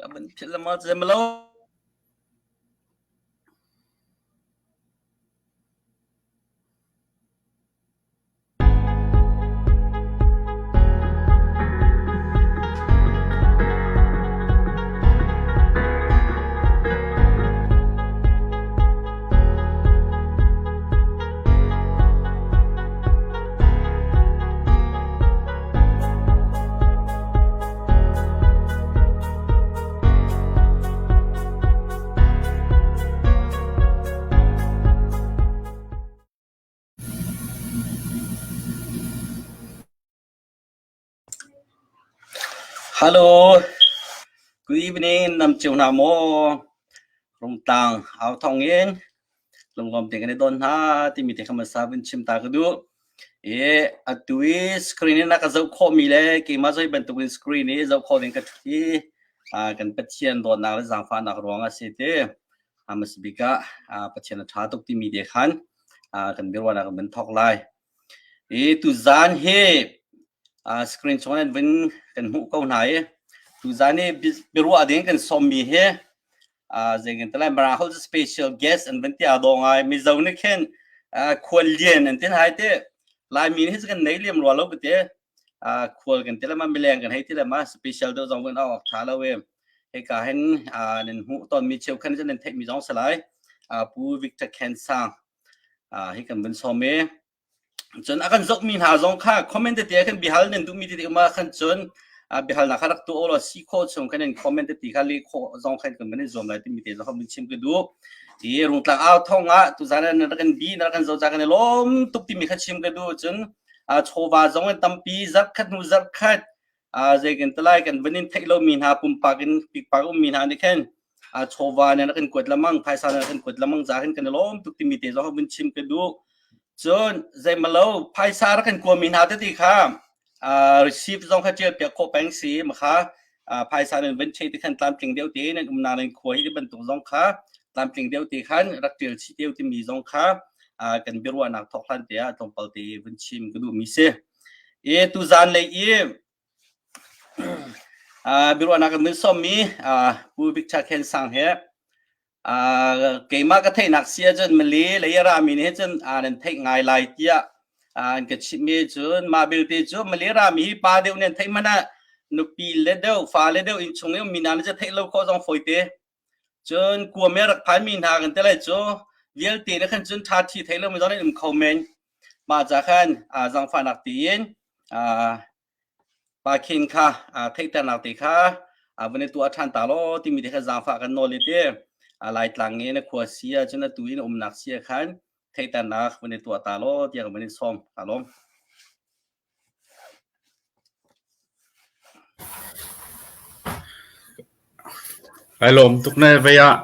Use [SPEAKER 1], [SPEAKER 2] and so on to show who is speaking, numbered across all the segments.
[SPEAKER 1] Ka van philh lama zemlo. Hello, good evening, nam cio hna maw? Rungtlang au thong in lunglawm te kan i don hna timi te kha hmasa vun chim ta ka duh. I atu i screen in a ka zoh khawhmi le keimah zoi bantukin screen i zoh khawh ding ka ṭhut i kan Pathian dawtnak le zaangfahnak ruang ah si ti. Hmasa bik ah Pathian a ṭha tuk timi te khan kan biaruahnak kan vun thawk lai. I tuzaan hi screen chung in vun kan hmuh ko hna i tuzaan i biaruah ding kan sawmmi hi zeitin lai Mara holh special guest an van ti aa dawh ngai. Mizo nih khin khuallian an ti hai te. Laimi nih kan nei liam rua lo ka ti. Khual kan ti le ma mileng kan hei ti le ma special deuh zong kan awk tha lo e. Hika hin nan hmuh tawnmi cheukhat nan theihmi zong si lai. Pu Victor Khen Sang hi kan vun sawm i Cun a kan zohmi hna zong kha comment tete ah khan biahal nan duhmi tete um ah khan cun biahalnak kha rak tuah u law si khawh chung khan in comment tete kha leh khawh zong khan kan van i zuam lai timi te zong kha vun chim ka duh. I Rungtlang au thawng ah tuzan ah nan rak kan bi nan rak kan zoh ca kan i lawm tuk timi kha chim ka duh. Cun chawva zong in tampi zarhkhat hnu zarhkhat zei kan ti lai kan van in theih lomi hna pumpak in pikpak ummi hna nih khan chawva nan rak kan kuat lamang phaisa nan rak kan kuat lamang ca khan kan i lawm tuk timi te zong kha vun chim ka duh. Cun zeimalo phaisa rak kan kuami hna tete kha receipt zong kha ṭial piak khawh peng si makha phaisa nan van chei te khan tlamtling deuh te nan umnak nan khua hi bantuk zong kha tlamtling deuh te khan rak ṭial chih deuh timi zong kha kan biaruahnak thawk hlan te ah tlawmpal te vun chim ka duhmi si. I tuzan lei i biaruahnak kan vun sawmmi Pu Victor Khen Sang he Keimah ka theihnak si ahcun Malay lei a rami nih cun nan theih ngai lai tiah an ka chimh i cun mah belte cu Malay rami hi pa deuh nih an theih hmanh ah nupi le deuh fale deuh innchung i ummi hna nih cun theih lo khawh zong fawi te. Cun kuam i a rak phanmi hna kan ti lai cu vialte nih khan cun ṭhaṭhi theih lomi zong an um kho men. Mah ca khan zaangfahnak tiin Pa Khin kha theihternak te kha van i tuah ṭhan ta law timi te kha zaangfah kan nawl i ti. Laitlang i na khua si ahcun atu i na umnak si ah khan theihternak van i tuah ta law tiah kan van in sawm. Kaa lawm.
[SPEAKER 2] Kai lawm tuk ne vei ah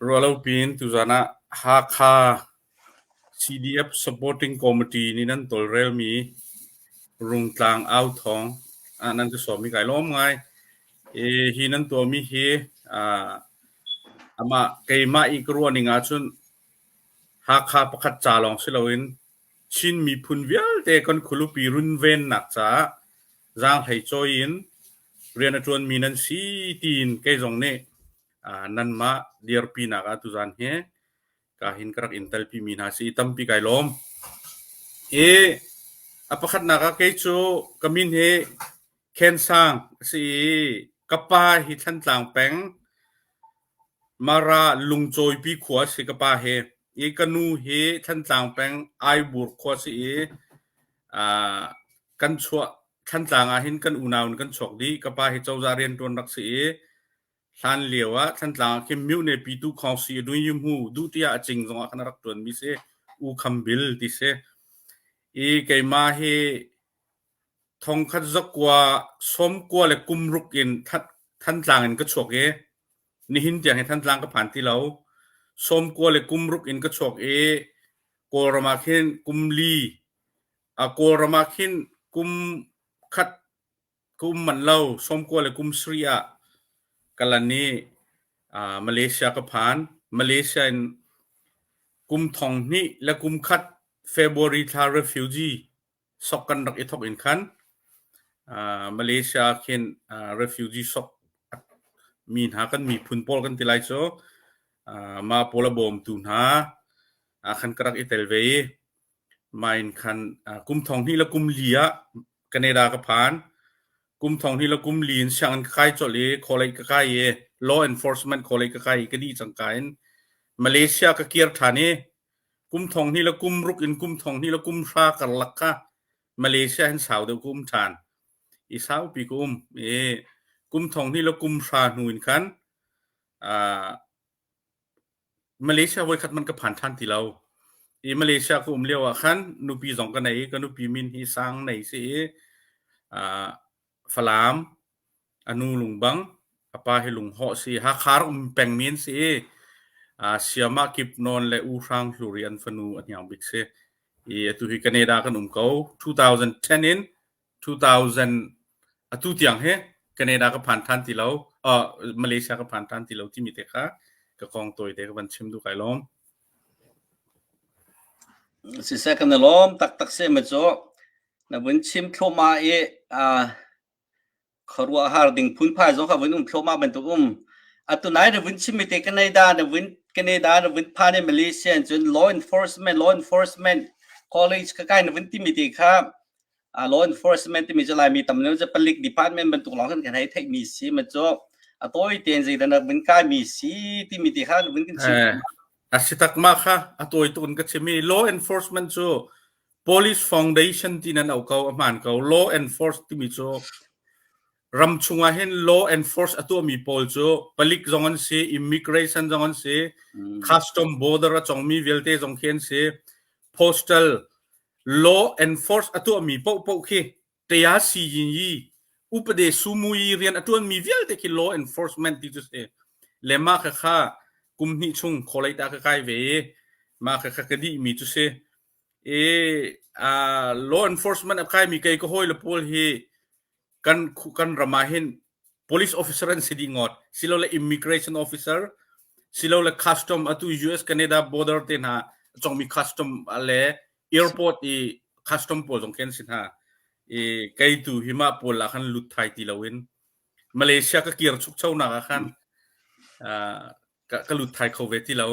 [SPEAKER 2] ruahlo piin tuzaan ah Hakha CDF Supporting Committee nih nan tawlrelmi Rungtlang authawng ah nan ka sawm i kai lawm ngai. Hi nan tuahmi hi amah keimah i ka ruah ning ahcun Hakha pakhat ca lawng si loin Chin miphun vialte kan khualupi runvennak caah zaanghlei cawi in rian a ṭuanmi nan si tiin kei zong nih nanmah dirpinak ah tuzaan hi ka hin ka rak in telpimi hna si i tampi kai lawm. I a pakhatnak ah kei cu ka min hi Khen Sang a si i ka pa hi Thlantlang peng Mara Lungcawipi khua a si ka pa hi. I ka nu hi Thlantlang peng Aibur khua a si i kan chuah Thlantlang ah hin kan unau in kan chuak dih. Ka pa hi cozah rianṭuan rak si i Hlan lio ah Thantlang ah khin Myone Pitu Khawngsi Adun duh tiah a cing zongah khan a rak ṭuanmi si U Kham Bil ti si. I keimah hi thongkhat zakua sawmkua le kumruk in Thantlang in ka chuak i nihin tiang hi Thantlang ka phan ti lo. Sawmkua le kumruk in ka chuak i Kawlram ah khin kum li Kawlram ah khin kum khat Ka um manh lo. 90 le kum sarih ah ka lan i Malaysia ka phan. Malaysia in kum thong hnih le kum khat February thla refugee sok kan rak i thok in khan Malaysia khin refugee sok. mi hna kan miphun pawl kan ti lai cu mah pawl a bawmtu hna khan ka rak i tel ve i mah in khan kum thong hnih le kum li ah Canada ka phan. Kum thong hnih le kum li in sianginn ka kai colh i college ka kai i law enforcement college ka kai i ka dih cangka in Malaysia ka kir ṭhan i kum thong hnih le kum ruk in kum thong hnih le kum hra karlak kha Malaysia hin sau deuh ka um ṭhan. I saupi ka um. I kum thong hnih le kum hra hnu in khan Malaysia voikhat man ka phan ṭhan ti lo. I Malaysia ka um lio ah khan nupi zong ka nei i ka nupi min hi Sang Nei si i Falam, a nu Lungbang, a pa hi Lunghawh si. Hakha rak um pengmi an si i Siamah Kip Nawn le U Hrang Hluri an fanu a hniang bik si. I atu hi Canada kan um ko. 2010 in 2000 atu tiang hi Canada ka phan than ti lo Malaysia ka phan than ti lo timi te kha ka kong tawi te ka van chim duh kai lawm.
[SPEAKER 1] Siseh kan i lawm taktak si ma cu na vun chim thluahmah i khuaruahhar ding phunphai zong kha vun um thluahmah bantuk um. Atu nai na vun chimmi te Canada na vun Canada na vun phan i Malaysia cun law enforcement college ka kai na vun timi te kha law enforcement timi cu Laimi tam deuh cu palik department bantuk lawng khan kan hei theihmi si ma cu a tawi tein zeidah na vun kaimi si timi ti kha vun kan chim.
[SPEAKER 2] A si tak ma kha a tawi tuk in ka chim i law enforcement cu police foundation ti nan au ko a hmaan ko. Law enforce timi cu ram chungah hin law enforce a tuahmi pawl cu palik zong an si, immigration zong an si, custom border a congmi vialte zong khi an si, postal law enforce a tuahmi paohpaoh khi tea siyin yi upade sumui rian a tuanmi vialte khi law enforcement ti cu si le mah kha kha kum hnih chung kholei ta ka kai ve i mah kha kha ka dih mi cu si i law enforcement a kai mi kei ka hawi le pawl hi kan kan ram ah hin police officer an si dih ngawt silole immigration officer silole custom atu US Canada border te hna chongmi custom le airport i custom pawl zong khi an si hna i kei tu hi mah pawl ah khan lut thai ti loin Malaysia ka kir chukcho nak ah khan ka lut thai kho ve ti lo.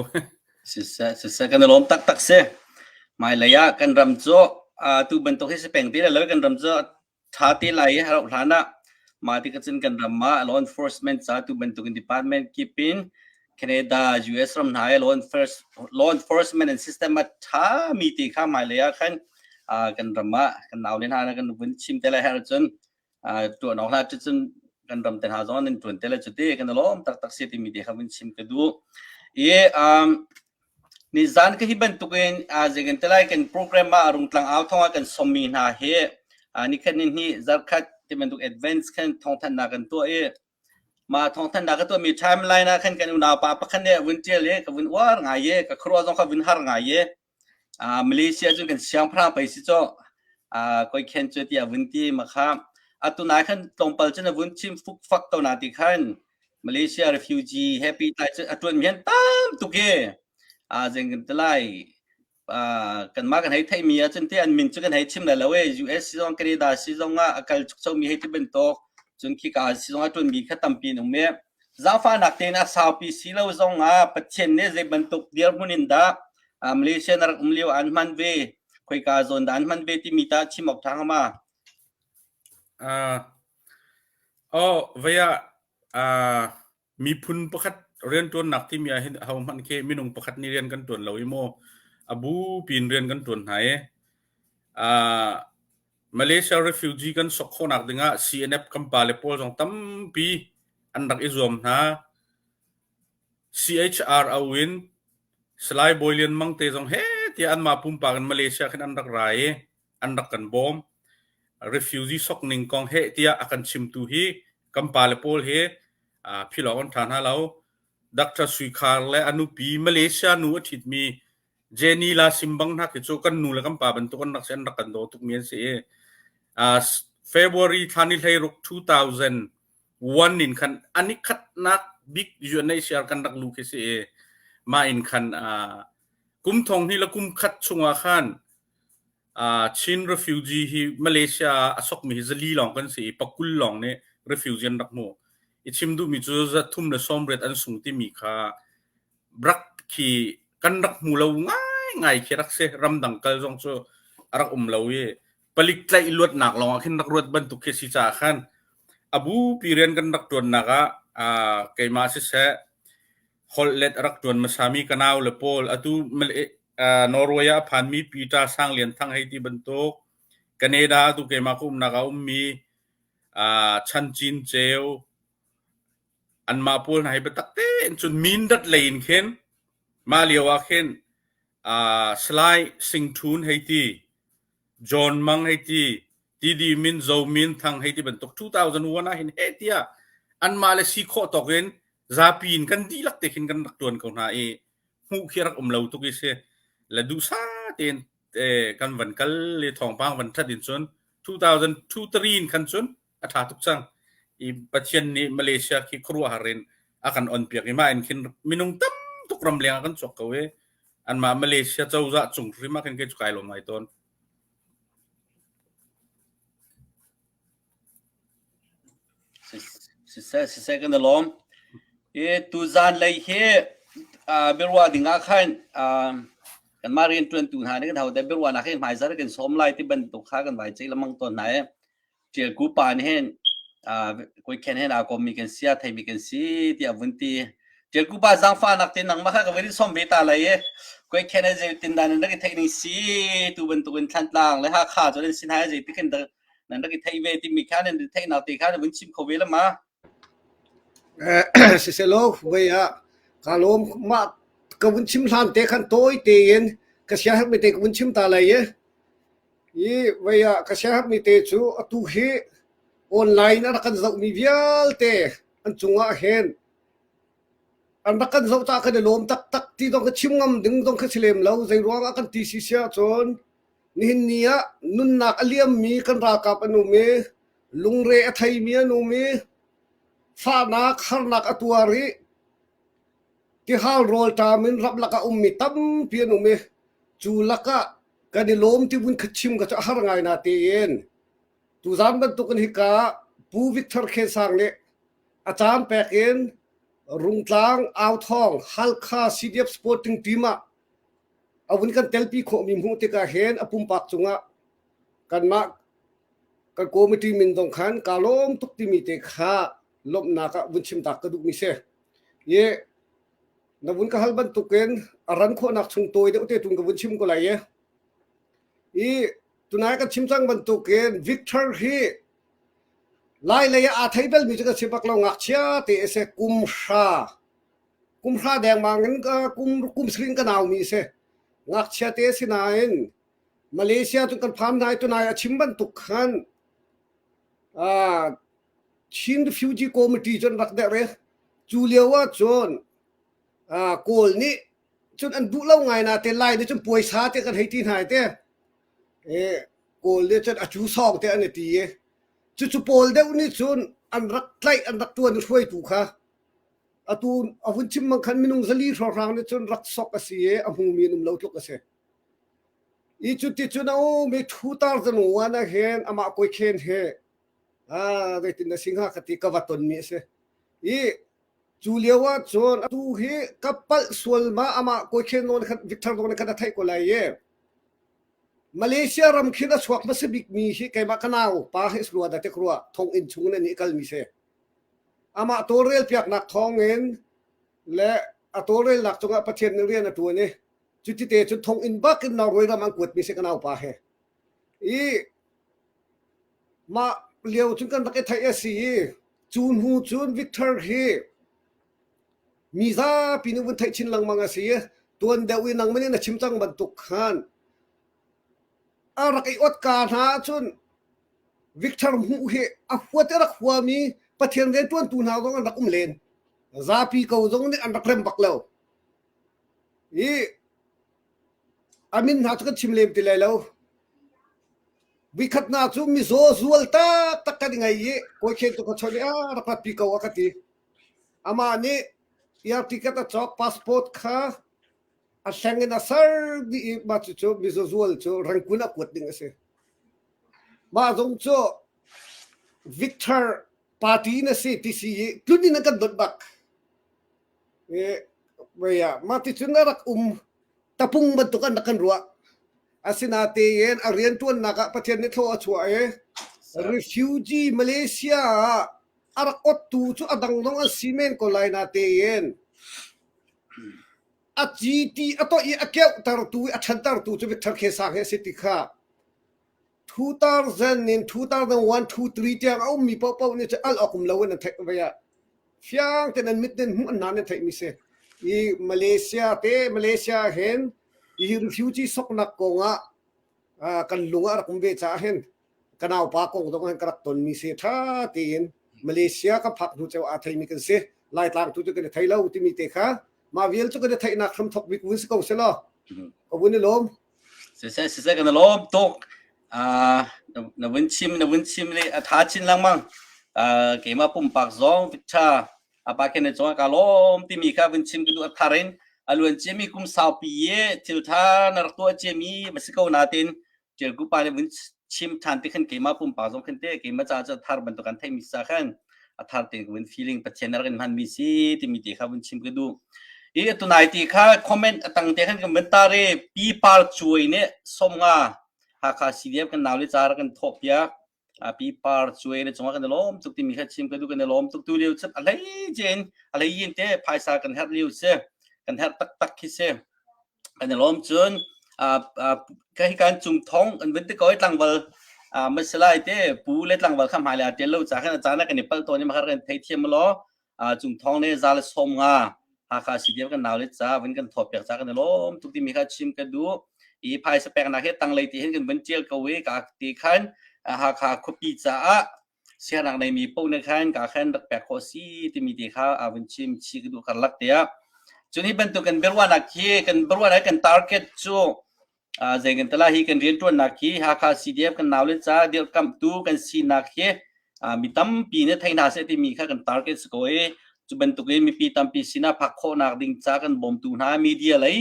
[SPEAKER 1] Siseh, siseh, kan i lawm taktak si. Hmailei ah kan ram cu tu bantuk hi si peng ti lo kan ram cu ṭha te lai i rauh hlan ah mah ti cun kan ram ah law enforcement ca tu bantukin department kip in Canada, US ram hna i law enforcement and system a ṭha mi ti kha hmailei ah khan kan ram ah kan naule hna kan vun chim te lai her cun tuah nawk hlah cun kan ram te hna zong nan ṭuan te lai cu ti kan i lawm taktak si timi te kha vun chim ka duh. I Nizan ka hi bantukin zeikan te lai kan program ah rungtlang au thawng ah kan sawmmi hna hi nikhat ni hnih zarkhat ti bantuk advance khan thawngthanhnak kan tuah i mah thawngthanhnak ka tuahmi timeline ah khan kan unau pa pakhat nih a vun ṭial i ka vun uar ngai i ka khuaruah zong kha vun har ngai i Malaysia cun kan siangpahrang pei si cu koi khen cu tiah vun ti ma kha atu nai khan tlawmpal cun a vun chim fukfak ko na ti khan Malaysia refugee happy tai cu a tuan mi han tam tuk i zeng kan ti lai kanmah kan hei theihmi ahcun te an min cu kan hei chim lai lo e US si zong Canada si zong ah a kal chukcho mi hei ti bantuk cun khika si zong ah tuanmi kha tampi an um i zaangfahnak tein a saupi si lo zong ah Pathian nih zei bantuk dirhmun in dah Malaysia na rak um lio an hman ve khoika zawn dah an hman ve timi ta chim awk ṭha hnga ma?
[SPEAKER 2] Oh, vei ah miphun pakhat rianṭuannak timi ah hin ahohmanh khi minung pakhat nih rian kan ṭuan lo i maw a bupi in rian kan ṭuan hna i Malaysia refugee kan sok khawhnak dingah CNF kan pale pawl zong tampi an rak i zuam hna. CHRO in Salai Bawi Lian Mang te zong heh tiah anmah pumpak in Malaysia khin an rak ra i an rak kan bawm. Refugee sok ning kong heh tiah a kan chimtu hi kan pale pawl hi philh awk an ṭha hna lo. Dr. Sui Khar le a nupi Malaysia nu a ṭhitmi Jenny La Simbang hna khi cu kan nu le kan pa bantuk an rak si an rak kan daw tukmi an si i February thla ni 16 2001 in khan an i khatnak bik UNHCR kan rak lu khi si i mah in khan kum thong hnih le kum khat chungah khan Chin refugee hi Malaysia ah a sokmi hi zali lawng kan si i pakul lawng nih refugee an rak hmu. I chim duhmi cu 380 an sung timi kha rak khi kan rak hmu lo ngaingai khi rak si. Ramdang kal zong cu a rak um lo i palik tlaih luatnak lawng ah khin rak ruat bantuk khi si caah khan a bupi rian kan rak ṭuannak ah keimah siseh holhlet a rak ṭuan hmasami ka nau le pawl atu Norway ah a phanmi Peter Sang Lian Thang hei ti bantuk Canada atu keimah ka umnak ah a ummi Chan Cin Ceu anmah pawl hna hi biatak tein cun mindat lei in khin mah lio ah khin Salai Sing Thun hei ti John Mang hei ti TD Min Zo Min Thang hei ti bantuk 2001 ah hin he tiah anmah le si khawh tawk in zapi in kan dihlak te khin kan rak tuan ko hna i hmuh khi rak um lo tuk i si le duhsa tein kan van kal le thawngpang van that in cun 2023 in khan cun a ṭha tuk cang. I Pathian nih Malaysia khi khuaruahhar in a kan on piak i mah in khin minung tam tuk ramleng ah kan chuak ko i anmah Malaysia cozah cung hrim ah khin kei cu kai lawm ngai tawn.
[SPEAKER 1] Siseh siseh kan i lawm. I tuzan lei hi biaruah ding ah khan kanmah rianṭuantu hna nih kan hote biaruahnak hi hmaizarh kan sawm lai ti bantuk kha kan vai ceih lengmang tawn hna i Ṭialku pa nih hin kawikhen hen aa kommi kan si a theimi kan si tiah vun ti. Ṭialku pa zaangfahnak te nangmah kha ka van in sawm ve ta lai i kawikhen he zeitin dah nan rak i theih ning si tu bantukin Thlantlang le Hakha cu nan si hna i zeitik hin dah nan rak i theih ve timi kha nan i theihnak te kha na vun chim kho ve la ma?
[SPEAKER 3] Siselaw voi ah kaa lawm mah ka vun chim hlan te khan tawi tein ka siaherhmi te ka vun chim ta lai i Hi vei ah ka siaherhmi te cu atu hi online a rak kan zohmi vialte an cungah hin an rak kan zoh caah kan i lawm taktak ti zong ka chim ngam ding zong kha si lem lo. Zei ruangah kan ti si si ahcun nihin ni ah nunnak a liammi kan ralkap an um i lungre a theimi an um i fahnak harnak a tuar i tihal rawlṭam in ramlak a ummi tampi an um i cu lakah kan i lawm ti vun kha chim ka cu a har ngai na tein tuzan bantukin hika Pu Victor Khensang nih a caan pek in Rungtlang Authawng Halkha CDF Sporting Team ah a vun kan telpi khawhmi hmuh tikah hin a pumpak cungah kanmah kan committee min zong khan kaa lawm tuk timi te kha lawmhnak ah vun chim tak ka duhmi si. I Na vun ka hal bantukin a ran khawhnak chung tawi deuh te tun ka vun chim ko lai i. I tunai kan chim cang bantukin Victor hi Lai lei ah aa thei balmi cu ka si bak lo ngakchia te a si kum hra kum hra dengmang in kum kum sirin ka naumi a si ngakchia te si nain Malaysia cu kan phan nai tunai a chim bantuk khan Chin Refugee Committee cu an rak derh i cu lio ah cun Kawl nih cun an duh lo ngai na te Lai nih cun puaisa te kan hei ti hna te Kawl nih cun a cu sawng te an i ti i cucu pawl deuh nih cun an rak tlaih an rak tuan i hruaitu kha atu a vun chim mang khan minung zali hrawnghrang nih cun rak sok a si i a hmumi an um lo tluk a si. I cu ti cun a um i thu tar zan wan ah hin amah kawi khen he Ah, zeitin na si hnga ka ti ka va tonmi a si. I cu lio ah cun atu hi ka palh sual ma amah kawi khen nawn khan Victor nawn khan a theih ko lai i Malaysia ram khin a chuak hmasa bikmi hi keimah ka nau pa hi rua da tek rua thonginn chung in an i kalmi si. Amah tawlrel piaknak thawngin le a tawlrelnak cungah Pathian nih rian a ṭuan i cuti te cun thonginn bak in Norway ram an kuatmi si ka nau pa he. I Mah lio cun kan rak i theih a si i cu hnu cun Victor hi mi zapi nih vun theih chin lengmang a si i tuan deuh i nangmah nih na chim cang bantuk khan a rak i ot ka hna ahcun Victor hmuh hi a huat i rak huami Pathian rianṭuantu hna zong an rak um len. Zapi ko zong nih an rak rem bak lo. I a min hna cu kan chim lem ti lai lo. Vikhat hna cu mizaw zual taktak kan i ngei i kawikhen tu ka chawnh i a rak ratpi ko a ka ti. Amah nih air ticket a cawk passport kha a hleng in a ser dih i mah cucu mizaw zual cu Rangoon a kuat ding a si. Mah zong cu Victor. Party na si ti si i tlun in an kan donh bak. Wei ah mah ti cun a rak um tapung bantuk an rak kan ruah. Asinatein a rianṭuannak ah Pathian nih thlaw a chuah i refugee Malaysia ah a rak ottu cu a dang zong an si men ko lai natein a ci ti a toih i a keuhtertu i a ṭhantertu cu Victor Khesang hi a si ti kha 2000 in 2001 2 3 tiang a ummi paohpaoh nih cun al awk um lo in an theih ve ah fiang tein an mit in hmuh an nan an theihmi si. I Malaysia te Malaysia hin hi refugee soknak kong ah kan lung ah rak um ve caah hin ka naupa kong zong hin ka rak tonmi si ṭha tein Malaysia ka phak hnu ceu aa theimi kan si. Laitlang tu cu kan i thei lo timi te kha mah vial cu kan i theihnak hramthok bik vun si ko selaw ka vun i lawm.
[SPEAKER 1] Siseh siseh kan i lawm tuk. Uh, na vun chim na vun chim le a tha chin lengmang. Uh, keimah pumpak zong tha apa khen cong ka lawm timi kha vun chim ka duh a thar in a luan ciami kum saupi ye thil tha na rak tuah ciami va si ko natin ṭial ku pa nih vun chim ṭhan ti khan keimah pumpak zong khan te keimah ca cu thar bantuk an theihmi sa khan a thar tein vun feeling Pathian rak in hmanmi si timi te kha vun chim ka duh. I tunai ti kha comment atang te khan kan vun tar i pi par cuai nih somnga Hakha CDF kan nau le ca rak kan thawh piak pi par cuai le cungah kan i lawm tuk timi kha chim ka duh kan i lawm tuk tu lio cun a hlei cin a hlei in te phaisa kan herh lio si kan herh taktak khi si Kan i lawm cun ka hi kan cung thong an vun ti ko i tlangval masalai te pu le tlangval kha hmailei aa ṭial lo ca khan a caan ah kan i palh tawn i makar kan theithiam law cung thong le za le sawm nga Hakha CDF kan nau le ca vun kan thawh piak ca kan i lawm tuk timi kha chim ka duh i phaisa peknak hi tanglei ti hin kan vun ṭial ko i ka ti khan Hakha khuapi caah siarnak neimi paoh nih khan ka khan rak pek khawh si timi te kha a vun chim chih ka duh karlak tiah cun hi bantuk kan biaruahnak hi kan biaruahnak kan target cu zei kan tala hi kan rianṭuannak hi Hakha CDF kan nau le ca dirhkamhtu kan sinak hi mi tampi nih thei hna seh timi kha kan target si ko i cu bantuk in mipi tampi sinah phak khawhnak ding ca kan bawmtu hna media lei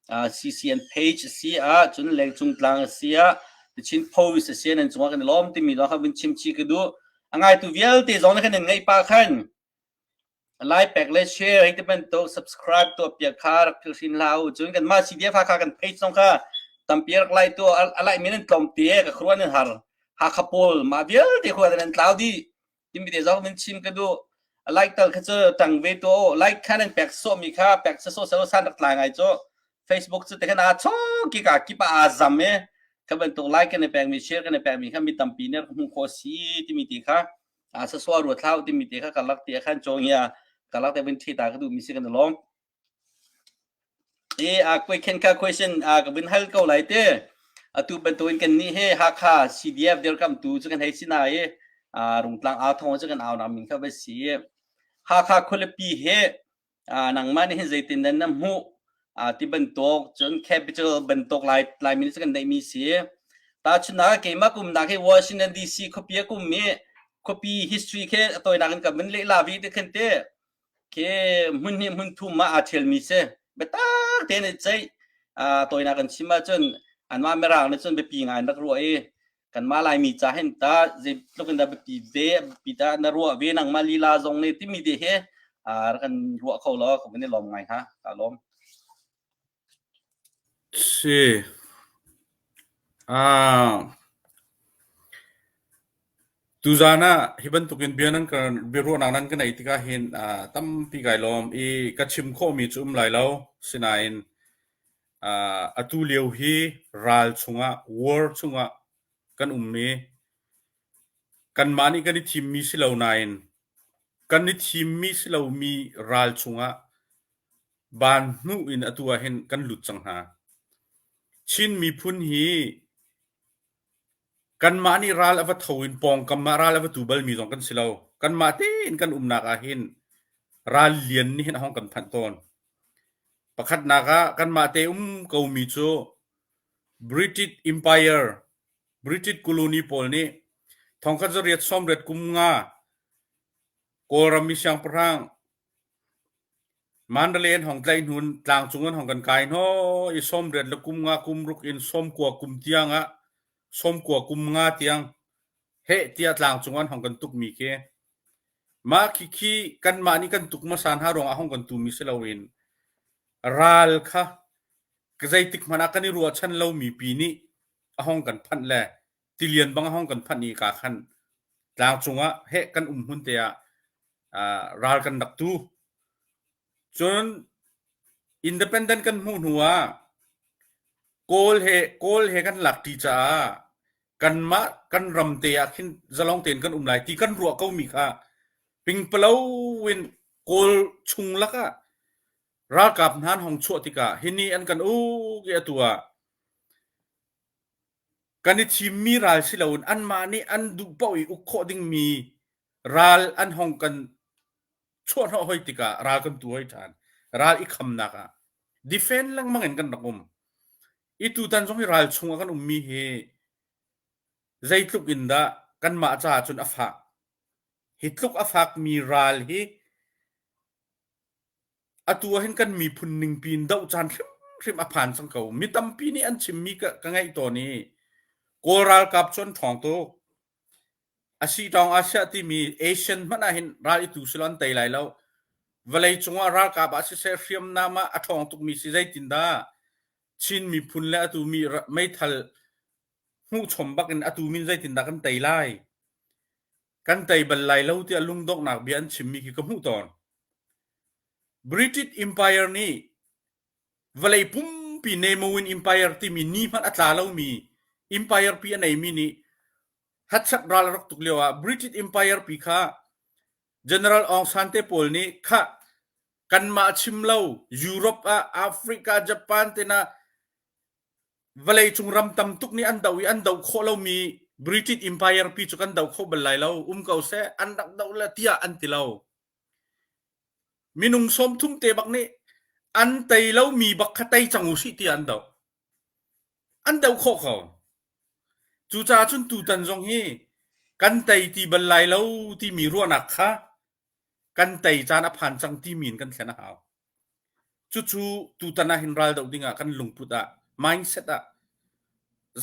[SPEAKER 1] CCN page a si ah cun lengcung tlang a si ah The Chin Post a si nan cungah kan i lawm timi zong kha vun chim chih ka duh. A ngaitu vialte zong nih khan nan ngaih pah khan like pek le share hei ti bantuk subscribe tuah piak kha rak philh hrin hlah u. Cun kanmah CDF Hakha kan page zong kha tampi rak like tuah a like min an tlawm te ka khuaruah nan har. Hakha pawl mah vialte khua nan tlau dih. Timi te zong min chim ka duh. A like tal kha cu tang ve to like kha nan pek sawh mi kha pek sa sawh san rak tlai ngai cu Facebook cu te khan a chong ki ka kipa a zam e kha bantuk like kan i pek mi share kan i pek mi kha mi tampi nih rak hmuh khawh si timi ti kha a sa sua ruat thlau timi te kha ka lak ti khan chong ya ka lak te vin thi ta ka duh mi si kan lawm I a question ka question a ka vun hal ko lai te. Atu bantukin kan nih hi Hakha CDF dirkamtu cu kan hei si na i Rungtlang au thong cu kan au nak min kha va si. Hakha khualipi hi nangmah nih hin zeitin dah na hmuh ti bantuk cun capital bantuk lai Laimi nih cu kan neihmi si. Tahchunhnak keimah kumnak hi Washington DC khuapi a kum i khuapi history khi a tawinak in ka vun lehla vi te khan te Khi hmun hnih hmun thum ah aa ṭhialmi si. Biatak tein i ceih. Tawinak kan chim ahcun anmah Mirang nih cun biapi ngai an rak ruah i kanmah Laimi ca hin ta zeitluk in dah biapi ve, biapi dah na ruah ve nangmah lila zong nih timi te hi rak kan ruah kho law ka vun i lawm ngai hnga. Kaa lawm.
[SPEAKER 2] Si. Ah. Tuzaan ah hi bantukin bia nan ka biaruahnak nan ka neih tikah hin ah tampi kai lawm i ka chim khawhmi cu um lai lo. Sinain ah atu lio hi ral chungah war chungah kan um i kanmah nih kan i thimmi si lo nain kan i thimmi si lomi ral chungah baan hnuh in atu ah hin kan lut cang hna. Chin miphun hi Kanmah nih ral a va tho in pawngkam ah ral a va tu balmi zong kan si lo. Kanmah tein kan umnak ah hin ral lian nih hin a hong kan phanh tawn. Pakhatnak ah kanmah te um komi cu British Empire, British colony pawl nih thongkhat zariat sawmriat kum nga Kawlram i siangpahrang Mandalay an hong tlaih hnu in tlangcung an hong kan kai hnaw i sawmriat le kum nga kum ruk in sawmkua kum tiang ah sawmkua kum nga tiang heh tiah tlangcung an hong kan tukmi khi. Mah khikhi kanmah nih kan tuk hmasa hna ruangah hong kan tumi si loin ral kha zeitik hmanh ah kan i ruahchan lomi pi nih a hong kan phanh le tilian bang a hong kan phanh i ka khan tlangcung ah heh kan um hmun te ah ral kan rak tu. Cun independent kan hmuh hnu ah Kawl he Kawl he kan lak ṭi caah kanmah kan ram te ah khin zalong tein kan um lai ti kan ruah komi kha pingpalo in Kawl chung lakah ralkap hna an hong chuah tikah hi nih an kan uk i atu ah kan i thimmi ral si loin anmah nih an duh paoh i uk khawh dingmi ral an hong kan chuahhnawh hoi tikah ral kan tu hoi ṭhan. Ral i khamnak ah defend lengmang in kan rak um. I tutan zong hi ral chung ah kan ummi hi zeitluk in dah kanmah caah cun a fah. Hi tluk a fakmi ral hi atu ah hin kan miphun ningpi in doh caan hrimhrim a phan cang ko. Mi tampi nih an chimmi ka, ka ngaih tawn i Kawl ralkap cu an ṭhawng tuk. Asitawng Asia timi Asian hmanh ah hin ral i tu silo an tei lai lo. Vawlei cungah ralkap ah siseh hriamnam ah a ṭhawng tukmi si zeitindah Chin miphun le atu mi meithal hmuhchom bak in atu min zeitindah kan tei lai? Kan tei bal lai lo tiah lungdonghnak bia an chimmi khi ka hmuh tawn. British Empire nih vawlei pumpi Nemowin Empire timi ni hmanh a tla lomi empire pi a neimi nih hatchat ral a rak tuk lio ah British Empire pi kha General Aung San te pawl nih khah kanmah chim lo Europe ah Africa Japan te na vawleicung ram tam tuk nih an doh i an doh khawh lomi British Empire pi cu kan doh kho bal lai lo um ko seh an rak doh le tiah an ti lo minung 30 te bak nih an tei lomi bak kha tei cang u sih tiah an doh an doh khawh ko cucaah cun tutan zong hi kan tei ti bal lai lo timi ruahnak kha kan tei caan a phan cang timi in kan thlen a hau. Cucu tutan ah hin ral doh ding ah kan lungput ah mindset ah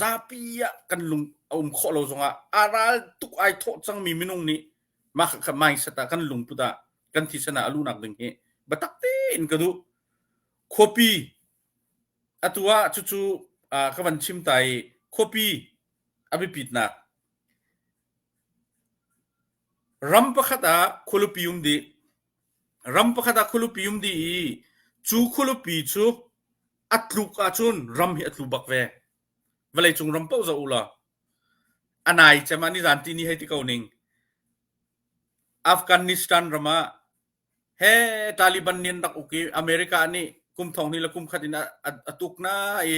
[SPEAKER 2] zapi ah kan lung a um khawh lo zongah a ral tuk ai thawh cangmi minung nih mah kha mindset ah kan lungput ah kan thisen ah a luhnak ding hi biatak tein ka duh. Khuapi atu ah cucu ka van chim ta i khuapi a biapitnak Ram pakhat ah khualipi um dih. Ram pakhat ah khualipi um dih i cu khualipi cu a tluk ahcun ram hi a tlu bak ve. Vawleicung ram paoh zoh u law a nai cem ah nizan tihni hei ti ko ning. Afghanistan ram ah he Taliban nih an rak uk i America nih kum thong hnih le kum khat in a, a, a tuk na i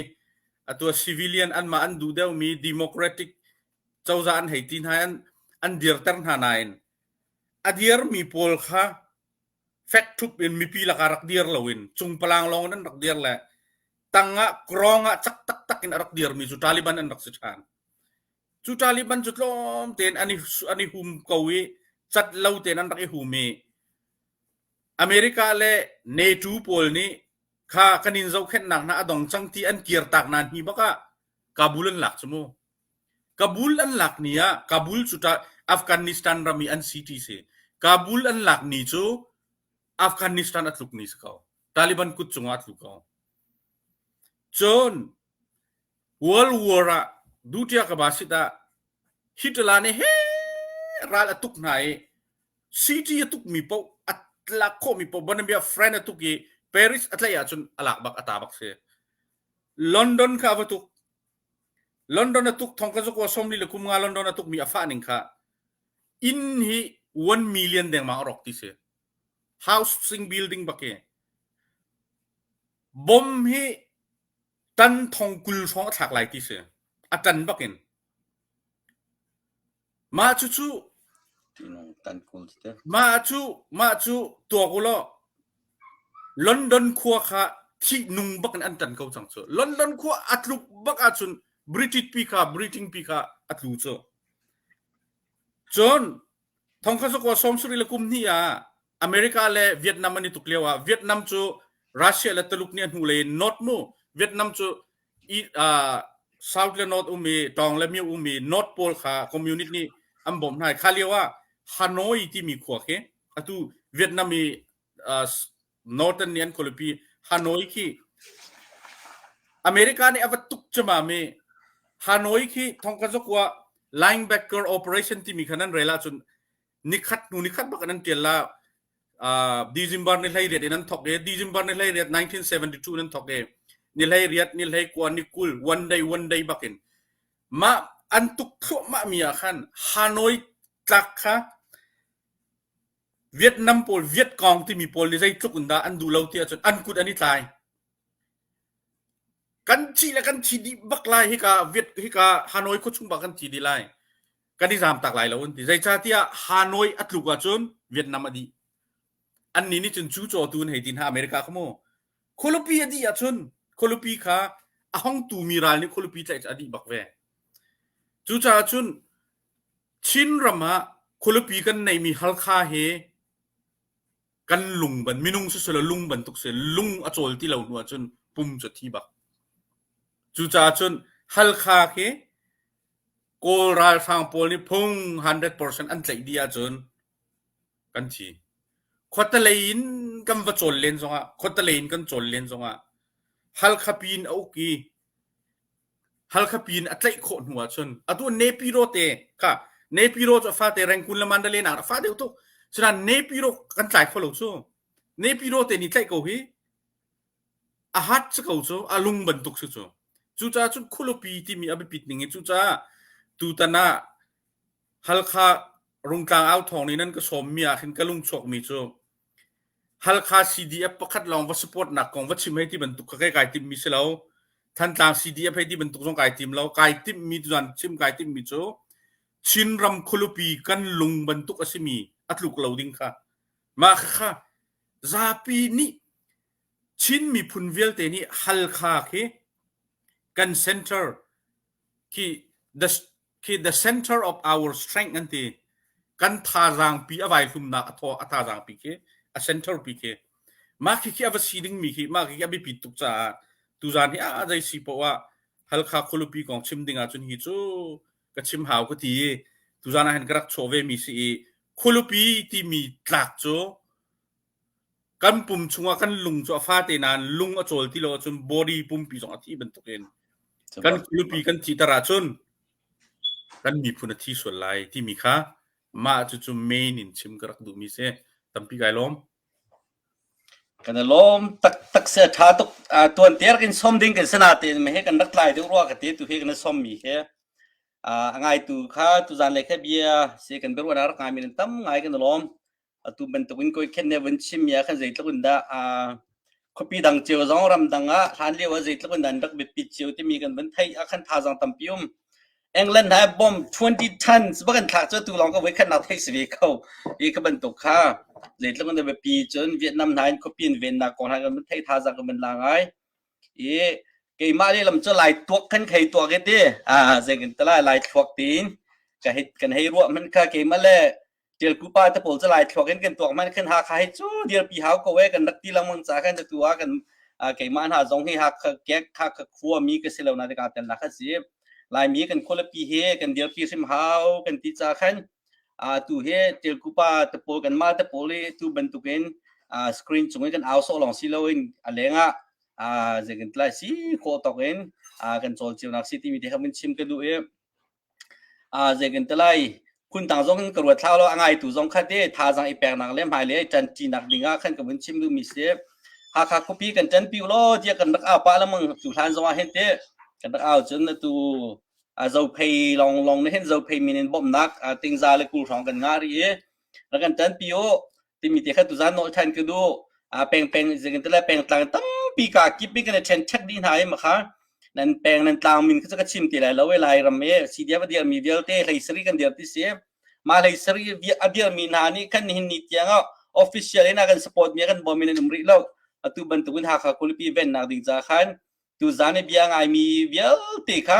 [SPEAKER 2] atu civilian anmah an duh deuhmi democratic cozah an hei ti hna i an, an dirter hna nain a dirmi pawl kha fek ṭhup in mipi lakah rak dir loin cungpalang lawng in an rak dir le tangah krong ah cak taktak in a rak dirmi cu Taliban an rak si ṭhan. Cu Taliban cu tlawm tein an i, an i hum ko i cat lo tein an rak i hum i America le NATO pawl nih kha kan in zohkhenhnak hna a dong cang ti an kirtak na hni bak ah Kabul an lak cu mu. Kabul an lak ni ah Kabul cu Afghanistan ram i an city si. Kabul an lak ni cu Afghanistan a tluk ni si ko. Taliban kut cungah a tlu ko. Cun World War ah Dutia ka ba sit ah Hitler nih he ral a tuk hna i city a tukmi paoh a lak khawhmi paoh Bonambia friend a tuk i Paris a tlaih ahcun a lak bak a ta bak si. London kha a va tuk. London a tuk thong ka zakua 40 le kum nga London a tukmi a fah ning kha inn hi 1 million dengmang a rawk ti si. Housing building bak hi. Bom hi tan thong 20 hrawng a thlak lai ti si. A tan bak in. Mah cucu mah cu mah cu tuak u law London khua kha thih nung bak in an tan ko cang cu. London khua a tluk bak ahcun British pi kha Britain pi kha a tlu cu. Cun thongkhat zakua 70 le kum hnih ah America le Vietnam an i tuk lio ah Vietnam cu Russia le Tuluk nih a hnulei in North mu Vietnam cu i uh, South le North um i Tawng le Myo um i North pawl kha communist nih an bawmh hna i kha lio ah Hanoi timi khua khi. Atu Vietnam i uh, Northern nih an khualipi Hanoi khi America nih a va tuk cama mi Hanoi khi thongka zakua linebacker operation timi kha nan rel ahcun nikhat hnu nikhat bak an tial la uh, December ni hlei riat in an thok i December ni hlei riat 1972 in an thok i ni hlei riat ni hlei kua ni kul one day one day bakin mah an tuk thluahmah mi ah khan Hanoi tlak kha Vietnam pawl Viet Cong timi pawl nih zeitluk in dah an duh lo ti ahcun an kut an i tlai. Kan thi le kan thi dih bak lai hika Viet hika Hanoi khuachung bak kan thi dih lai. Kan i zaam tak lai lo an ti. Zeicahtiah Hanoi a tluk ahcun Vietnam a dih. Annih nih cun cu cawtu an hei ti hna America kha mu. Khualipi a dih ahcun khualipi kha a hong tumi ral nih khualipi tlaih cu a dih bak ve. Cucaah cun Chinram ah khualipi kan neihmi Halkha hi kan lung ban minung siselaw lung bantuk si lung a cawl ti lo hnu ahcun pum cu a thi bak. Cucaah cun Halkha khi Kawl ralhrang pawl nih phung 100% an tlaih dih ahcun kan thi. Khuatelei in kan va cawl len zongah khuatelei in kan cawl len zongah Halkha pin a uk i Halkha pin a tlaih khawh hnu ahcun atu Nepiro te kha Nepiro cu a fate Rangoon le Mandalay nak a fa deuh tuk. Cunain Nepiro kan tlai kho lo cu. Nepiro te nih tlaih ko hi a hat si ko cu a lung bantuk si cu. Cucaah cun khualipi timi a biapit ning hi cucaah tutan ah Halkha Rungtlang au thawng nih nan ka sawmmi ah khin ka lung chuakmi cu Halkha CDF pakhat lawng va support nak kong va chim hei ti bantuk kha kai kai timmi si lo. Thantlang CDF hei ti bantuk zong kai tim lo. Kai timmi tuzan chim kai timmi cu Chinram khualipi kan lung bantuk a simi a tluk lo ding kha. Mah kha zapi nih Chin miphun vialte nih Halkha khi kan center khi the khi the center of our strength an ti kan thazaang pi a vai hlumnak a thaw a thazaang pi khi a center pi khi mah khi khi a va si ding mi khi mah khi a biapit tuk caah tuzan hi a zei si poah ah Halkha khualipi kong chim ding ahcun hi cu ka chim hau ka ti i tuzan ah hin ka rak chuah ve mi si i khualipi timi tlak cu Kan pum chungah kan lung cu a fate nain lung a cawl ti lo ahcun body pumpi zong a thi bantukin kan khualipi kan thiter ahcun kan miphun a thi sual lai timi kha mah cucu main in chim ka rak duhmi si. Tampi kai lawm.
[SPEAKER 1] Kan i lawm taktak si a ṭha tuk. Tuan te rak in som ding kan si natein he kan rak tlai deuh rua ka ti tu hi kan i sommi hi. A ngaitu kha tuzan le kha bia si kan biaruahnak rak ngaimi nan tam ngai kan i lawm. Atu bantuk in koi khen ne vun chim mi ah khan zeitluk in dah khuapi dang cio zong ramdang ah hlan lio ah zeitluk in dah an rak biapit cio timi kan vun theih ah khan thazaang tampi um. England ha bomb 20 tons ba kan thlak cu tu lawng ka voi khat nak theih si ve ko. I ka bantuk kha zeitluk in dah biapi cun Vietnam hna in khuapi in vennak kong hna kan vun theih thazaang kan vun la ngai. I keimah lehlam cu lai tuak khan khei tuak i ti ah zei kan ti lai lai thluak tiin ka hei kan hei ruah hmanh kha keimah le Ṭialku pa te pawl cu lai thluak in kan tuak man khin Hakha hi cu dirpi hau ko e kan rak ti lengmang ca khan tu ah kan keimah hna zong hi Hakha kek Hakha khua mi ka si lo na ka tel nak si Laimi kan khualipi hi kan dirpi hrim hau kan ti ca khan tu hi Ṭialku pa te pawl kan mah te pawl hi tu bantukin screen cung in kan au sawh lawng si loin a lengah zei kan tlai si khawh tawk in kan cawl cio nak si timi te kha mun chim ka duh i Zei kan ti lai phuntang zong in ka ruat thlau lo a ngaitu zong kha te thazaang i peknak le hmailei ṭanṭinak ding ah khan ka vun chim duhmi si. Hakha khuapi kan ṭanpi u law tiah kan rak au pah lengmang cu hlan zong ah hin te kan rak au cun atu Zophei lawnglawng nih hin Zophei min in bawmhnak tingza le kul hrawng kan ngah rih i rak kan ṭanpi u timi te kha tuzan nawl ṭhan ka duh. Pengpeng le pengtlang tampi ka kip in kan i ṭhen ṭhek dih hna i makha nan peng nan tlang min kha cu ka chim ti lai lo i Lairam i CDF a dirmi vialte hlei sarih kan dir ti si. Mah hlei sarih a dirmi hna nih khan nihin ni tiang ah official in a kan support mi a kan bawm mi nan um rih lo. Atu bantukin Hakha khualipi vennak ding ca khan Tuzaan i bia ngaimi vialte kha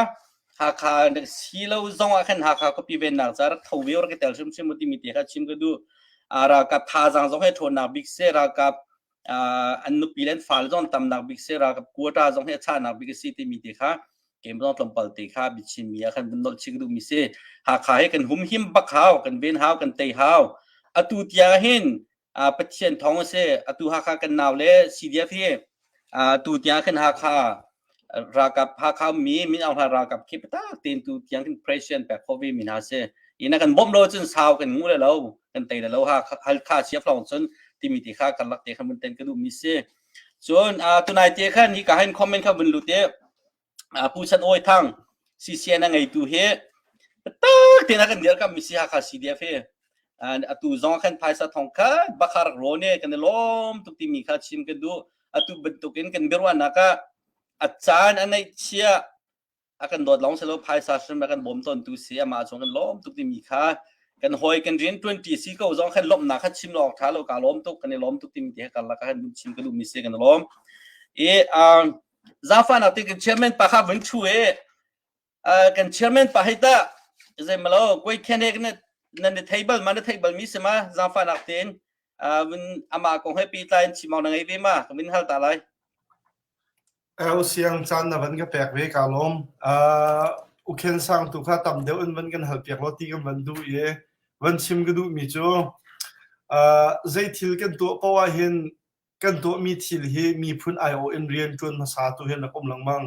[SPEAKER 1] Hakha si lo zong ah khan Hakha khuapi vennak ca rak tho ve rak i tel hrimhrim u timi te kha chim ka duh. Ralkap thazaang zong he ṭhawnnak bik si, ralkap an nupi le an fale zong tamnak bik si, ralkap quota zong hi a chahnak bik a si timi te kha keimah zong tlawmpal te kha biachimmi ah khan vun nolh chih ka duhmi si. Hakha hi kan humhim bak hau, kan ven hau, kan tei hau. Atu tiang hin Pathian thawng a si. Atu Hakha kan nau le CDF hi tu tiang khin Hakha ralkap Hakha mi Min Aung Hlaing ralkap khi biatak tein tu tiang khin pressure an pek khawh ve mi hna si. Ina kan bawmh lo cun sau kan ngu le lo kan tei le lo Halkha CDF lawng cun timi ti kha karlak te khan vun ten ka duh mi si. Cun tunai te khan hi ka hin comment kha vun lut i Pu Chan Awi Thang CCN a ngeitu hi biatak tein a kan dirkamh mi si Hakha CDF hi. Atu zong khan phaisa thong khat bakha rak rawn i kan i lawm tuk timi kha chim ka duh. Atu bantukin kan biaruahnak ah a caan a neihchiah a kan dawt lawng si lo phaisa hrim a kan bawm tawntu si amah cung kan lawm tuk timi kha kan hawi kan rian ṭuanṭi si ko zong khan lawmhnak kha chim lo awk ṭha lo ka lawm tuk kan i lawm tuk timi te karlak ah khan chim ka duhmi si kan i lawm. I zaangfahnak te kan chairman pa kha vun ṭhu i kan chairman pa hei tah zeimalo koi khen he nan i thei bal ma na thei bal mi si ma zaangfahnak tein vun amah kong he pehtlai in chim awk na ngei ve ma ka vun hal ta lai.
[SPEAKER 4] Eu siang caan na van ka pek ve ka lawm. Ukhen sang tu kha tam deuh in van kan hal piak law ti kan van duh i van chim ka duh mi cu zei thil kan tuah poah ah hin kan tuahmi thil hi miphun aiawh in rian ṭuan hmasa tu hi an rak um lengmang.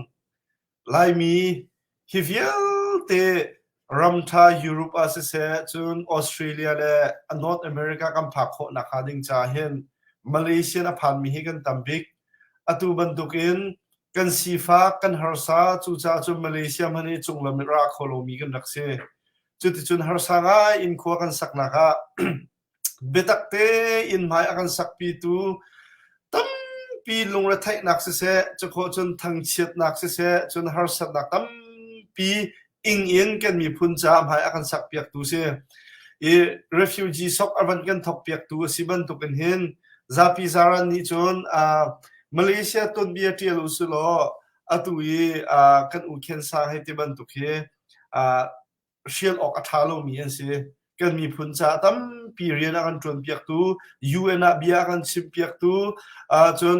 [SPEAKER 4] Laimi hi vialte ramṭha Europe ah siseh cun Australia le North America kan phak khawh nakhnga ding caah hin Malaysian a phanmi hi kan tam bik. Atu bantukin kan sifak, kan harsa, cucaah cun Malaysia hmanh hi cunglam in ra kho lomi kan rak si. Cuticun harsa ngai in khua kan saknak ah Biatak tein hmai a kan sakpitu tampi lungretheihnak siseh, cukhawh cun thangchiatnak siseh, cun harsatnak tampi ing in kan miphun caah hmai a kan sakpiaktu si. I refugee sok a van kan thawkpiaktu a si bantukin hin zapi zaran nih cun uh, Malaysia tuanbia ṭial u silaw atu i uh, kan u Khen Sang hei ti bantuk hi uh, hrial awk a ṭha lomi an si. Kan miphun caah tampi rian a kan ṭuanpiaktu, UN ah bia a kan chimpiaktu, cun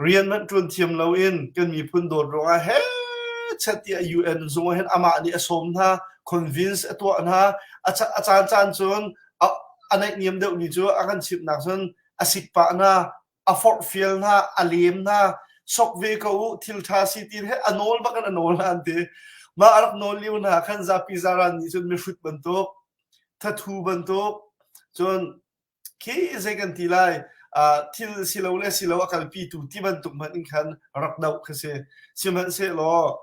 [SPEAKER 4] rian hmanh ṭuan thiam loin kan miphun dawt ruangah hechet tiah UN zung ah hin amah nih a sawm hna, convince a tuah hna. A caan caan cun a naihniam deuhmi cu a kan chimhnak cun a sik pah hna, a forhfial hna, a lem hna, sok ve ko u, thil ṭha si ti he a nawl bak in a nawl hna an ti. Mah a rak nawl lio hna khan zapi zaran nih cun mihrut bantuk, thathu bantuk, cun khi zei kan ti lai, thil silo le silo a kalpitu ti bantuk hmanh in khan rak doh kha si. Sihmanhsehlaw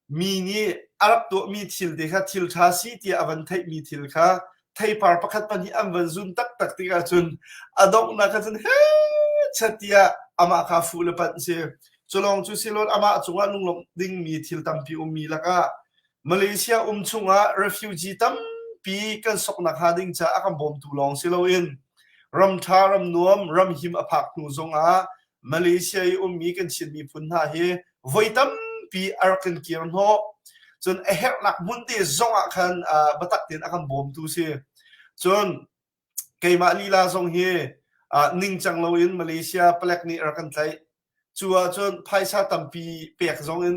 [SPEAKER 4] Mi nih a rak tuahmi thil te kha thil ṭha si tiah a van theihmi thil kha theipar pakhat pahnih an van zun taktak tikah cun a donghnak ah cun hechet tiah amah kha fuh le panh si. Culawng cu siloin amah cungah lunglawmh dingmi thil tampi ummi lakah Malaysia um chungah refugee tampi kan soknak hnga ding caah a kan bawmtu lawng si loin ram ṭha, ram nuam, ram him a phak hnu zongah Malaysia i ummi kan Chin miphun hna hi voi tampi a rak kan kir hnawh. Cun a herhnak hmun te zong ah khan biatak tein a kan bawmtu si. Cun keimah lila zong hi ningcang loin Malaysia palek nih a rak kan tlaih. Cu ahcun phaisa tampi pek zong in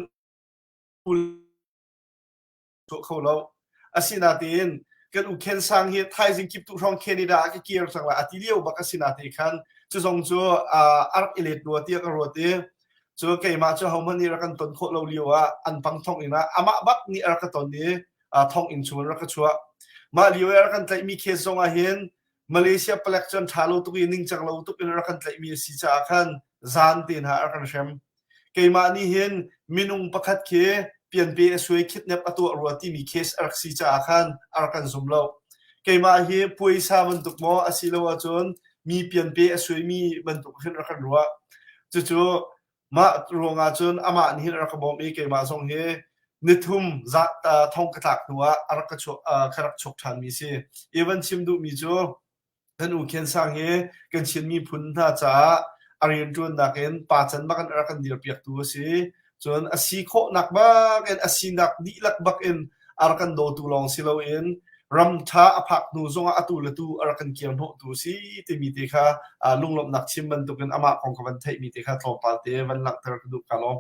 [SPEAKER 4] tuah kho lo. Asinain kan u Khen Sang hi thaizing kip tu hrawng Canada ah ka kir cang lai a ti lio bak asinate khan cu zong cu a rak i let rua tiah ka ruat i cu keimah cu hohmanh nih rak kan ton khawh lo lio ah an pang thong in ah amah bak nih a rak ka ton i thonginn chung in rak ka chuah. Mah lio i a rak kan tlaihmi case zong ah hin Malaysia palek cu an ṭha lo tuk i ningcang lo tuk in rak kan tlaihmi a si caah khan zan te hna a rak kan hrem. Keimah nih hin minung pakhat khi pianpe a suai kidnap a tuah rua timi case a rak si caah khan a rak kan zum lo. Keimah hi puaisa bantuk maw asilo ahcun mi pianpe a suaimi bantuk hin rak kan ruah. Cucu mah ruangah cun amah nih hin a rak ka bawmh i keimah zong hi nithum thong ka tlak hnu ah a rak ka chuak ka rak chuak ṭhanmi si. Evan chim duhmi cu Kan U Khen Sang hi kan Chin miphun hna caah a rianṭuannak in pa can bak in a rak kan dirpiaktu a si. Cun a si khawhnak bak in a sinak dihlak bak in a rak kan dawtu lawng si loin ram ṭha a phak hnu zongah atu le tu a rak kan kir hnawhtu a si timi te kha lunglawmhnak chim bantukin amah kong ka van theihmi te kha tlawmpal te van langhter ka duh ka lawm.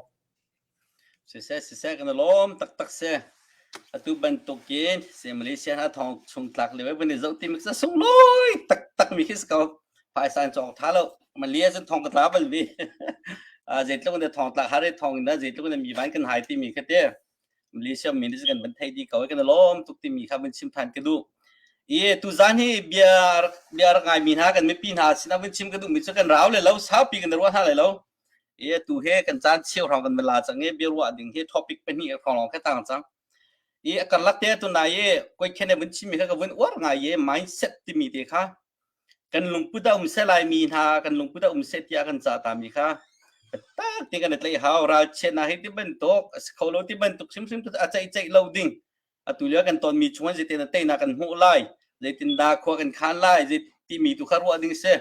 [SPEAKER 1] Siseh, siseh, kan i lawm taktak si. Atu bantukin si Malaysia hna thong chung tlak lio vun i zoh ti mi cu sunglawi taktak mi khi si ko. Phaisa in cawk tha lo. Malaysia cun thong ka tla bal vi. Zeitluk in thong tlak har i thong in zeitluk in mi van kan hai timi kha te. Malaysia mi nih kan van thei di ko i kan lawm tuk timi kha vun chim than ka duh. I tuzan hi bia bia rak ngai mi hna kan mipi hna sinah vun chim ka duh mi cu kan rau le lo saupi kan ruah hna lai lo. I atu he kan caan cheu hrawng kan la cang i bia ruah ding hi topic pahnih hrawng lawng kha tang cang. I a karlak te tu nai i koi khen vun chim mi kha ka vun uar ngai i mindset timi te kha kan lungput a um se lai mi hna kan lungput a um se tiah kan ca ta mi kha tak te kan tlaih hau ralchiat na hi ti bantuk a si kho lo ti bantuk hrimhrim a ceih ceih lo ding atu lio kan tonmi chungin zeitin teinak kan hmuh lai zeitin dah khua kan khan lai zei timi tu kha ruah ding si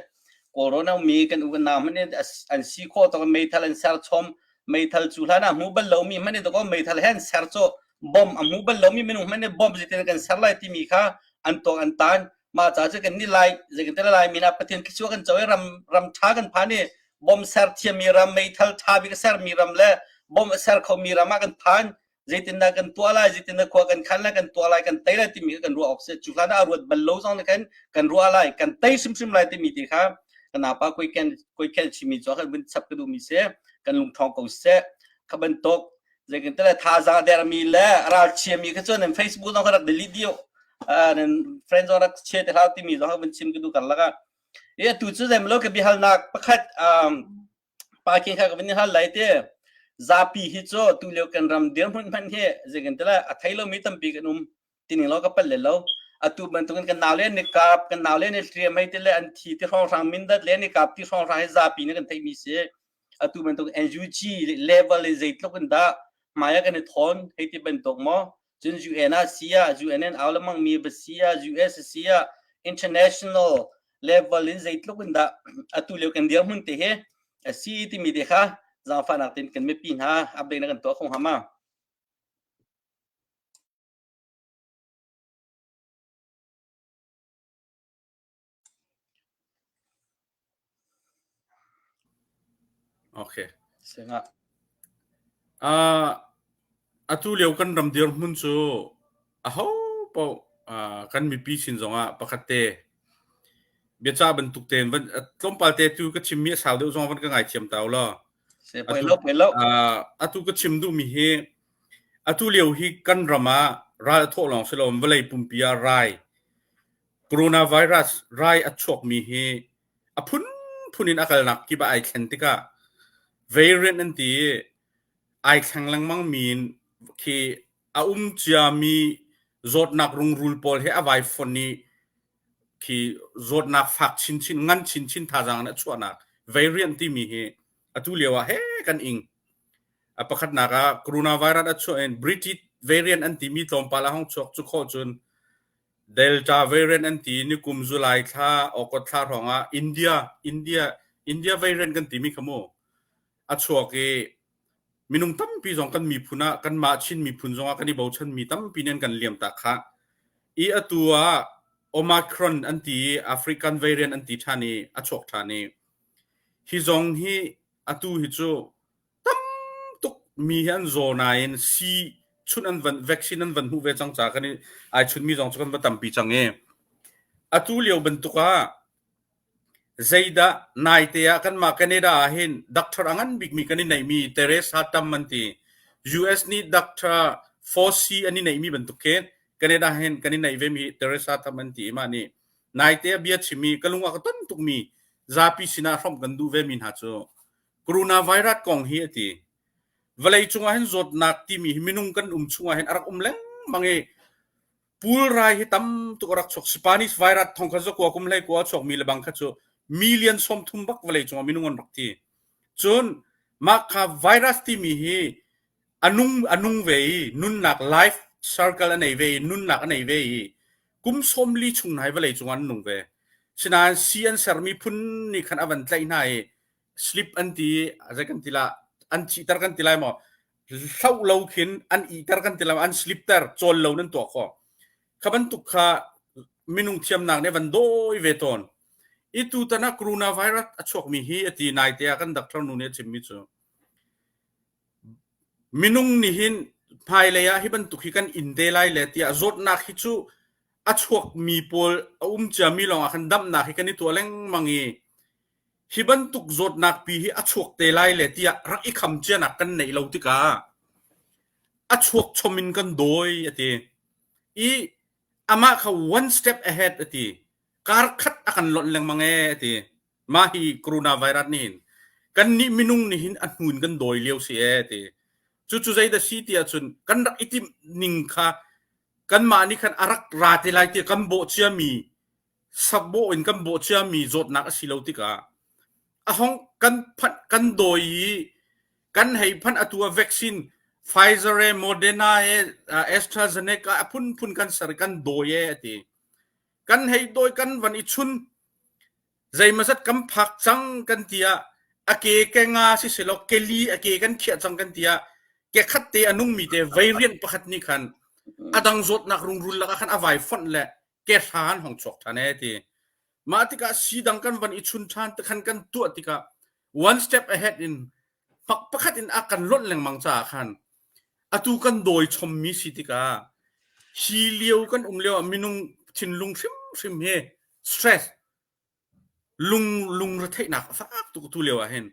[SPEAKER 1] kawlrawn a ummi kan u kan nau hmanh in an si khawh tawk meithal an ser chom meithal cu hlan ah hmu bal lomi hmanh in dakaw meithal he an ser cu bom a hmu bal lomi minung hmanh in bom zeitin kan ser lai timi kha an tuak an tan mah ca cu kan ni lai zeitin te lai mi na pathian thluachuah kan co i ram ram tha kan phan i bom ser thiammi ram meithal tha bik a sermi ram le bom a ser khomi ram ah kan phan zeitindah kan tuah lai zeitindah khua kan khan lai kan tuah lai kan tei lai timi kha kan ruah awk si cu hlan ah ruat bal lo zong nih khan kan ruah lai kan tei hrimhrim lai timi ti kha kan apa koi ken koi ken chimi cu kan vun chap ka duh mi si kan lungthawng ko seh kha bantuk zeitin te le thazaang der mi le ral chia mi kha cun nan Facebook zong kha rak delete dio nan friend zong rak chia te hlau timi zong kha vun chim ka duh karlak ah e tu cu zemlo ka biahalnak pakhat um Pa king kha ka van i hal lai te. Zapi hi cu tu lio kan ram dirhmun hmanh hi zeikan te lai a thei lomi tampi kan um tining lo ka pal le lo. Atu bantukin kan nau le ni kap kan nau le ni hriam hei ti le an thi ti hrawnghrang mindat le ni kap ti hrawnghrang hi zapi nih kan theihmi si. Atu bantuk NUG level in zeitluk in dah hmai ah kan i thawn hei ti bantuk maw cun UN ah si ah UN in au lengmang mi va si ah US si ah international level in zeitluk in dah atu lio kan dirhmun te hi a si timi te kha zaangfahnak tein kan mipi hna update na kan tuah kho hnga ma?
[SPEAKER 2] Okay.
[SPEAKER 1] Singa.
[SPEAKER 2] Uh, atu lio kan ram dirhmun cu aho paoh uh, kan mipi sin zongah pakhat te biaca bantuk tein van tlawmpal te tu ka chimmi a sau deuh zong van ka ngaithiam tau lo.
[SPEAKER 1] Se poi lo poi lo.
[SPEAKER 2] Uh, atu ka chim duhmi hi atu lio hi kan ram ah ral a thawh lawng si lo vawlei pumpi ah rai Coronavirus rai a chuakmi hi a phunphun in a kalnak kip ah ai thlen tikah variant an ti i ai thleng lengmangmi in khi a um ciami zawtnak rungrul pawl he a vai fonh i khi zawtnak fak chinchin ngan chinchin thazaang in a chuahnak variant timi hi atu lio ah he kan ing. A pakhatnak ah coronavirus a chuah in British variant an timi tlawmpal a hung chuak cu khawh cun Delta variant an ti i nikum July thla, August thla hrawngah India, India, India variant kan timi kha mu a chuak i minung tampi zong kan miphun ah kanmah Chin miphun zongah kan i bochanmi tampi nih an kan liam tak khah. I atu ah Omicron an ti i African variant an ti ṭhan i a chuak ṭhan i hi zong hi atu hi cu tam tuk mi hi an zaw nain sii chunh an van vaccine an van hmuh ve cang caah kan i ai chunmi zong cu kan va tampi cang i atu lio bantuk ah zeidah naite ah kanmah Canada ah hin doctor a ngan bikmi kan i neihmi Teresa Tam an ti US nih Doctor Fauci an i neihmi bantuk khin Canada hin kan i neih vemi Teresa Tam an ti i mah nih naite ah bia chimmi ka lung a ka ton tukmi zapi sinah hrawmh kan duh vemi hna cu Coronavirus kong hi a ti. Vawleicung ah hin zawtnak timi hi minung kan um chungah hin a rak um lengmang i pulrai hi tam tuk a rak chuak. Spanish virus thong kha zakua kum hlei kua a chuakmi le bang kha cu million 30 bak vawleicung ah minung an rak thi. Cun mah kha virus timi hi a nung a nung ve i nunnak life circle a nei ve i nunnak a nei ve i kum 40 chung hna hi vawleicung ah an nung ve. Sinain sii an sermi phun nih khan a van tlaih hna i slip an ti zei kan ti la an thihter kan ti lai maw hloh lo khin an iter kan ti lai an slip ter cawl lo nan tuah kho kha bantuk kha minung thiamnak nih van dawi ve tawn i tu tan ah coronavirus a chuakmi hi ati nai te ah kan doctor nu nih a chimmi cu minung nih hin Hmailei ah hi bantuk hi kan in te lai le tiah zawtnak hi cu a chuakmi pawl a um ciami lawngah khan damnak hi kan i tuah lengmang i hi bantuk zawtnak pi hi a chuak te lai le tiah rak i kham cianak kan neih lo tikah a chuak chom in kan dawi a ti. I amah kha one step ahead a ti. Kar khat a kan lonh lengmang ee a ti. Mah hi coronavirus nih hin kannih minung nih hin a hnu in kan dawi lio si ee ti. Cucu zeidah si ti ahcun kan rak i timh ning kha kanmah nih khan a rak ra te lai tiah kan bawh ciami sabawh in kan bawh ciami zawtnak a si lo tikah a hong kan phanh kan dawi i kan hei phanh atu ah vaccine Pfizer e Moderna e AstraZeneca a phunphun kan ser i kan dawi e a ti. Kan hei dawi kan van i chun Zeimawzat kan phak cang kan ti ah a ke ke nga siselaw keli a ke kan khiah cang kan ti ah ke khat te a nungmi te veirian pakhat nih khan a dang zawtnak rungrul lakah khan a vai fonh le ke hra an hong chuak ṭhan ee ti. Mah tikah sii dang kan van i chun ṭhan te khan kan tuah tikah one step ahead in pak pakhat in a kan lonh lengmang caah khan atu kan dawi chommi si tikah hi lio kan um lio ah minung thinlung hrimhrim hi stress lung lungretheihnak a fak tuk tu lio ah hin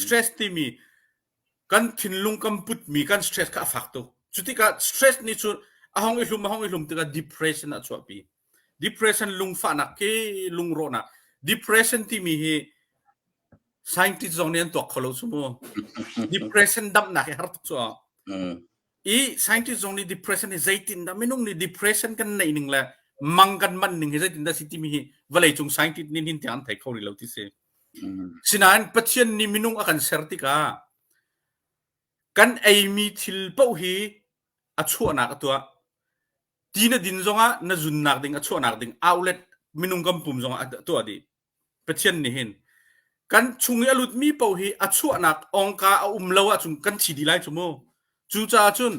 [SPEAKER 2] stress timi kan thinlung kan putmi kan stress kha a fak tuk cu tikah stress nih cun a hong i hlum a hong i hlum tikah depression a chuahpi depression lungfahnak khi lungrawhnak depression timi hi scientist zong nih an tuak kho lo cu mu depression damnak hi har tuk cu i scientist zong nih depression hi zeitin dah minung nih depression kan neih ning le mang kan man ning hi zeitin dah si timi hi vawlei cung scientist nih hin tiang an thei kho rih lo ti si sinain Pathian nih minung a kan ser tikah kan eimi thil paoh hi a chuahnak a tuah ti na din zongah na zunnak ding a chuahnak ding outlet minung kan pum zongah a tuah dih Pathian nih hin kan chung i a lutmi paoh hi a chuahnak ongka a um lo ahcun kan thi dih lai cu mu. Cucaah cun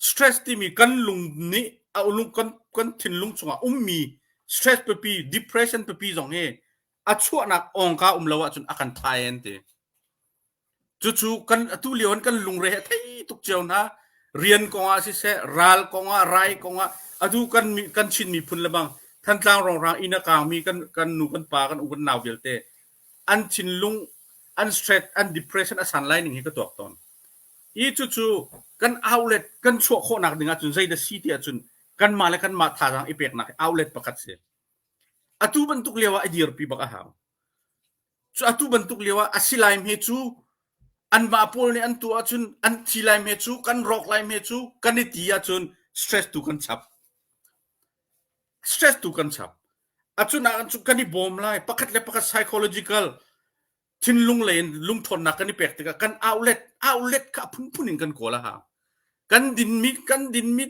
[SPEAKER 2] stress timi kan lung nih a lung kan kan thinlung chungah ummi stress pipi depression pipi zong hi a chuahnak ongka um lo ahcun a kan thai an ti. Cucu kan atu lio in kan lungre he thei tuk cio hna. Rian kong ah siseh, ral kong ah, rai kong ah, atu kan kan Chin miphun le bang Thantlang rongrang inn a kaangmi kan kan nu kan pa kan u kan nau vialte an thinlung an stress an depression a san lai ning hi ka tuak tawn. I cucu kan outlet kan chuah khawhnak ding ahcun zeidah si ti ahcun kanmah le kanmah thazaang i peknak hi outlet pakhat si. Atu bantuk lio ah i dirpi bak a hau. Cu atu bantuk lio ah a si lai hme cu anmah pawl nih an tuah ahcun an thi lai hme cu kan rawk lai hme cu kan i ti ahcun stress tu kan chap. Stress tu kan chap. Acun ah cu kan i bawm lai pakhat le pakhat psychological thinlung lei in lungthawnnak kan i pek tikah kan outlet outlet kha a phunphun in kan kawl a hau. Kan dinmi kan dinmi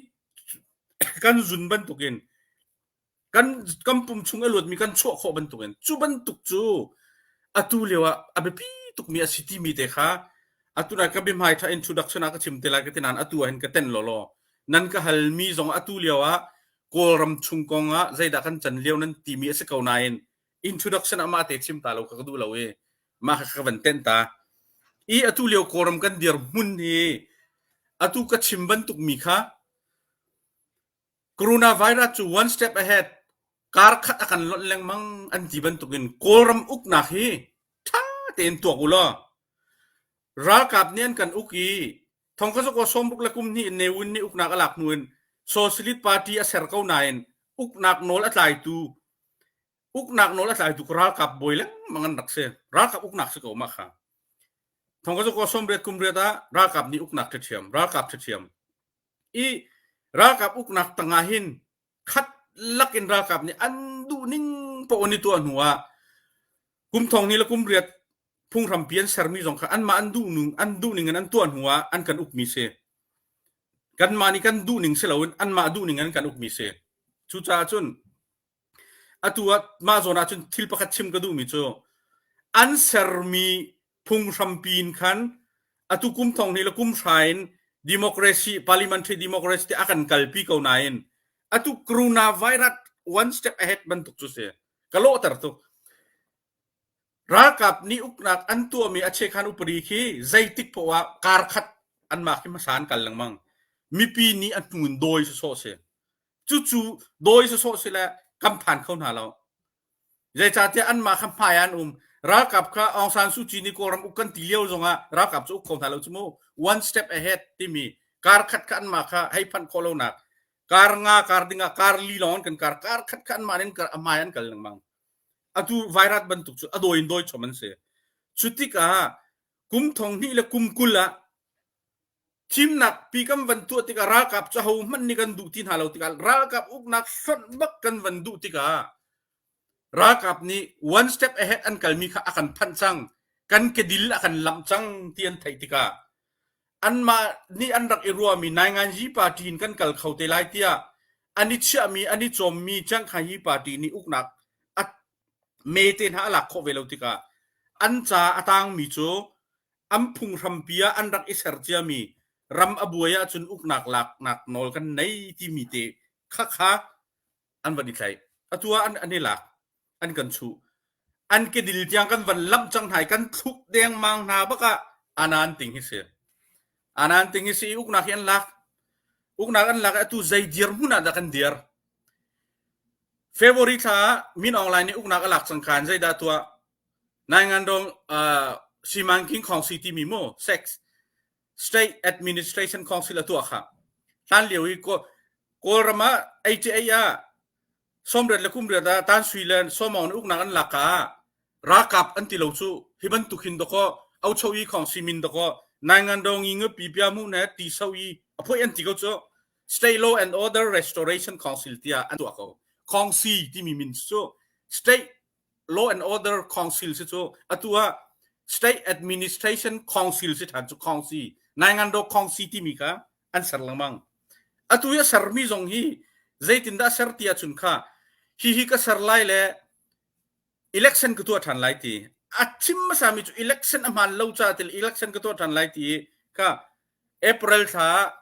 [SPEAKER 2] kan zun bantukin kan kan pum chung a luatmi kan chuah khawh bantukin cu bantuk cu atu lio ah a biapi tukmi a si timi te kha atu na ka biahmai tha introduction ah ka chim te lai ka ti nain atu ah hin ka ten lawlaw nan ka halmi zong atu lio ah Kawlram chung kong ah zeidah kan can lio nan timi a si ko nain introduction ah mah te chim ta lo ka ka duh lo i mah kha ka van tenh ta i atu lio Kawlram kan dir hmun hi atu ka chim bantuk mi kha Coronavirus cu one step ahead kar khat a kan lonh lengmang an ti bantukin Kawlram uknak hi ṭha tein tuak u law ralkap nih an kan uk i thongkazuk 60 le kum hnih Ne Win nih uknak a lak hnu in Socialist Party a ser ko nain uknak nawl a tlaitu uknak nawl a tlaitu ralkap bawi lengmang an rak si. Ralkap uknak si ko mah kha. Thongkazuk 80 kum riat ah ralkap nih uknak ṭhiam, ralkap ṭhiam. I ralkap uknak tangah hin khat lakin ralkap nih an duh ning paoh an i tuah hnu ah kum thong hnih le kum riat phunghrampi an sermi zong kha anmah an duh ning an duh ning in an tuah hnu ah an kan ukmi si. Kanmah nih kan duh ning si loin anmah duh ning in an kan ukmi si. Cucaah cun Atu ah mah zawn ah cun thil pakhat chim ka duhmi cu an sermi phunghrampi in khan atu kum thong hnih le kum hra in democracy parliamentary democracy te a kan kalpi ko nain atu coronavirus one step ahead bantuk cu si ka lawhter tuk Ralkap nih uknak an tuahmi a chekhan upadi khi zeitik poah ah kar khat anmah khi hmasa an kal lengmang. Mipi nih a hnu in dawi sawsawh si. Cucu dawi sawsawh si le kan phan kho hna lo. Zeicahtiah anmah kha hmai ah an um. Ralkap kha Aung San Suu Kyi nih Kawlram uk kan ti lio zongah ralkap cu uk kho hna lo cu mu. One step ahead timi kar khat kha anmah kha hei phanh khawh lonak kar nga kar dingah kar li lawng an kan kar kar khat kha anmah nih an hmai an kal lengmang. Atu vairat bantuk cu a dawi in dawi chom an si. Cu tikah kum thong hnih le kum 20 ah thimnak pi kan van tuah tikah ralkap cu hohmanh nih kan duh ti hna lo tikah ralkap uknak hlonh bak kan van duh tikah ralkap nih one step ahead an kalmi kha a kan phanh cang kan kedil a kan lamh cang ti an theih tikah anmah nih an rak i ruahmi Nainganzi party in kan kal kho te lai tiah an i chiahmi an i cawmmi Chiangkhai party nih uknak a me te hna a lak khawh ve lo tikah an ca a tangmi cu an phunghrampi ah an rak i ser ciami ram a buai ahcun uknak laknak nawl kan nei timi te khakha an van i tlaih. Atu ah an, an i lak, an kan chuh. An kedil tiang kan van lamh cang hna i kan thluk dengmang hna bak ah anan ting hi si. Anan ting hi si i uknak hi an lak. Uknak an lak i atu zei dirhmun ah dah kan dir? February thla ah Min Aung Hlaing nih uknak a lak cang khan zeidah tuah? Naingan-dong uh, Simanking Khawngsi timi mu sex State Administration Council a tuah kha. Hlan lio i Kawlram ah 88 ah sawmriat le kumriat ah Tan Sui le Sawmawng nih uknak an lak ah ralkap an ti lo cu hi bantuk hin dakaw Ocho i Khawngsi min dakaw Naingan-dong i ngapi pia mu ne ti so i a phoih an ti ko cu State Law and Order Restoration Council tiah an tuah ko. Khawngsi timi min cu State Law and Order Council si cu atu ah State Administration Council si ṭhan cu Council Naingandaw Council timi kha an ser lengmang. Atu i a sermi zong hi zeitindah a ser ti ahcun kha hihi ka ser lai le election ka tuah ṭhan lai ti a chim hmasami cu election a hmaan lo caah til election ka tuah ṭhan lai ti kha April thla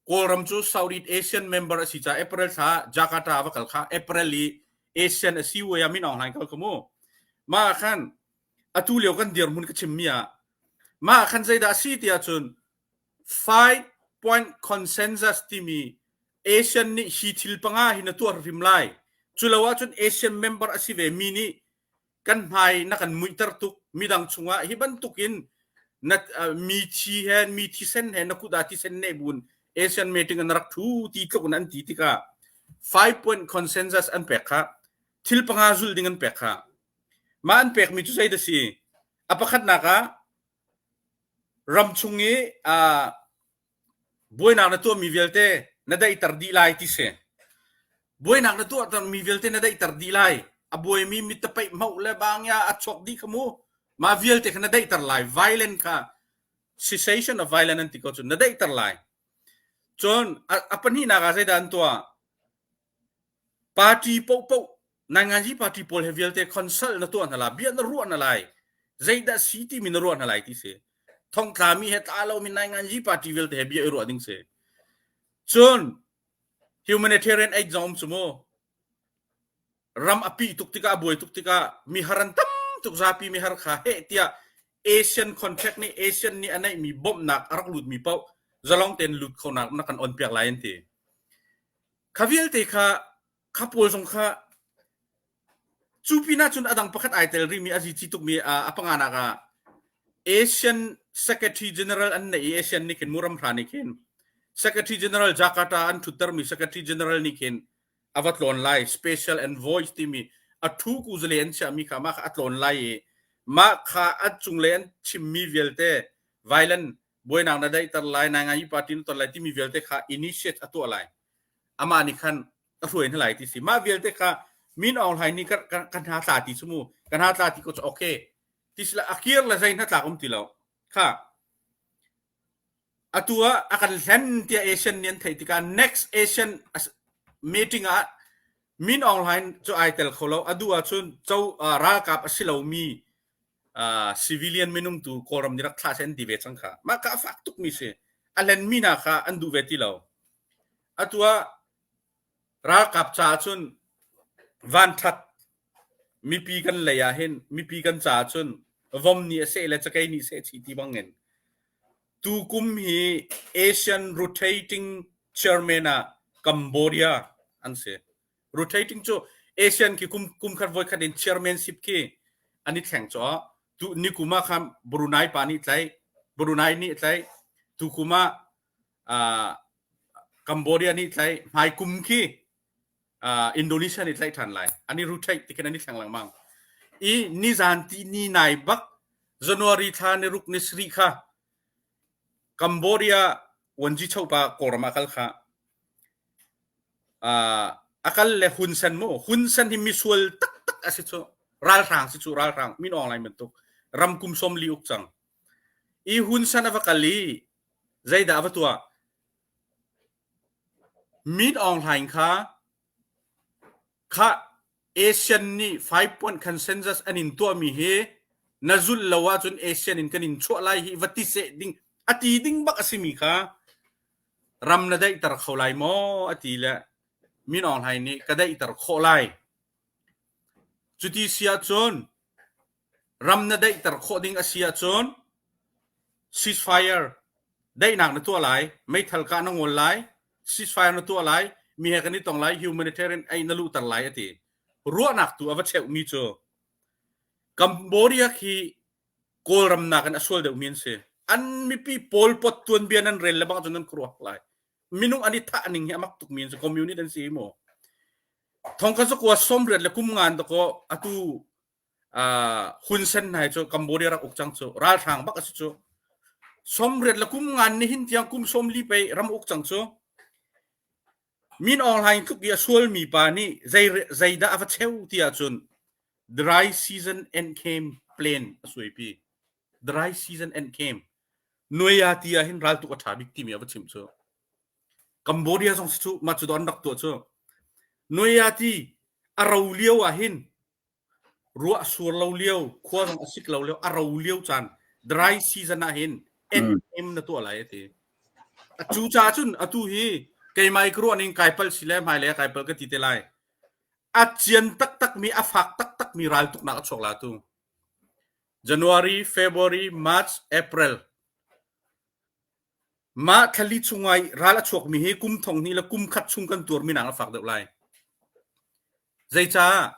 [SPEAKER 2] Kawlram cu Southeast Asian member a si caah April thla Jakarta va kal kha April i ASEAN a si way ah Min Aung Hlaing kal ka mu. Mah ah khan atu lio kan dirhmun ka chimmi ah mah ah khan zeidah a si ti ahcun five point consensus timi ASEAN nih hi thil panga hi na tuah hrim lai. Cu lo ahcun ASEAN member a si ve mi nih kan hmai na kan muihter tuk midang chungah hi bantukin na mi thi he mi thisen he na kut ah thisen ne bun ASEAN meeting an rak thu ti tluk in an ti tikah five point consensus an pek kha thil panga zul ding an pek kha mah an pek mi cu zei da si a pakhatnak ah ram chung i Buainak na tuahmi vialte na daihter dih lai ti si. Buainak na tuahtermi vialte na daihter dih lai. A buaimi mitapeih hmoh le bangya a chuak dih kha mu. Mah vialte kha na daihter lai. Violent kha cessation of violence an ti ko cu na daihter lai. Cun a, a pahnihnak ah zeidah an tuah? Party paohpaoh Nainganzi party pawl he vialte consult na tuah hna la, bia na ruah hna lai. Zeidah si timi na ruah hna lai ti si. Thongtlami he tla lomi Nainganzi party vialte he bia i ruah ding si. Cun humanitarian aid zong um cu mu. Ram a pih tuk tikah a buai tuk tikah mi har an tam tuk zapi mi har kha heh tiah Asian contract nih Asian nih a neihmi bawmhnak a rak lutmi paoh zalong tein lut kho nak na kan on piak lai an ti. Kha vialte kha kha pawl zong kha cu pinah cun a dang pakhat ai tel rihmi a zici tukmi a panganak ah Asian Secretary General an neih i Asian nih khin muram hra nih khin Secretary General Jakarta an ṭhuttermi Secretary General nih khin a va tlawn lai Special Envoy timi a thu kuzale an chiahmi kha mah kha a tlawn lai i mah kha a cunglei an chimmi vialte violent buainak na daihter lai nai ngai party na ton lai timi vialte kha initiate a tuah lai amah nih khan a hruai hna lai ti si mah vialte kha Min Aung Hlaing nih ka hna tla ti cu mu ka hna tla ti ko cu okay ti sila a kir le zei hna tlak um ti lo kha atu ah a kan hlen tiah Asian nih an theih tikah next Asian meeting ah Min Aung Hlaing cu ai tel kho lo a duh ahcun co ralkap a si lomi civilian minung tu Kawlram nih rak thlah seh an ti ve cang kha mah ka a fak tukmi si a hlenmi hna kha an duh ve ti lo atu ah ralkap caah cun vanṭhat mipi kan lei ah hin mipi kan caah cun vom nih a seh le cakei nih seh chih ti bangin tukum hi Asian rotating. Chairman ah Cambodia an si. Rotating cu ASEAN khi kum kum khat voi khat in chairmanship khi an i thleng cu tu ni kum ah khan Brunei pa nih tlaih Brunei nih tlaih tu kum ah uh, Cambodia nih tlaih hmai kum khi uh, Indonesia nih tlaih ṭhan lai an i rotate ti khin an i thleng lengmang i nizan ti ni nai bak January thla ni ruk ni sri kha Cambodia Wanji chopa Kawlram ah kal kha uh, a kal le Hun Sen mu Hun Sen hi misual taktak a si cu ralhrang si cu ralhrang min Aung Hlaing bantuk ram kum som li uk cang i Hun Sen a va kal i zeidah a va tuah Min Aung Hlaing kha kha ASEAN nih five point consensus an in tuahmi hi na zulh lo ahcun ASEAN in kan in chuah lai hi va ti seh ding a ti ding bak a simi kha ram na daihter kho lai maw a ti le Min Aung Hlaing nih ka daihter khawh lai. Cuti si ahcun ram na daihter khawh ding a si ahcun ceasefire daihnak na tuah lai, meithal kah na ngol lai, ceasefire na tuah lai, mi he kan i tong lai, humanitarian aid na luhter lai a ti. Ruahnak tu a va cheuhmi cu Cambodia khi Kawlram nakin a sual deuhmi an si. An mipi Pol Pot tuanbia nan rel le bang cun nan khuaruah lai. Minung an i thah ning hi a mak tukmi an si. Communist an si mu. Thongkha zakua sawmriat le kum ngan dakaw atu Hun Sen hna cu Cambodia rak uk cang cu ralhrang bak a si cu 90 le kum ngan nihin tiang kum 40 pei ram uk cang cu Min Aung Hlaing tluk i a sualmi pa nih zei zeidah a va cheu ti ahcun dry season end came plan a suaipi dry season end came nuaya ti ah hin raltuk a ṭha bik timi a va chim cu Cambodia zong si cu mah cu an rak tuah cu nuaya ti a ro lio ah hin Ruah sur lo lio, khua zong a sik lo lio, a ro lio caan, dry season ah hin en na tuah lai a ti. Cu caah cun atu hi keimah i ka ruah ning kai palh si le hmailei ah kai palh ka ti te lai. A cian taktakmi, a fak taktakmi raltuknak a chuak la tu. January, February, March, April. Mah thlali chungah i ral a chuakmi hi kum thong hnih le kum khat chung kan tuarmi nak a fak deuh lai. Zeicah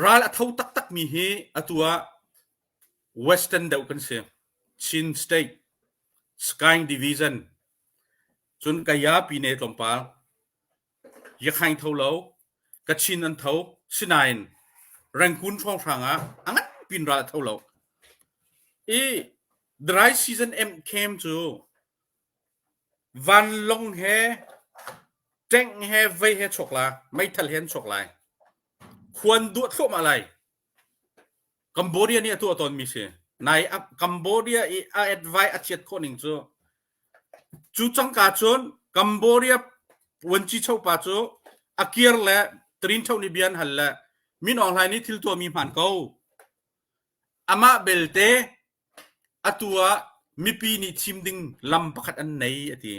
[SPEAKER 2] ral a tho taktakmi hi atu ah Western deuh kan si. Chin State, Skying Division, cun Kaya Pine tlawmpal, Yakhaing tho lo, Kachin an tho, sinain Rangoon hrawnghrang ah a ngan pin ral a tho lo. I dry season camp cu Vanlawng he tank he vei he chuak la, meithal he an chuak lai. Khuan duah thluahmah lai. Cambodia nih a tuah tawnmi si. Nai Cambodia i a advice a chiat khawh ning cu cu cangka cun Cambodia vuanci chopa cu a kir le Trin Tho nih bia an hal le Min Aung Hlaing nih thil tuahmi hmaan ko. Amah belte Atu ah mipi nih thim ding lam pakhat an nei a ti.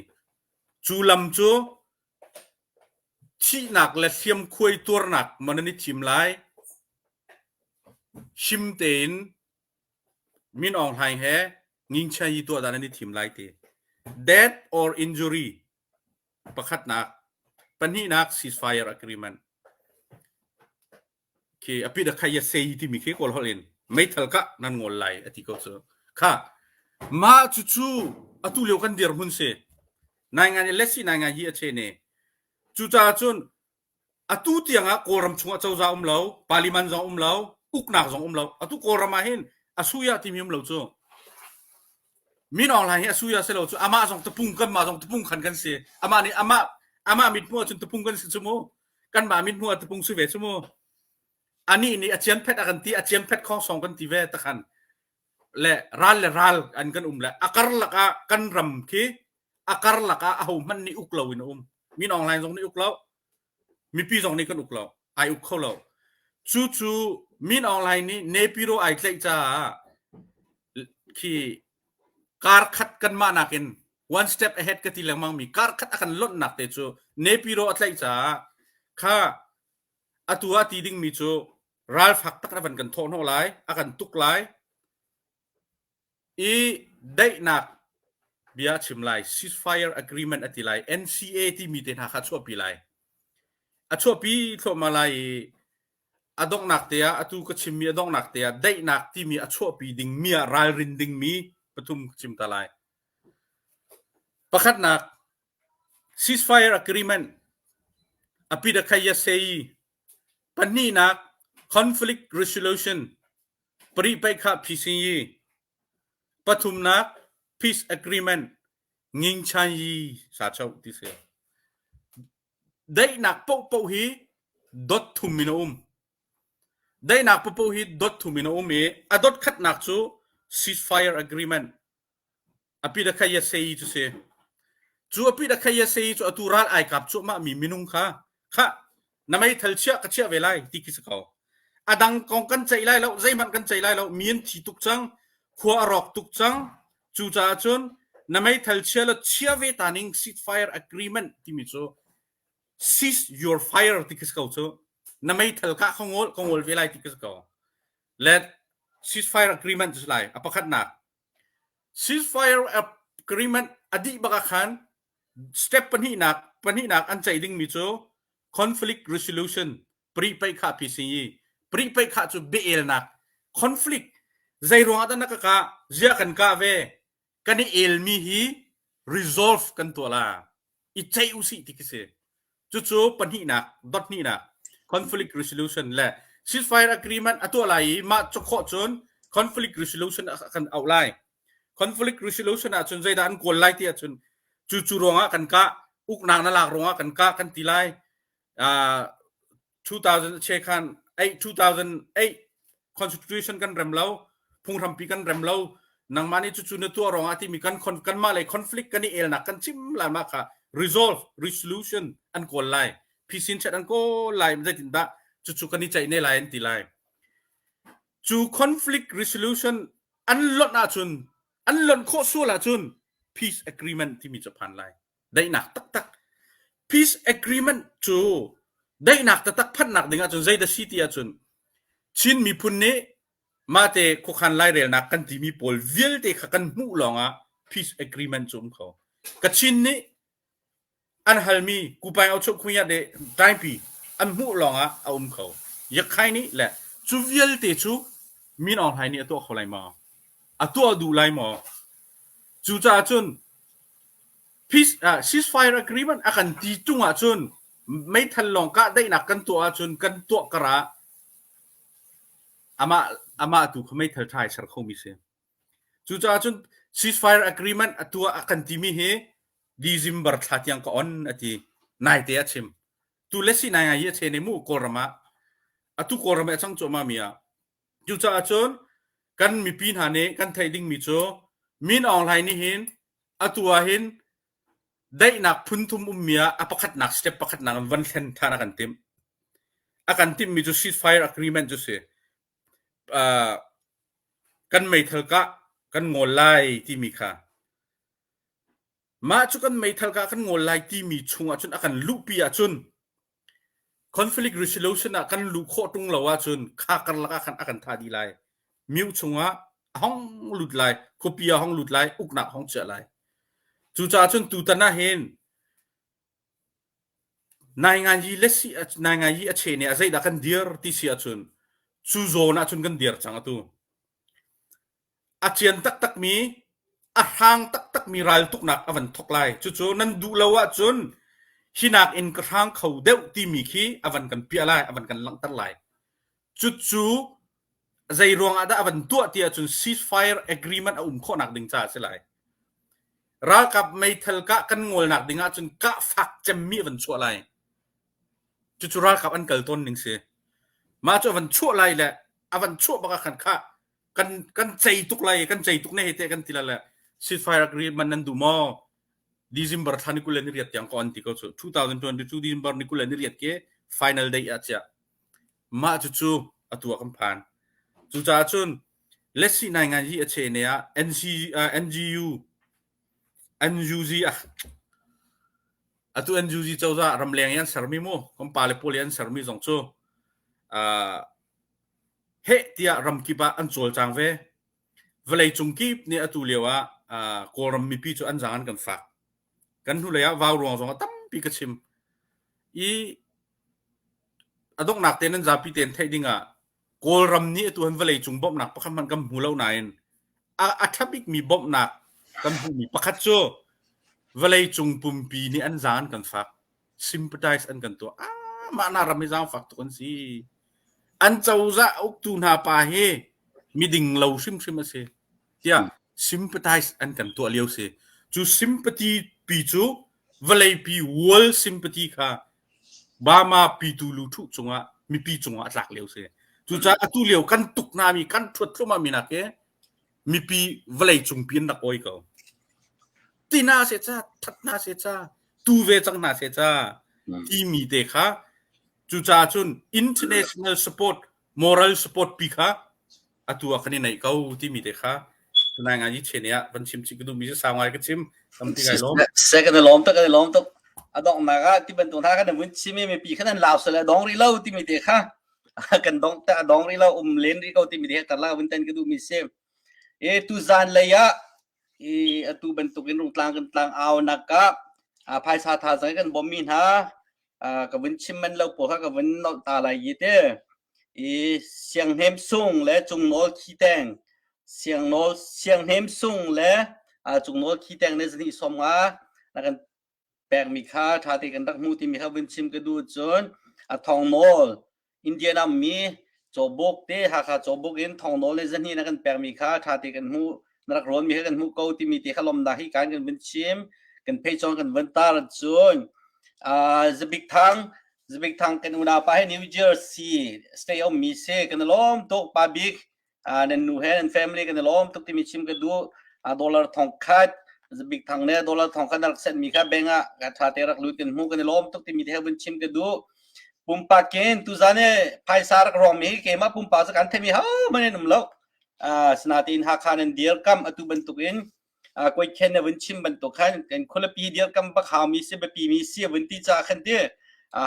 [SPEAKER 2] Cu lam cu thihnak le hliamkhuai tuarnak maw nan i thim lai? Him tein Min Aung Hlaing he Ngingchia yi tuah dah nan i thim lai ti. Death or injury pakhatnak. Pahnihnak ceasefire agreement. Khi a pit a khai a sei timi khi kawl holh in meithal kah nan ngol lai a ti ko cu. Kha mah cucu atu lio kan dirhmun si. Nai ngai le si nai ngai hi a che ne. Cucaah cun atu tiang ah Kawlram chungah cozah um lo, parliament zong um lo, uknak zong um lo. Atu Kawlram ah hin a suya timi um lo cu. Min Aung Hlaing hi a suya si lo cu amah zong tapung kan mah zong tapung khan kan si. Amah nih amah amah mithmuh ahcun tapung kan si cu mu. Kanmah mithmuh ah tapung si ve cu mu. Anih nih a cian phet a kan ti, a cian phet khong song kan ti ve takhan. Le ral le ral an kan um le a karlak ah kan ram khi a karlak ah aho hmanh nih uk lo in a um. Min Aung Hlaing zong nih uk lo, mipi zong nih kan uk lo, ai uk kho lo. Cu cu Min Aung Hlaing nih Nepiro ai tlaih caah khi kar khat kanmah nakin one step ahead ka ti lengmang mi kar khat a kan lonhnak te cu Nepiro a tlaih caah kha atu ah ti dingmi cu ralfak tak a van kan thawh hnawh lai a kan tuk lai i daihnak. Bia a chim lai. Ceasefire agreement a ti lai. NCA timi te hna kha a chuahpi lai. A chuahpi thluahmah lai i a donghnak te ah atu ka chimmi a donghnak te ah daihnak timi a chuahpi dingmi ah ralrin dingmi pathum ka chim ta lai. Pakhatnak ceasefire agreement apidakhayaseyi pahnihnak conflict resolution paripaikha phisinyi pathumnak peace agreement ngingchanyi sa chau ti si. Daihnak paohpaoh hi dot thum in a um. Daihnak paohpaoh hi dot thum in a um i a dot khatnak cu ceasefire agreement apidakhayaseyi cu si. Cu apidakhayaseyi cu atu ral ai kap cuahmah mi minung kha khah na meithal chiah ka chiah ve lai ti khi si ko. A dang kong kan ceih lai lo, zeihmanh kan ceih lai lo, mi an thi tuk cang, khua a rawk tuk cang. Cucaah cun na meithal chia la chia ve ta ning ceasefire agreement timi cu cease your fire ti khi si ko cu. Na meithal kah ka ngol ka ngol ve lai ti khi si ko. Le ceasefire agreement cu si lai a pakhatnak. Ceasefire agreement a dih bak ah khan step pahnihnak pahnihnak an ceih dingmi cu conflict resolution paripaih khah PCE paripaih khah cu biaelnak conflict zei ruangah dah na ka kah ziah kan kah ve kan i elmi hi resolve kan tuah la i ceih usih ti khi si cucu pahnihnak dot hnihnak conflict resolution le ceasefire agreement a tuah lai i mah cu khawh cun conflict resolution a kan auh lai conflict resolution ahcun zeidah an kawl lai ti ahcun cu cu ruangah kan kah uknak na lak ruangah kan kah kan ti lai uh, 2000 che khan 8 2008 constitution kan rem lo phunghrampi kan rem lo nangmah nih cucu na tuah ruangah timi kan kanmah lei conflict kan i elnak kan chim lai ma kha resolve resolution an kawl lai phisin chat an kawl lai zeitin dah cucu kan i ceih ne lai an ti lai cu conflict resolution an lonh ahcun an lonh khawh sual ahcun peace agreement timi cu phan lai daihnak taktak peace agreement cu daihnak taktak phanhnak ding ahcun zei dah si ti ahcun Chin miphun nih mahte khuakhan lairelnak kan timi pawl vialte kha kan hmuh lawngah peace agreement cu um kho. Kachin nih an halmi kupaing auchuh khunya de taingpi an hmuh lawngah a um kho. Yakhai nih le cu vialte cu Min Aung Hlaing nih a tuah kho lai maw? A tuah duh lai maw? Cucaah cun peace uh, ceasefire agreement a kan ti tung ahcun meithal lawng kah daihnak kan tuah ahcun kan tuah kar ah amah amah tu kha meithal ṭha i ser khomi si. Cucaah cun ceasefire agreement a tuah a kan timi hi December thla tiang ka on a ti. Naite a chim. Tu le si nai ngai hi a che ne mu Kawlram ah. Atu Kawlram ah a cang cuahmah mi ah. Cucaah cun kan mipi hna nih kan theih dingmi cu Min Aung Hlaing nih hin atu ah hin daihnak phunthum ummi ah a pakhatnak step pakhatnak in van thlen ṭhan a kan timh. A kan timhmi cu ceasefire agreement cu si. Uh, kan meithal kah kan ngawl lai timi kha. Mah cu kan meithal kah kan ngawl lai timi chungah cun a kan luhpi ahcun conflict resolution ah kan luh khawh ṭung lo ahcun kha karlak ah khan a kan thah dih lai. Myu chungah a hong lut lai, khuapi a hong lut lai, uknak hong chiah lai. Cucaah cun tutan ah hin nainganyi le si nainganyi a che ne a zeidah kan dir ti si ahcun cu zawn ahcun kan dir cang atu. A cian taktakmi, a hrang taktakmi raltuknak a van thok lai. Cucu nan duh lo ahcun hi nakin ka hrang kho deuh timi khi a van kan piah lai, a van kan langhter lai. Cucu zei ruangah dah a van tuah ti ahcun ceasefire agreement a um khawhnak ding caah a si lai. Ralkap meithal kah kan ngawlnak ding ahcun kah fak cemmi a van chuah lai. Cucu ralkap an kal tawn ning si. Mah cu a van chuah lai le a van chuah bak ah khan khah kan kan cei tuk lai kan cei tuk ne he te kan ti la le ceasefire agreement nan duh maw December thla ni kul le ni riat tiang ko an ti ko cu 2022 December ni kul le ni riat ke final day ah chia mah cu cu atu ah kan phan cucaah cun let's see nai ngai hi a che ne ah NC uh, NGU NUG ah atu NUG cozah ramleng i an sermi mu kan pale pawl i an sermi zong cu uh, heh tiah ramkip ah an cawlcang ve. Vawleicung kip nih atu lio ah. Kawlram mipi cu an zaang an kan fak. Kan hnulei ah vau ruang zong ah tampi ka chim. I a donghnak te nan zapi tein theih ding ah Kawlram nih atu han vawlei cung bawmhnak pakhat hmanh kan hmu lo nain a, a ṭha bikmi bawmhnak kan hmuhmi pakhat cu vawlei cung pumpi nih an zaang an kan fak. Sympathize an kan tuah. Ah, mah na ram hi zaangfak tuk an si. An cozah uktu hna pa hi miding lo hrimhrim a si. Tiah sympathize an kan tuah lio si. Cu sympathy pi cu vawleipi world sympathy kha Bama pitu luthuh cungah mipi cungah a tlak lio si. Cucaah atu lio kan tuk hna mi kan ṭhuat thluahmah mi nak hi mipi vawlei cungpi an rak oi ko. Ti hna seh ca, that hna seh ca, tu ve cang hna seh ca timi te kha cucaah cun international support moral support pi kha atu ah kan i neih ko timi te kha tunai ngai chen ah van chim chih ka duh mi cu sau ngai ka chim tampi kai lawm
[SPEAKER 1] se kan i lawm tuk kan i lawm tuk a donghnak ah ti bantuk hna kan vun chim i mipi khan an lau sal dong rih lo timi te kha kan dong ta dong rih lo um len rih ko timi te kha karlak vun tan ka duh mi si e tu zan lei ah i atu bantuk in rungtlang kan tlang au nak ah phaisa tha zang kan bom mi hna ka vun chim man lo pawl kha ka vun nolh ta lai i te i sianghnem sung le cungnawl khiteng siangnawl sianghnem sung le cungnawl khiteng ne zani som nga na kan pekmi kha ṭha te kan rak hmu timi kha vun chim ka duh cun a thongnawl Indian mi cawbuk te Hakha cawbuk in thongnawl le zahnih na kan pekmi kha ṭha te kan hmuh na rak rawn mi kha kan hmuh ko timi te kha lomnak hi kan kan vun chim kan phei chong kan vun tar cun Zabik Thang Zabik Thang kan unau pa hi New Jersey stay om mi si kan lawm tuk pa bik nan nu he nan family kan i lawm tuk timi chim ka duh dollar thong khat Big Thang ne dollar thong khat rak sent mi kha bank ah ka tha te rak lut kan hmu kan i lawm tuk timi te vun chim ka duh pumpak in tuzan e phaisa rak rong mi keimah pumpak cu kan themi ha man um lo sinatin Hakha nan dir kam atu bantuk in koi khen na vun chim bantuk khan kan khualipi dirkam bak haumi si biapi mi si vun ti ca khan ti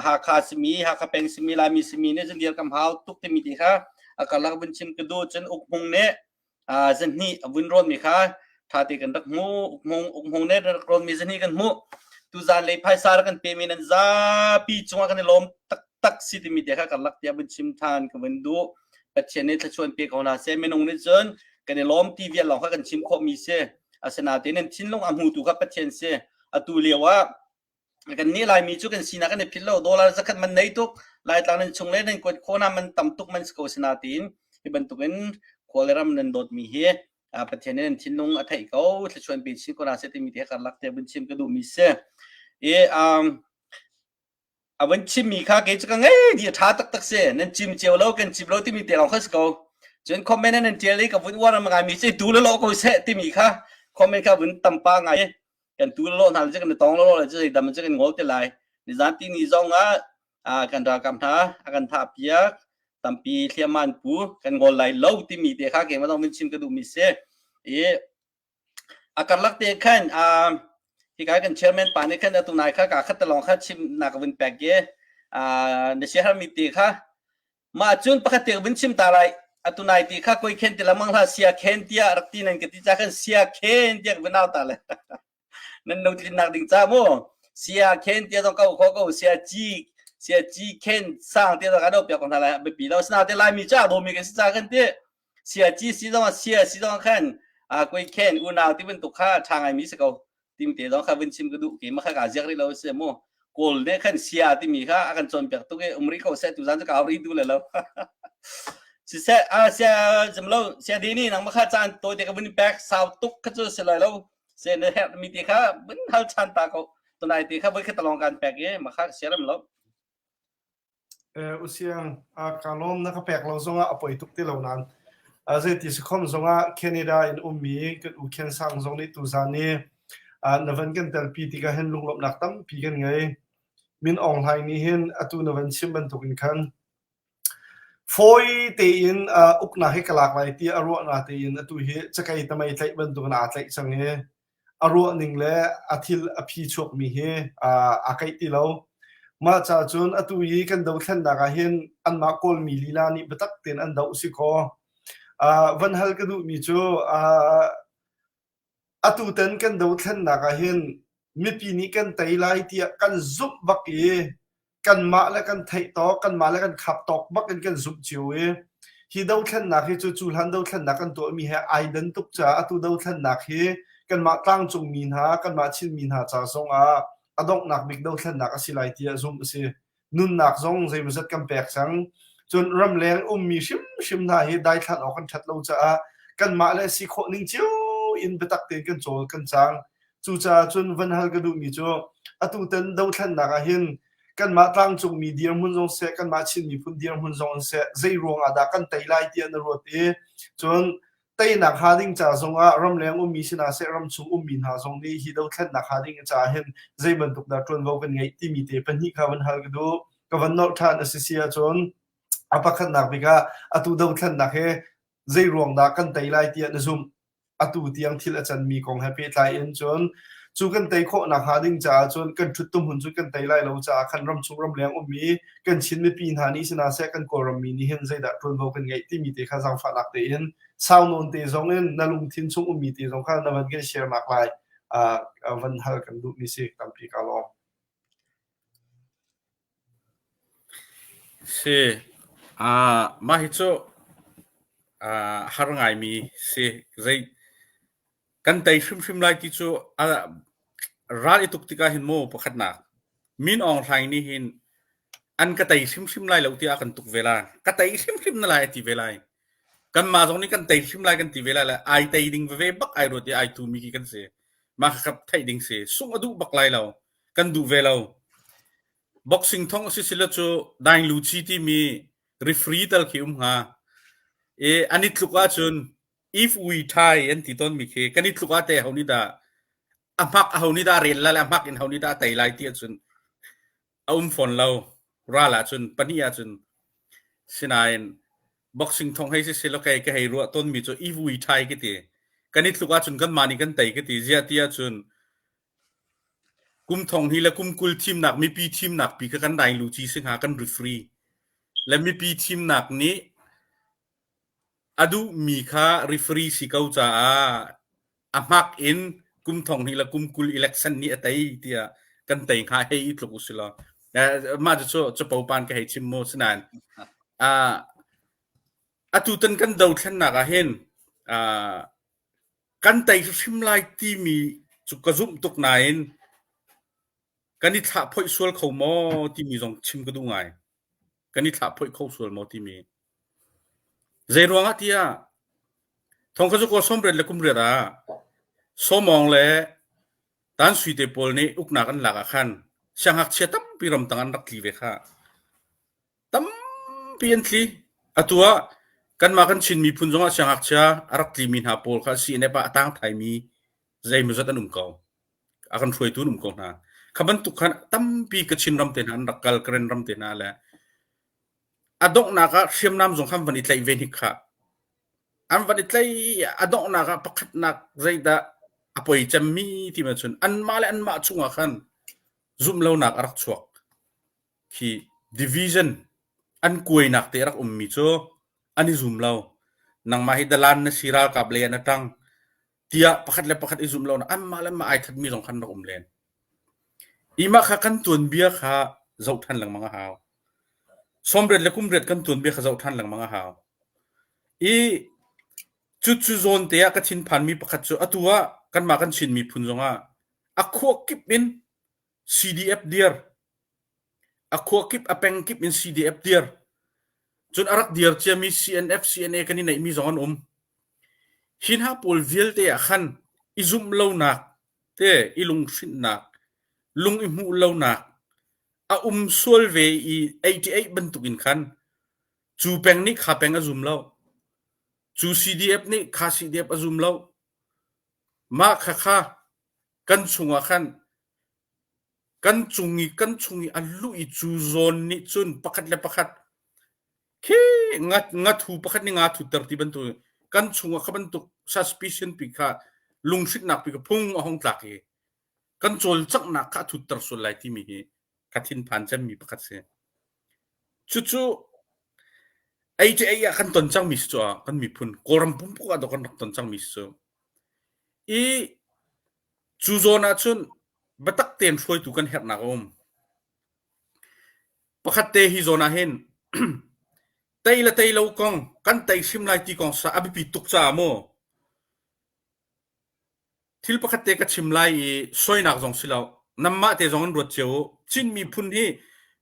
[SPEAKER 1] Hakha simi Hakha peng simi Laimi simi nih cun dirkam hau tuk timi ti kha a karlak vun chim ka duh cun ukhmung nih zahnih a vun rawn mi kha tha te kan rak hmu ukhmung ukhmung nih rak rawn mi zahnih kan hmuh tuzan lei phaisa rak kan pe mi nan zapi cungah kan i lawm taktak si timi te kha karlak tiah vun chim than ka vun duh Pathian nih thluachuah pe ko hna seh minung nih cun kan i lawm ti vial lawng kha kan chim khawhmi si asinain nan thinlung a hmutu kha Pathian si atu lio ah kan nih Laimi cu kan sinak kan i philh lo dollar zakhat man nei tuk Laitlang nan chung le nan kuat khawh na man tam tuk man si ko sinain hi bantukin khua le ram nan dawtmi hi Pathian nih nan thinlung a theih ko thluachuah pe chin ko hna seh timi te karlak te vun chim ka duhmi si i um, A van chimmi kha kei cu ka ngei dih a ṭha taktak si. Nan chim cio lo, kan chim lo timi te lawng kha si ko. Cun comment nan ṭial i ka vun uar ngaimi cu tu le lawh ko seh timi kha comment kha vun tampa ngai i kan tu le lawh hna le kan i tong lo le cu zeidam cu kan ngol te lai. Nizan ti ni zong ah kan ralkap hna a kan thah piak tampi hliamman pu kan ngol lai lo timi te kha keimah zong vun chim ka duhmi si. I A karlak te khan hika kan chairman pa nih khan atu nai kha ka khat te lawng kha chim nak vun pek i na siahermi te kha mah cun pakhat te vun chim ta lai atu nai ti kha koi khen ti lamang hla sia khen tiah rak ti nan ka ti ca khan sia khen tiah vun au ta le nan no tlinnak ding ca mu sia khen tia zong ko kho ko sia ci sia ci khen sang tia zong kan piak ko hna lai biapi lo sina te lai mi ca do mi kan si ca kan ti sia ci si zong sia si zong khan a koi khen unau ti bantuk kha ṭha ngai mi si ko tim te zong kha vun chim ka duh ke ma kha ka ziak rih lo si mu kawl ne khan sia timi kha a kan cawnpiak tuk i um rih ko seh tu zan cu ka ri du le lo siseh a sia zem lo sia di ni nang ma kha caan tawi te ka vun pek sau tuk kha cu si lai lo se na herh mi te kha vun hal chan ta ko tunai te kha voi khat talong kan pek i ma kha siaram lo
[SPEAKER 4] Usiang, ka lawm na ka pek lo zongah a poi tuk ti lo nain zeiti si khom zongah Canada in ummi kan u Khen Sang zong nih tuzan i na van kan telpi tikah hin lunglawmhnak tampi kan ngei. Min Aung Hlaing nih hin atu na van chim bantukin khan fawi tein uknak hi ka lak lai ti a ruah na tein atu hi cakei tamei tlaih bantukin aa tlaih cang i a ruahning le a thil a phi chuakmi hi aa kaih ti lo. Mah ca cun atu i kan dothlennak ah hin anmah Kawlmi lila nih biatak tein an doh si kaw van hal ka duhmi cu. Atutan kan dothlennak ah hin mipi nih kan tei lai tiah kan zumh bak i kanmah le kan theih tawk, kanmah le kan khap tawk bak in kan zumh cio i hi dothlennak hi cu cu hlan dothlennak kan tuahmi he ai dan tuk caah atu dothlennak hi kanmah tlangcungmi hna, kanmah Chinmi hna ca zong ah a donghnak bik dothlennak a si lai tiah zumh a si. Nunnak zong zeimawzat kan pek cang. Cun ramleng ummi hrimhrim hna hi daithlan awk kan ṭhat lo caah kanmah le si khawh ning cio in biatak tein kan cawl kan cang. Cucaah cun van hal ka duhmi cu atutan dothlennak ah hin kanmah tlangcungmi dirhmun zong seh, kanmah Chin miphun dirhmun zong in seh, zei ruang ah dah kan tei lai tiah na ruat i cun teinak hnga ding ca zongah ramleng ummi si hna seh, ramchung ummi hna zong nih hi dothlennak hnga ding caah hin zei bantuk dah ṭuanvo kan ngeih timi te pahnih kha van hal ka duh. Ka van nolh ṭhan a si si ahcun a pakhatnak bik ah atu dothlennak hi zei ruang dah kan tei lai tiah na zumh? Atu tiang thil a canmi kong he pehtlai in cun cu kan tei khawh nakhnga ding caah cun kan ṭhuttum hun cu kan tei lai lo caah khan ramchung ramleng ummi kan Chin mipi hna nih si hna seh kan Kawlram mi nih hin zeidah ṭuanvo kan ngeih timi te kha zaangfahnak tein sau nawn te zong in na lungthin chung ummi te zong kha na van kan share nak lai van hal kan duhmi si tampi ka lawm.
[SPEAKER 2] Si. Mah hi cu har ngaimi si. Zei kan tei hrimhrim lai ti cu ral i tuk tikah hin maw pakhatnak Min Aung Hlaing nih hin an ka tei hrimhrim lai lo tiah a kan tuk ve lai. Ka tei hrimhrim na lai a ti ve lai. Kanmah zong nih kan tei hrim lai kan ti ve lai le ai tei ding veve bak ai ruat i ai tumi khi kan si. Mah kha theih ding si. Sungh a duh bak lai lo. Kan duh ve lo. Boxing thong a si silo cu Daing Lu Chi timi referee tal khi um hnga. I an i tluk ahcun if we tie an ti tawnmi khi kan i tluk ah te ho nih dah a hmak a ho nih dah rel lai le a hmak in ho nih dah a tei lai ti ahcun a um fawn lo. Ral ahcun pahnih ahcun sinain boxing thong hei si silo kei ka hei ruah tawnmi cu if we tie ka ti. Kan i tluk ahcun kanmah nih kan tei ka ti. Ziah ti ahcun Kum thong hnih le kum 20 thimnak mipi thimnak pi kha kan dai luci si hnga kan referee le mipi thimnak nih a duhmi kha referee si ko caah a hmak in kum thong hnih le kum 20 election nih a tei tiah kan tei hnga hei i tluk usilaw mah cu capo pan ka hei chim mu sinain atutan kan dothlennak ah hin Kan tei hrimhrim lai timi cu ka zumh tuk nain kan i thlahphoih sual kho maw timi zong chim ka duh ngai. Kan i thlahphoih kho sual maw timi. Zeiruang ah tiah thongkha cu kaw 80 le kum riat ah Sawmawng le Tan Sui te pawl nih uknak an lak ah khan siangngakchia tampi ramtang an rak tli ve khah. Tampi an tli. Atu ah kanmah kan Chin miphun zongah siangngakchia a rak tlimi hna pawl kha CNF ah a tang thaimi zeimawzat an um ko. A kan hruaitu an um ko hna. Kha bantuk khan tampi Kachin ram te hna an rak kal, Karen ram te hna le a donghnak ah hriamnam zong khan van i tlaih ve hnik kha. An van i tlaih a donghnak ah pakhatnak zeidah a poi cemmi ti ma cun anmah le anmah chungah khan zumhlonak a rak chuak. Khi division an kuainak te a rak ummi cu an i zum lo. Nangmah hi dalan na si ralkap lei ah na ṭang tiah pakhat le pakhat i zum lo anmah le anmah ai thatmi zong khan rak um len. I mah kha kan tuanbia kha zoh ṭhan lengmang a hau. Sawmriat le kumriat kan tuanbia kha zoh ṭhan lengmang a hau. I cucu zawn te ah ka thinphanmi pakhat cu atu ah kanmah kan Chin miphun zongah a khua kip in CDF dir. A khua kip a peng kip in CDF dir. Cun a rak dir ciami CNF, CNA kan i neihmi zong an um. Hi hna pawl vialte ah khan i zumh lonak te i lunghrinhnak, lung i hmuh lonak a um sual ve i 88 bantuk in khan cu peng nih kha peng a zum lo. Cu CDF nih kha CDF a zum lo. Mah kha kha kan chungah khan kan cung i kan chung i a luh i cu zawn nih cun pakhat le pakhat khi nga ngathu pakhat nih nga thutter ti bantuk kan chungah kha bantuk suspicion pi kha lunghrinhnak pi kha phung a hong tlak i kan cawlcanghnak kha a thutter sual lai timi hi ka thinphan cemmi pakhat si. Cucu ei cu ei ah kan ton cangmi si cu kan miphun Kawlram pumpak ah dawh kan rak ton cangmi si cu. I. Cu zawn ahcun biatak tein hruaitu kan herhnak a um. Pakhat te hi zawn ah hin tei le tei lo kong kan tei hrim lai ti kong sa a biapi tuk caah maw Thil pakhat te ka chim lai i soinak zong si lo. Nanmah te zong in ruat cio u. Chin miphun hi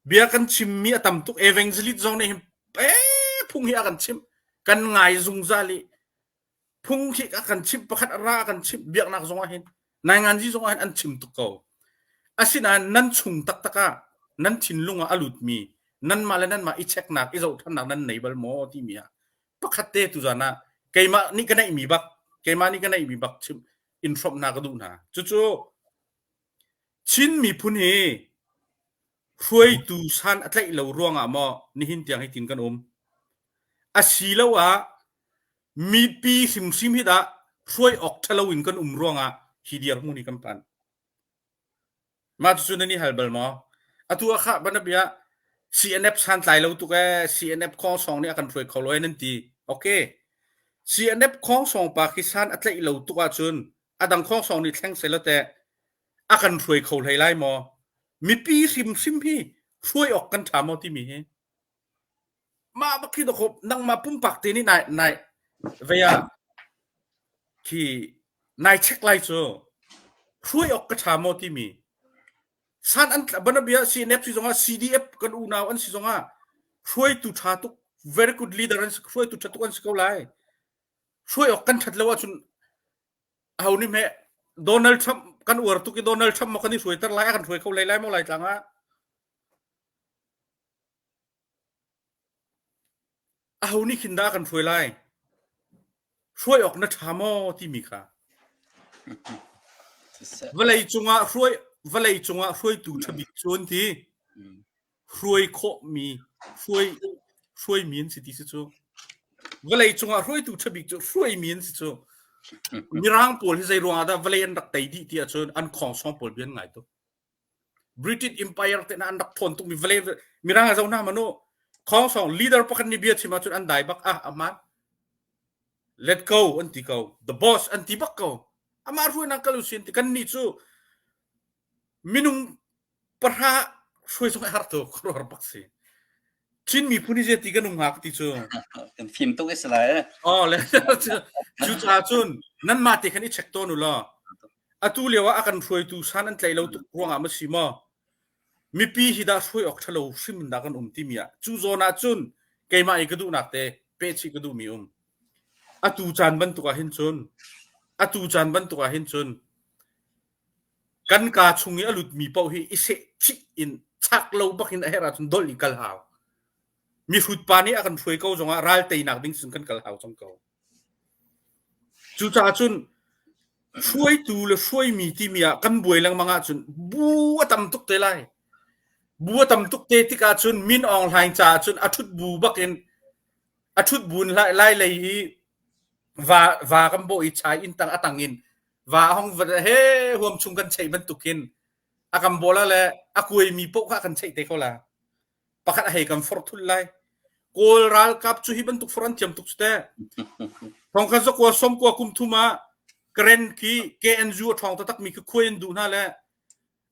[SPEAKER 2] bia kan chimmi a tam tuk. Evangelist zong nih hin phung hi a kan chimh. Kan ngai zungzal i phung khi a kan chimh pakhat a ra a kan chimh biaknak zong ah hin nainganzi zong ah hin an chim tuk ko. Asinain nan chung taktak ah nan thinlung ah a lutmi nanmah le nanmah i checknak i zohthannak nan nei bal maw timi ah pakhat te tuzan ah keimah nih ka neihmi bak keimah nih ka neihmi bak chim in hrawmh hna ka duh hna cucu Chin miphun hi hruaitu san a tlaih lo ruangah maw nihin tiang hi tin kan um asiloah mipi hrimhrim hi dah hruai awk ṭhalo in kan um ruangah hi dirhmun hi kan phan Mah cucu nan i hal bal maw? Atu ah khah banabia CNF santlai lo tuk ee, CNF khawngsawng nih a kan hruai kho lo ee nan ti. Okay. CNF khawngsawng pa khi san a tlaih lo tuk ahcun a dang khawngsawng nih thleng seh law teh a kan hruai kho hlei lai maw? Mipi hrimhrim hi hruai awk kan ṭha maw timi hi. Mah bak khi dawkaw nangmah pumpak te nih nai nai vei ah khi nai check lai cu hruai awk ka ṭha maw timi san an banabia CNF si zongah CDF kan unau an si zongah hruaitu ṭha tuk very good leader an si hruaitu ṭha tuk an si ko lai hruai awk kan ṭhat lo ahcun aho nih hme Donald Trump kan uar tuk i Donald Trump maw kan i hruaiter lai a kan hruai kho lei lai maw lai tlang ah Aho nih khin dah a kan hruai lai? Hruai awk na ṭha maw timi kha. Vawlei cungah hruai vawlei cungah hruaitu ṭha bik cu an ti. Hruai khawhmi hruai hruaimi an si ti si cu. Vawlei cungah hruaitu ṭha bik cu hruaimi an si cu. Mirang pawl hi zei ruangah dah vawlei an rak tei dih ti ahcun an khawngsawng pawl bia an ngai tuk. British Empire te na an rak thawn tukmi vawlei mirang a zo hna manu khongsong leader pakhat nih bia chim ahcun an dai bak ah aman let go an ti ko the boss an ti bak ko amah hruainak kal usin ti kan nih cu minung pahra hruai zong har tu khuaruahhar bak si Chin miphun hi zeiti kan um hnga ka ti cu.
[SPEAKER 1] Kan fim tuk i si lai.
[SPEAKER 2] Oh le cu caah cun nanmah te khan i check tawn u law atu lio ah a kan hruaitu san an tlaih lo tuk ruangah ma si maw mipi hi dah hruai awk ṭhalo hrim in dah kan um timi ah cu zawn ah cun keimah i ka duhnak te pehchih ka duhmi um atu caan bantuk ah hin cun atu caan bantuk ah hin cun Kan kaa chung i a lutmi paoh hi i seh chih in chak lo bak in a herh ahcun dolh i kal hau. Mihrut pa nih a kan hruai ko zongah ral teinak ding cun kan kal hau cang ko. Cucaah cun hruaitu le hruaimi timi ah kan buai lengmang ahcun bu a tam tuk te lai. Bu a tam tuk te tikah cun Min Aung Hlaing caah cun a ṭhut bu bak in a ṭhut bu in lai lei i va va kan bawh i chai inn tang a tang in va a hong he huam chung kan cheih bantukin a kan bola le a kuaimi paoh kha kan cheih te ko la pakhat a hei kan forh thul lai kawl ralkap cu hi bantuk for an thiam tuk cu te thongkhat zakua somkua kum thum ah karen khi KNU a ṭhawng taktak mi khi khuai an duh hna le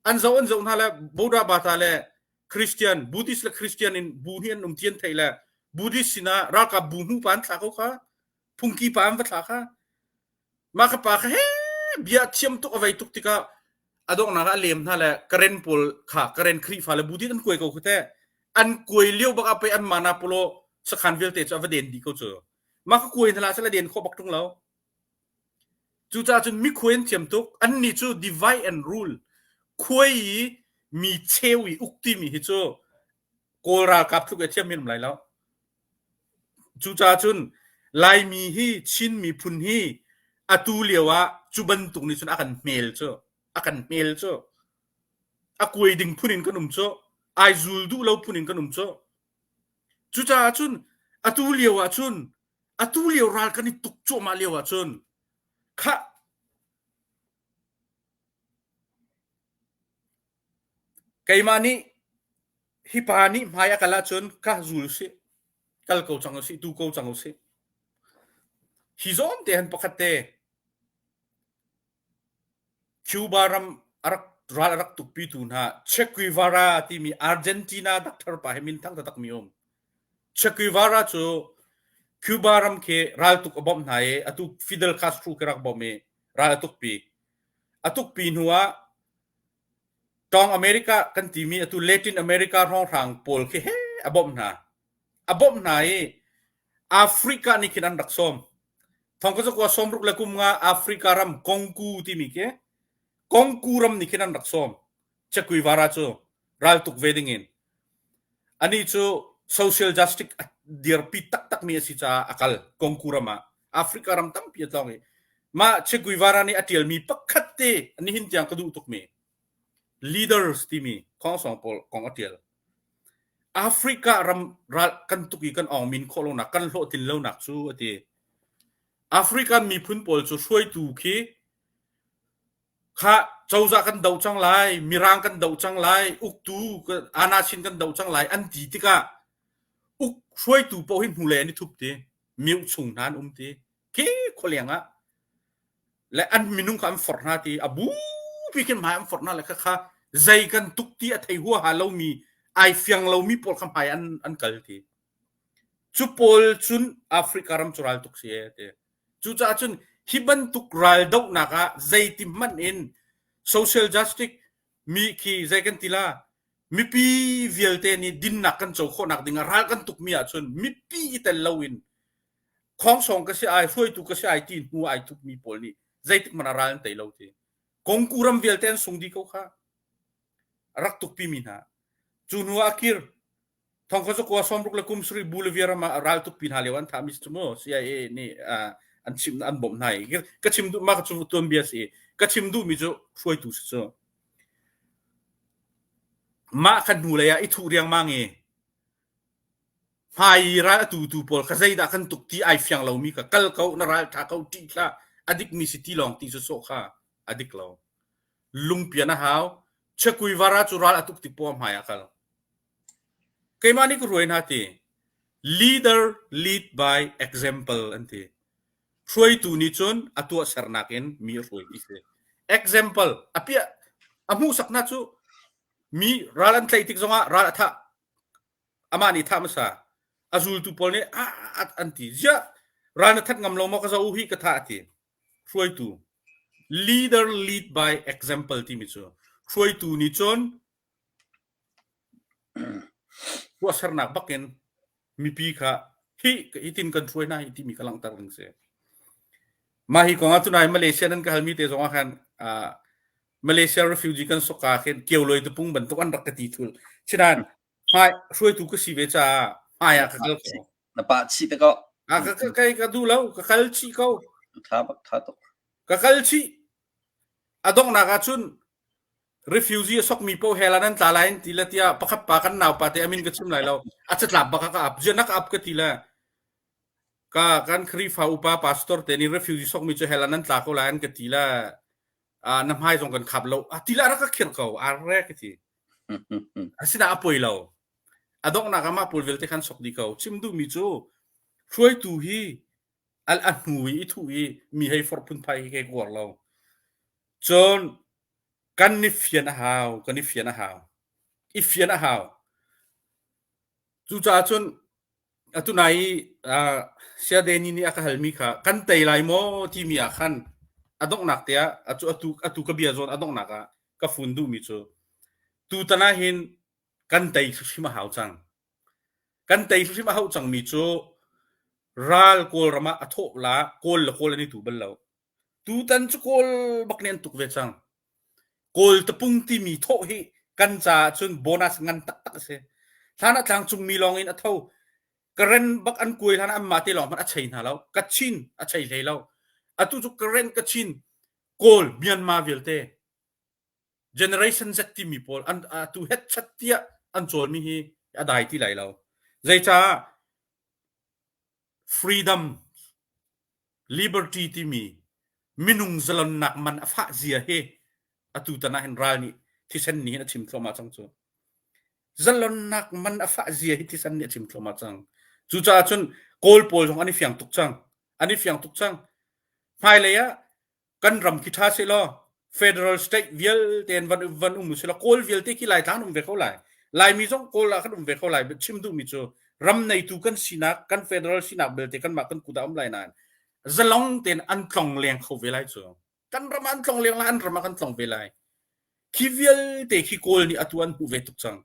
[SPEAKER 2] an zoh an zoh hna le Boda Bata le Christian Buddhist le Christian in bu hi an um tian thei le Buddhist sinah ralkap bu hmu pa an thla ko kha phungki pa an va thla kha Mah ka pa kha he bia thiam tuk a vei tuk tikah a donghnak ah a lem hna le Karen pawl kha Karen Khrihfa le Buddhist an kuai ko khu teh. An kuai lio bak ah pei an mana polo sakhan vialte cu a va den dih ko cu. Mah ka kuai hna la sala den khawh bak ṭung lo. Cucaah cun mi khuai an thiam tuk. Annih cu divide and rule. Khuai i mi cheu i uk timi hi cu Kawl ralkap tluk i thiam mi an um lai lo. Cucaah cun Laimi hi Chin miphun hi atu lio ah cu bantuk nih cun a kan hmel cu a kan hmel cu a kuai ding phun in kan um cu ai zul duh lo phun in kan um cu cucaah cun atu lio ah cun atu lio ral kan i tuk cuahmah lio ah cun khah keimah nih Hi pa nih hmai a kal ahcun ka zul usih, kal ko cang usih, tu ko cang usih. Hi zawn te han pakhat te. Cuba ram a rak ral a rak tukpitu hna Che Guevara timi Argentina doctor pa he minthang taktakmi um. Che Guevara cu Cuba ram khi raltuk a bawmh hna i atu Fidel Castro khi rak bawmh i ral a tukpi. A tukpi hnu ah Tawng America kan timi atu Latin America hrawnghrang pawl khi he a bawmh hna. A bawmh hna i Africa nih khin an rak sawm. Thong ka zakua sawmruk le kum nga Africa ram Kongku timi khi Kongku ram nih khin an rak sawm. Che Guevara cu raltuk ve ding in. Anih cu social justice a dirpi taktakmi a si caah a kal Kongku ram ah. Africa ram tampi a tlawng i mah Che Guevara nih a ṭialmi pakhat te nihin tiang ka duh tukmi leaders timi khongsong pawl kong a ṭial. Africa ram ral kan tuk i kan awngmin khawh lonak kan hlawhtlin lonak cu a ti. African miphun pawl cu hruaitu khi kha cozah kan doh cang lai, mirang kan doh cang lai, uktu anasin kan doh cang lai an ti tikah uk hruaitu paoh hi hnulei an i thup ti, miuh chung hna an um ti. Khi khualeng ah le an minung kha an forh hna ti a bupi khin hmai an forh hna le khakha zei kan tuk ti a thei huaha lomi ai fiang lomi pawl kha hmai an an kal ti. Cu pawl cun Africa ram cu ral tuk si e ti. Cucaah cun hi bantuk raldohnak ah zeiti hmanh in social justice mi khi zei kan ti la mipi vialte nih dinnak kan co khawhnak ding ah ral kan tukmi ahcun mipi i tel loin khongsong ka si ai hruaitu ka si ai ti hnu ai thupmi pawl nih zeitik hmanh ah ral an tei lo ti. Kongku ram vialte an sung dih ko kha. Rak tukpi mi hna. Cu hnu ah a kir. Thongkha cu kua sawmruk le kum sarih Bolivia ram ah ral tukpi hna lio an thahmi cu mu CIA nih an chim an bawmh hna i ka chim duh mah cu tuanbia si ka chim duhmi cu hruaitu si cu mah kha hnulei ah i thuh riangmang i hmai i ral a tutu pawl kha zeidah kan tuk ti ai fiang lomi kha kal ko na ral tha ko ṭih hlah a dikmi si ti lawng ti cu sawh kha a dik lo lungpian a hau Che Guevara cu ral a tuk tik poah hmai ah kal Keimah nih ka ruai hna ti. Leader lead by example an ti. Hruaitu nih cun a tuahsernak in mi a hruai ti si. Example a piah a hmuhsaknak cu mi ral an tlaih tik zongah ral a thah. Amah nih thah hmasa. A zultu pawl nih a an ti. Ziah ral na that ngam lo maw ka zoh u hi ka thah a ti. Hruaitu leader lead by example timi cu hruaitu nih cun Tuahsernak bakin mipi kha hi hitin kan hruai hna hi timi kha langhter ding si. Mah hi kong ah tunai Malaysia nan ka halmi te zong ah khan uh, Malaysia refugee kan soka khin kioloi tupung bantuk an rak ka ti thul. Chinan hmai hruaitu ka si ve caah hmai ah ka kal ko.
[SPEAKER 1] Na pa chih te ko.
[SPEAKER 2] Ah ka ka kai ka duh lo ka kal chih ko.
[SPEAKER 1] Tha bak tha tuk.
[SPEAKER 2] Ka kal chih. A donghnak ah cun Refugee a sokmi paoh hell ah nan tla lai an ti le tiah pakhat pa kan naupa te a min ka chim lai lo. A catlap bak ah ka ap. Ziah na ka ap ka ti le ka kan Khrihfa upa pastor te nih refugee sokmi cu hell ah nan tla ko lai an ka ti le ah na hmai zong kan khap lo. A ti le a rak ka khirh ko. Arre ka ti. Asinain a poi lo. A donghnak ah mah pawl vialte khan sok dih ko. Chim duhmi cu hruaitu hi al a hnu i i thuh i mi hei forh phunphai hi kei ka uar lo. Cun kan i fian a hau, kan i fian a hau. I fian a hau. Cucaah cun atu nai i uh, Siadeni nih a ka halmi kha kan tei lai maw timi ah khan a donghnak te ah atu atu atu ka bia zawn a donghnak ah ka fun duhmi cu tutan ah hin kan tei hrimhrim a hau cang. Kan tei hrimhrim a hauh cangmi cu ral Kawlram ah a thawh la Kawl le Kawl an i tu bal lo. Tutan cu Kawl bak nih an tuk ve cang. Kawl tapung timi thawh hi kan caah cun bonus ngan taktak a si. Hlan ah tlangcungmi lawng in a tho. Karen bak an kuai hlan ah anmah te lawng hmanh a chei hna lo. Kachin a chei hlei lo. Atu cu Karen, Kachin, Kawl, Myanmar vialte Generation Z timi pawl an atu hetchat tiah an cawlmi hi a dai ti lai lo. Zeicah freedom liberty timi minung zalonnak man a fah zia hi atu tan ah hin ral nih thisen nih hin a chim thluahmah cang cu. Zalonnak man a fah zia hi thisen nih a chim thluahmah cang. Cucaah cun Kawl pawl zong an i fiang tuk cang. An i fiang tuk cang. Hmailei ah kan ram khi ṭha sehlaw. Federal state vialte in van van um usila Kawl vialte khi Laitlang um ve ko lai. Laimi zong Kawl ah kan um ve ko lai. Chim duhmi cu ram neitu kan sinak, kan federal sinak belte kanmah kan kut ah um lai nain zalong tein an tlong leng kho ve lai cu. Kan ram ah an tlong leng lai, an ram ah kan tlong ve lai. Khi vialte khi Kawl nih atu an hmuh ve tuk cang.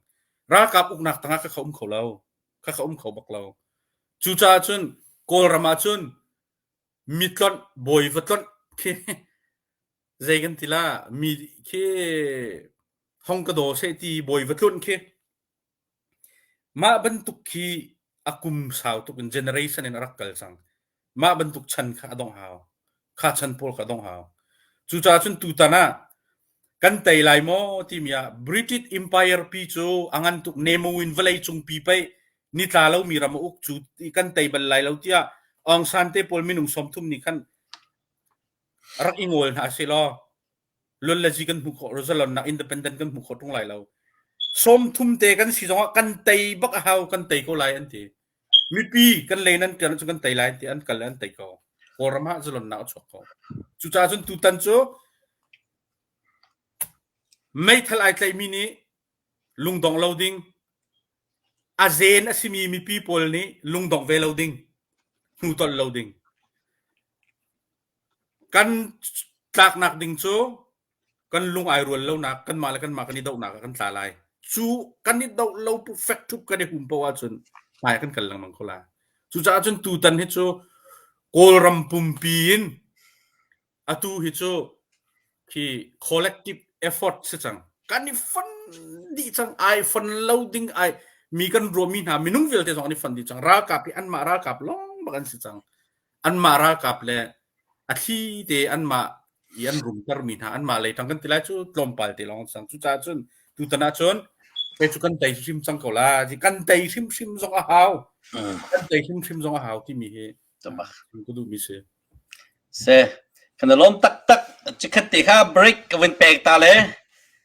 [SPEAKER 2] Ralkap uknak tangah ka kha um kho lo. Ka kha um kho bak lo. Cucaah cun Kawlram ah cun mi tlonh, bawi va tlonh khi zei kan ti la mi khi hong ka daw seh ti bawi va tlunh khi mah bantuk khi a kum sau tuk in generation in a rak kal cang. Mah bantuk chan kha a dongh hau. Kha chan pawl kha a dongh hau. Cucaah cun tutan ah kan tei lai maw timi ah British Empire pi cu a ngan tuk Nemo in vawlei cung pi pei nitla lomi ram a uk cu kan tei bal lai lo tiah Aung San te pawl minung 30 nih khan rak i ngawl hna seh law luanlazi kan hmuh khawh zalonnak independent kan hmuh khawh ṭung lai lo. 30 te kan si zongah kan tei bak a hau kan tei ko lai an ti. Mipi kan lei nan ṭian ahcun kan tei lai ti an kal an tei ko. Kawlram ah zalonnak a chuak ko. Cucaah cun tutan cu meithal ai tlaihmi nih lungdong lo ding, a zen a simi mipi pawl nih lungdong ve lo ding, hnutolh lo ding. Kan tlaknak ding cu kan lung ai rual lonak kanmah le kanmah kan i dohnak ah kan tla lai. Cu kan i doh lo pu fek ṭhup kan i hum paoh ahcun hmai kan kal lengmang ko lai. Cucaah cun tutan hi cu Kawlram pumpi in atu hi cu khi collective effort si cang. Kan i fon dih cang. Ai fon lo ding ai mi kan ruahmi hna minung vialte zong an i fon dih cang. Ralkap hi anmah ralkap lawng bak an si cang. Anmah ralkap le a thli te anmah i an rumtermi hna anmah lei ṭang kan ti lai cu tlawmpal te lawng an sang. Cucaah cun tutan ah cun kei cu kan tei hrim cang ko la. Kan tei hrimhrim zong a hau. Kan tei hrimhrim zong a hau timi hi ka duhmi si.
[SPEAKER 1] Se kan lawm taktak chikhat te kha break ka vun pek ta le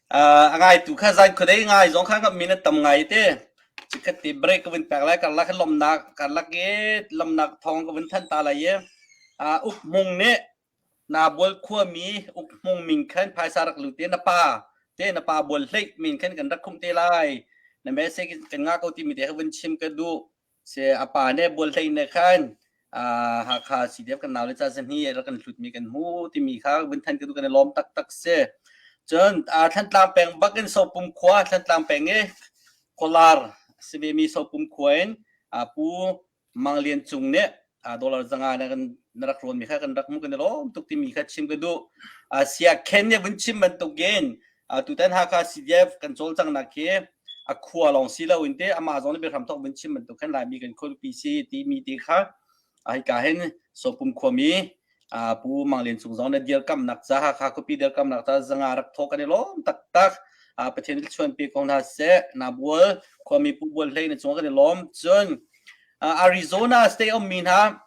[SPEAKER 1] a ngai tu kha zan khuadei ngai zong kha min a tam ngai te chikhat te break ka vun pek lai karlak lomnak karlak i lomnak thong ka vun than ta lai i uk mung nih na bual khuami uk hmung min khan phaisa rak lut te na pa te na pa bual hleih min khan kan rak khumh te lai na message kan nga ko ti mi te kha vun chim ka duh Se a pa ne bual hlei ne khan Hakha CDF kan nau le ca zahni rak kan hlut mi kan hmu timi kha vun than ka du kan i lawm taktak si. Cun Thantlang peng bak in Sopum khua Thantlang peng i Kolar si ve mi Sopum khua in Pu Mang Lian Cung nih dollar zanga na kan na rak rawn mi kha kan rak hmu kan i lawm tuk timi kha chim ka duh. Sia Khen nih vun chim bantukin tutan Hakha CDF kan cawlcanghnak hi a khua lawng si lo in te amah zong nih biahram thawk vun chim bantuk khan Laimi kan khuapi si timi te kha hika hin Sopum khuami Pu Mang Lian Cung zong na dirkamnak ca Hakha khuapi dirkamnak ca zanga rak thawk kan i lawm taktak. Pathian chuan pe ko hna seh. Nabual khuami Pu Bual Hlei na cung kan i lawm. Cun Arizona state ummi hna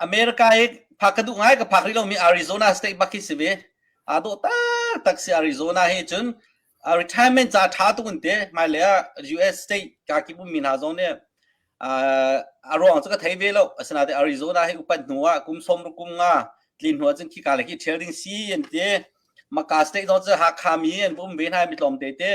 [SPEAKER 1] America hi phak ka duh ngai ka phak rih lomi Arizona state bak hi si ve. Aa dawh taktak si Arizona hi cun retirement ca ṭha tuk in te hmailei ah US state kakip ummi hna zong nih a ruang cu ka thei ve lo. Asinain Arizona hi upat hnu ah kum sawm kum nga tlin hnu ah cun khika le khi ṭhial ding si an ti. Maka state zong cu Hakha mi an va um ve hna mi tlawm te te.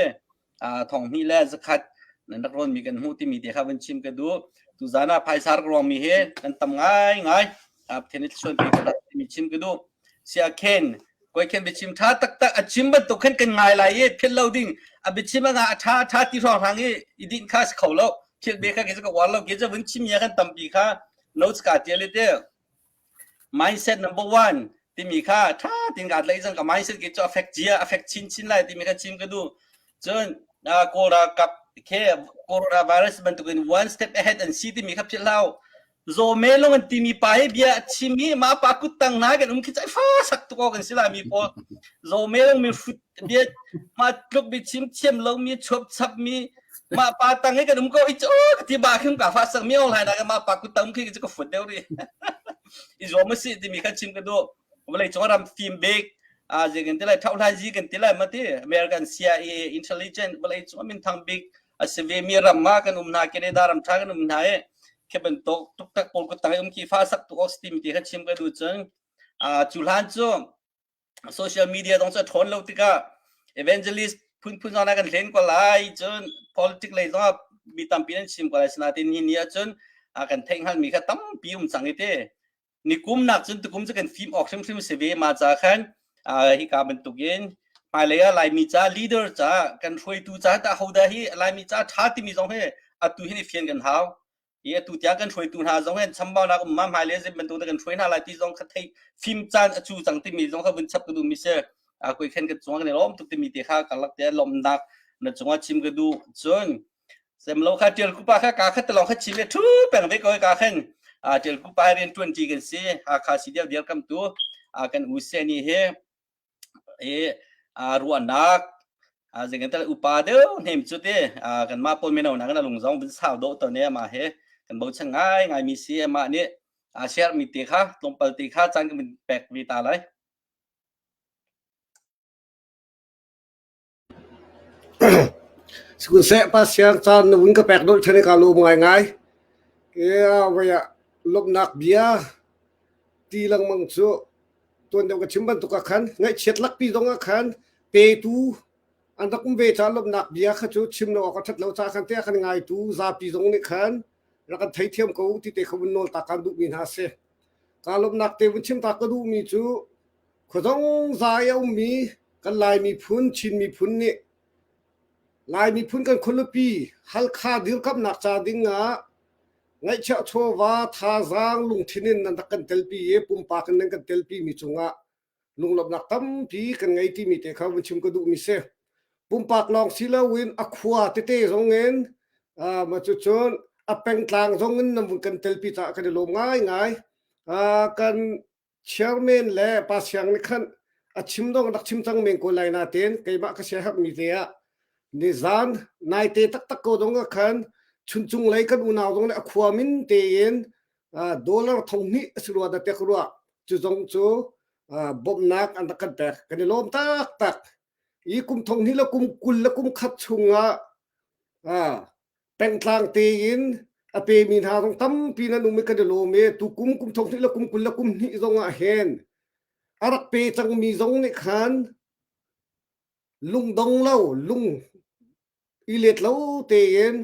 [SPEAKER 1] Thong hnih le zakhat nan rak rawnmi kan hmuh timi te kha vun chim ka duh. Tuzan ah phaisa rak ruangmi hi kan tam ngai ngai. Pathian nih thluachuah pe ko timi chim ka duh. Sia Khen, koi khen biachim tha taktak a chim bantuk khan kan ngai lai i philh lo ding a biachim a nga a tha a tha ti hrawng hrang i i dinh kha si kho lo. Philh be kha ke ka war lo ke cu vun chim ya kan tampi kha notes ka tial i te. Mindset number one timi kha ṭha tein kaa tlaih cang. Ka mindset ke cu a fek cia, a fek chinchin lai timi kha chim ka duh. Cun Kawl ralkap khi coronavirus bantukin one step ahead an si timi kha philh hlah u. Zaw me long an timi pa hi bia a chim i mah pa kuttang hna kan um khi cai fa sak tuk awk an si lai mi pawl. Zaw me long mi hrut bia mah tluk bi chim thiam lo mi chuap chap mi mah pa tang i kan um ko hi cu ka ti ba khim ka fa sak mi ong lai na mah pa kut tang khi ka fut deuh ri i zuam si timi kha chim ka duh vawlei cung ram fim bik a je kan ti lai thau lai ji kan ti lai ma ti American CIA intelligent vawlei cung min thang bik a si ve mi ram ma kan um na Canada ram tha kan um na e ke bantuk tuk tak pawl kut tang um ki fa sak tu ok ti mi ti kha chim ka duh cun a cu hlan cu. Social media zong cu a ṭhawn lo tikah evangelist phunphun zong kan hlen ko lai. Cun politic lei zongah mi tampi nan chim ko lai. Sinain hi ni ahcun kan theih hngalhmi kha tampi um cang i te. Nikum nak cun tukum cu kan fim awk hrimhrim si ve ma ca khan hika bantukin hmailei ah Laimi ca leader ca kan hruaitu ca tah hodah hi Laimi ca ṭha timi zong hi atu hin i fian kan hau. Hi atu tiang kan hruaitu hna zong hin chambaunak um ma hmailei zim bantuk kan hruai hna lai ti zong kha thei fim caan a cu cang timi zong kha vun chap ka duh mi si. A koi khen ka cung kan i lawm tuk timi te kha karlak te lawmnak na cungah chim ka duh. Cun sem lo kha tial kupa kha ka khat lawng kha chim le thu peng ve ko ka khen a tial kupa rian tuan ti kan si Hakha si dial dial kam tu a kan u se ni he e a ruahnak a zing tal upa deuh hnem chu te a kan ma pawl meno na kan lung zong bin sau do to ne ma he kan bo chang ngai ngai mi si ma ni a share mi te kha tlawmpal te kha chan kan pek vi ta lai.
[SPEAKER 3] Sihmanhseh pa siang caan na vun ka pek dawh ṭhan i kaa lawm ngaingai. Voi ah lawmhnak bia ti lengmang cu tuan deuh ka chim bantuk ah khan ngaihchiat lakpi zong ah khan petu an rak um ve caah lawmhnak bia kha cu chim lo awk a ṭhat lo caah khan tiah kan ngaitu zapi zong nih khan rak kan theithiam ko ti te kha vun nawl ta kaan duhmi hna a si. Kaa lawmhnak te vun chim ta ka duhmi cu Khuazongza i a ummi kan Lai miphun, Chin miphun nih Lai miphun kan khualipi Halkha dirkamhnak ca ding ah ngaihchiah chawva thazaang lungthin in nan rak kan telpi i pumpak in nan kan telpi mi cungah lunglawmhnak tampi kan ngei timi te kha vun chim ka duhmi si. Pumpak lawng si loin a khua tete zong in uh, cucun a pengtlang zong in nan vun kan telpi caah kan i lawm ngaingai. Uh, kan Chairman le Pa Siang nih khan a chim dong rak chim cang men ko lai nain keimah ka siaherhmi te ah nizan naite taktak ko dong ah khan chuncung lei kan unau zong nih a khua min tein dollar thong hnih a si rua dah tiah ka ruah. Cu zong cu bawmhnak an rak kan pek. Kan i lawm taktak. I kum thong hnih le kum 20 le kum khat chungah pengtlang tein a pemi hna zong tampi nan um i kan i lawm i tukum kum thong hnih le kum 20 le kum hnih zong ah hin a rak pe cangmi zong nih khan lungdong lo lung i let lo tein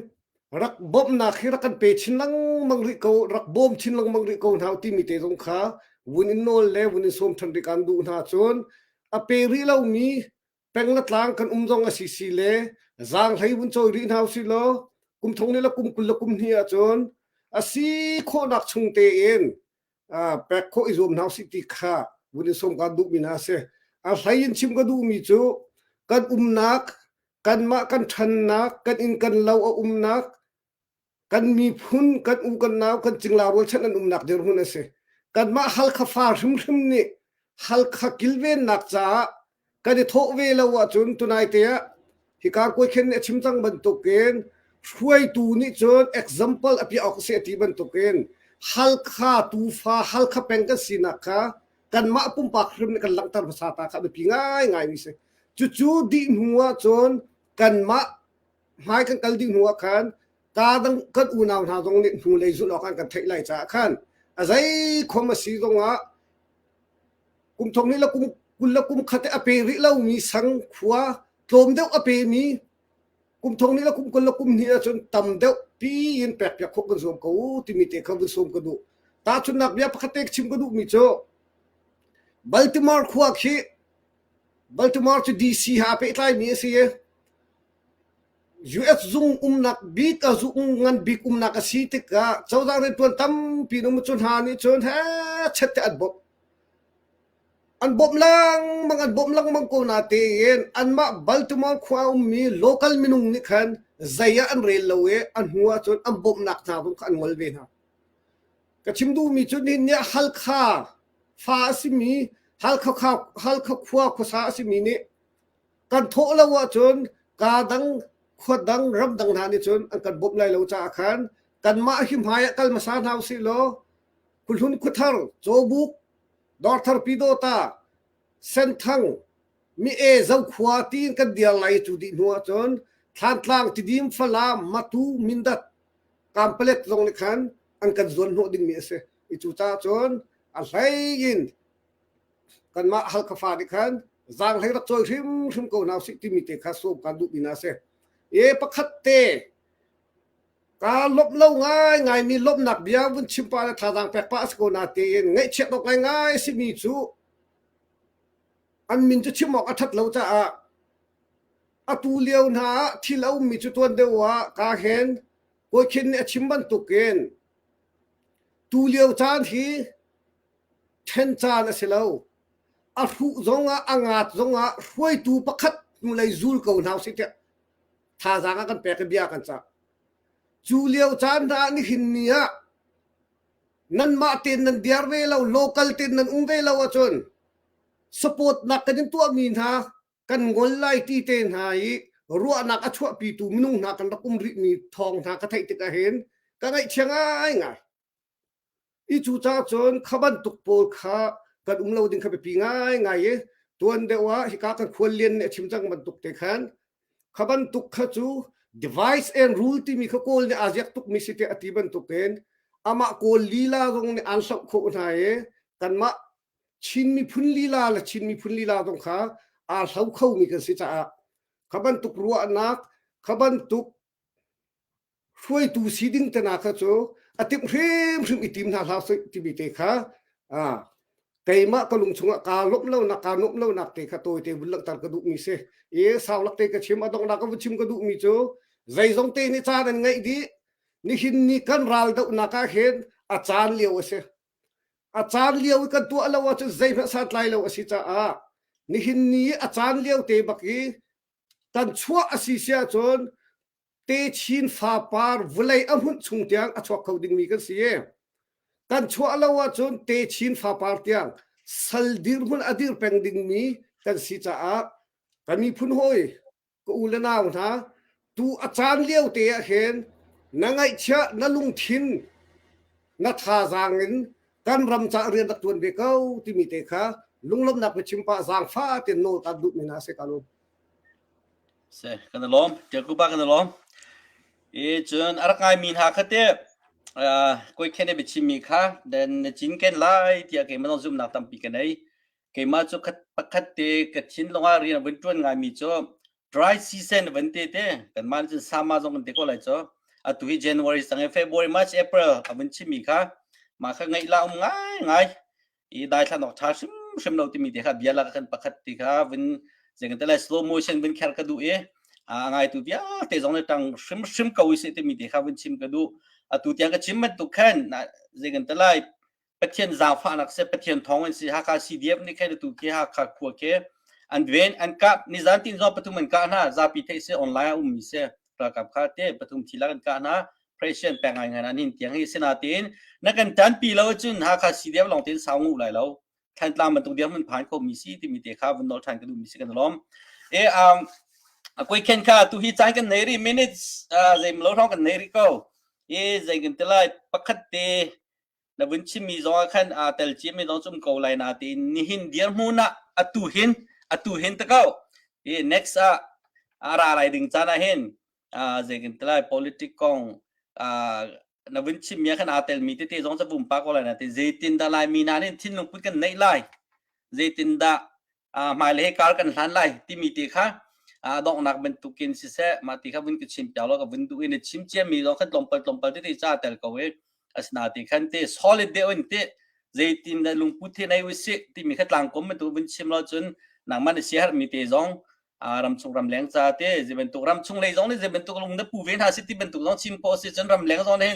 [SPEAKER 3] rak bawmhnak hi rak kan pe chin lengmang rih ko rak bawm chin lengmang rih ko hna timi te zong kha vun in nawl le vun in sawm ṭhan rih kan duh hna cun a pe rih lomi peng le tlang kan um zong a si si le zaanghlei vun cawi rih hna usih law kum thong le kum 20 le kum hnih ahcun a si khawhnak chung tein pek khawh i zuam hna usih ti kha vun in sawm kan duhmi hna a si. A hlei in chim ka duhmi cu kan umnak kanmah kan ṭhannak kan inn kan lo a umnak Kan miphun, kan u kan nau, kan cingla rualchan an umnak dirhmun a si. Kanmah Halkha fa hrimhrim nih Halkha kilvennak caah kan i thawh ve lo ahcun tunai te ah hika kuaikhen nih a chim cang bantukin hruaitu nih cun example a piah awk a si a ti bantukin Halkha tufa Halkha peng kan sinak kha kanmah pumpak hrim nih kan langhter hmasa ta kha biapi ngaingai mi si. Cucu dih hnu ahcun kanmah hmai kan kal dih hnu ah khan ka dang kan unau hna zong nih hnulei zulh awk an kan theih lai caah khan a zei khom a si zong ah kum thong ni le kum 20 le kum khat a pe rih lomi sang khua tlawm deuh a pemi kum thong ni le kum 20 le kum hnih ahcun tam deuh pi in pek piak khawh kan zuam ko timi te kha vun sawm ka duh tahchunnak bia pakhat te chim ka duhmi cu Baltimore khua khi Baltimore cu DC ha pehtlaimi a si i US zung umnak bik a zung ngan bik umnak a si tikah cozah rianṭuan tampi in um cu hna nih cun hechet te an bawmh. An bawmh lengmang an bawmh lengmang ko natein anmah Baltimore khua ummi local minung nih khan zei ah an rel lo i a hnu ahcun an bawmhnak hna zong kha an ngol ve hna. Ka chim duhmi cu nihin ni ah Halkha fa a simi Halkha, Halkha khua khuasa a simi nih kan thawh lo ahcun kaa dang khua dang ram dang hna nih cun an kan bawmh lai lo caah khan kanmah hi hmai ah kal hmasa hna usih law khuhlun khuathar cawbuk dawrthar pidawta senthang mi e zokhua tiin kan diar lai cu dih hnu ahcun thlantlang tidim falam matu mindat kampalet zong nih khan an kan zuan hnawh dingmi a si i cu caah cun a hlei in. Kanmah Halkha fa nih khan zaanghlei rak cawi hrimhrim ko hna usih timi te kha sawm kaan duhmi hna a si. E pakhat te kaa lawmh lo ngaingaimi lawmhnak bia vun chim pah le thazaang pek pah a si ko na tein ngaihchiat awk ngaingai a simi cu an min cu chim awk a ṭhat lo caah atu lio hna ah thil a ummi cu tuan deuh ah kaa hen Kawikhin nih a chim bantukin tu lio caan hi ṭhen caan a si lo. A hruh zongah a ngat zongah hruaitu pakhat hnulei zul ko hna usih tiah thazaang a kan pek i bia kan cah. Cu lio caan hna ah nihin ni ah nanmah tein nan diar ve lo, local tein nan um ve lo ahcun support nak kan in tuahmi hna kan ngol lai ti te hna i ruahnak a chuahpitu minung hna kan rak um rihmi thawng hna ka theih tikah hin ka ngaihchia ngaingai. I cucaah cun kha bantuk pawl kha kan um lo ding kha biapi ngaingai i tuan deuh ah hika kan khuallian nih a chim cang bantuk te khan kha bantuk kha cu device and rule timi kha Kawl nih aa ziak tukmi si tiah a ti bantukin amah Kawl lila zong nih aan hloh khawh hna i kanmah Chin miphun lila le Chin miphun lila zong kha aa hlo khomi kan si caah kha bantuk ruahnak kha bantuk hruaitu si ding te hna kha cu a timh hrimhrim i tim hna hlah sih timi te kha keimah ka lung chungah kaa lawmh lonak kaa nuamh lonak te kha tawite vun langhter ka duhmi si i saulak te ka chim a donghnak ka vun chim ka duhmi cu zeizong te nih caan an ngeih dih nihin ni kan ral dohnak ah hin a caan lio a si a caan lio i kan tuah lo ahcun zeihmanh santlai lo a si caah nihin ni a caan lio te bak i kan chuah a si si ahcun techin fapar vawlei a hmunh chung tiang a chuak kho dingmi kan si i kan chuah lo ahcun techin fapar tiang sal dirhmun a dir peng dingmi kan si caah kan miphun hawi ka u le nau hna tu a caan lio te ah hin na ngaihchiah na lungthin na thazaang in kan ram ca rian rak tuan ve ko timi te kha lunglawmhnak biachim pah zaangfa ten nawl kan duhmi hna si ka lawm.
[SPEAKER 1] Se kan i lawm. Tiakupa kan i lawm. I cun a rak ngaimi hna kha teh kawi khen i biachimmi kha then na cinken lai tiah keimah zong zumhnak tampi ka nei. Keimah cu khat pakhat te ka thinlung ah rian a vun ṭuan ngaimi cu dry season van te te kanmah nih cun summer zong kan ti ko lai cu. Atu hi January sang i February, March, April a vun chimmi kha mah kha ngaih la um ngaingai. I daithlan awk ṭha hrimhrim lo timi te kha bia lak kan pakhat ti kha vun zei te lai slow motion vun kher ka duh i a ngaitu vialte zong nih ṭang hrimhrim ko i seh timi te kha vun chim ka duh. Atu tiang ka chim bantuk khan zei kan te lai Pathian zaangfahnak seh Pathian thawng in si Hakha CDF nih khan atu khi Hakha khua khi an ven an kap nizan tin zong pathum an kah hna zapi theih si online a ummi si ralkap kha te pathum thi lak an kah hna Presian pek ngai ngai nan tiang hi sinatin na kan tanpi lo cun Hakha CDF lawng tein sau ngu lai lo Thantlang bantuk dirhmun phan kho mi si timi te kha vun nol than ka duh mi si kan lawm e um akoi khen kha tu hi caan kan nei ri minutes zei lo hrawng kan nei ri ko e zei kan te lai pakhat te na vun chimmi zong ah khan aa tel ciami zong cu um ko lai na tiin nihin dirhmun ah atu hin atu hin ta ko i next ah a ra lai ding caan ah hin zei kan ti lai politic kong na vun chimmi ah khan aa telmi tete zong cu pumpak ko lai na ti zeitin dah Laimi hna nih thinlung put kan neih lai zeitin dah hmailei he kar kan hlan lai timi te kha donghnak bantukin siseh mah ti kha vun ka chim piak law ka vun duh i na chim ciami zong khan tlawmpal tlawmpal tete ca tel ko i asina ti khan te solid deuh in te zeitin dah lungput he nei usih timi kha tlangkom bantuk vun chim lo cun nangmah na siaherhmi te zong ramchung ramleng ca te zei bantuk ramchung lei zong nih zei bantuk lung na pu ve hna si ti bantuk zong chim khawh si cun ramleng zong nih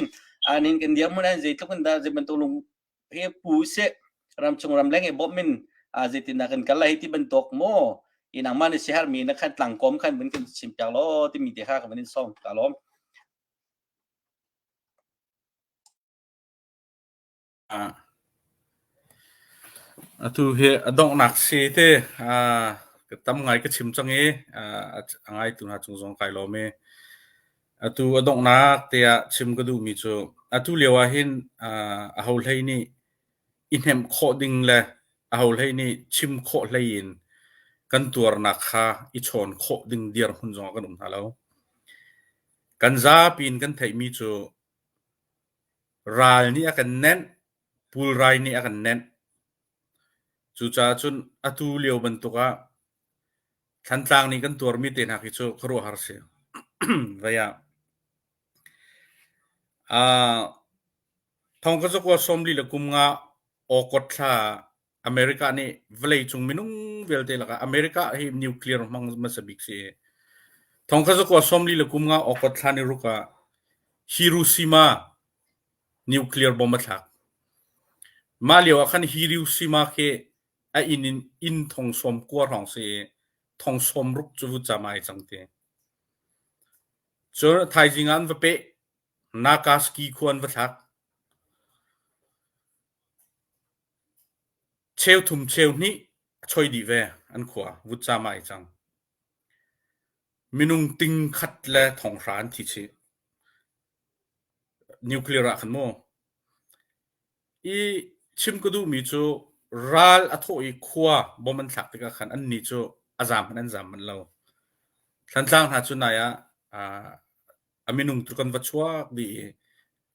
[SPEAKER 1] hin kan dirhmun ah zeitluk in dah zei bantuk lung he pu seh ramchung ramleng i bawmh in zeitindah kan kal lai ti bantuk maw i nangmah na siaherhmi na khan tlangkom khan vun kan chim piak law timi te kha ka van in sawm ka lawm.
[SPEAKER 2] Atu hi a donghnak si te ka tam ngai ka chim cang i a ngaitu hna cung zong kai lawm i atu a donghnak te ah chim ka duhmi cu atu lio ah hin aho hlei nih i hnemh khawh ding le aho hlei nih chim khawh hlei in kan tuarnak kha i chawn khawh ding dirhmun zong ah kan um hna lo. Kan zapi in kan theihmi cu Ral nih a kan nenh, pulrai nih a kan nenh. Cucaah cun atu lio bantuk ah Thantlang nih kan tuarmi te hna khi cu khuaruahhar si. Vei ah. Uh, thong ka zakua sawmli le kum nga August thla America nih vawleicung minung vialte lakah America hi nuclear hmang hmasa bik si. Thong ka zakua sawmli le kum nga August thla ni ruk ah Hiroshima nuclear bomb a thlak. Mah lio ah khan Hiroshima khi a inn in inn thong sawm kua hrawng si i thong sawm ruk cu vutcam ai cang ti. Cun thaizing ah an va peh. Nagasaki khua an va thlak. Cheu thum cheu hnih a choi dih ve an khua vutcam ai cang. Minung ting khat le thong hra an thi chih. Nuclear ah khan mu. I chim ka duhmi cu ral a thawh i khua bom an thlak tikah khan annih cu a zaam hmanh an zaam manh lo. Thlantlang hna cu nai ah a minung cu kan va chuak dih i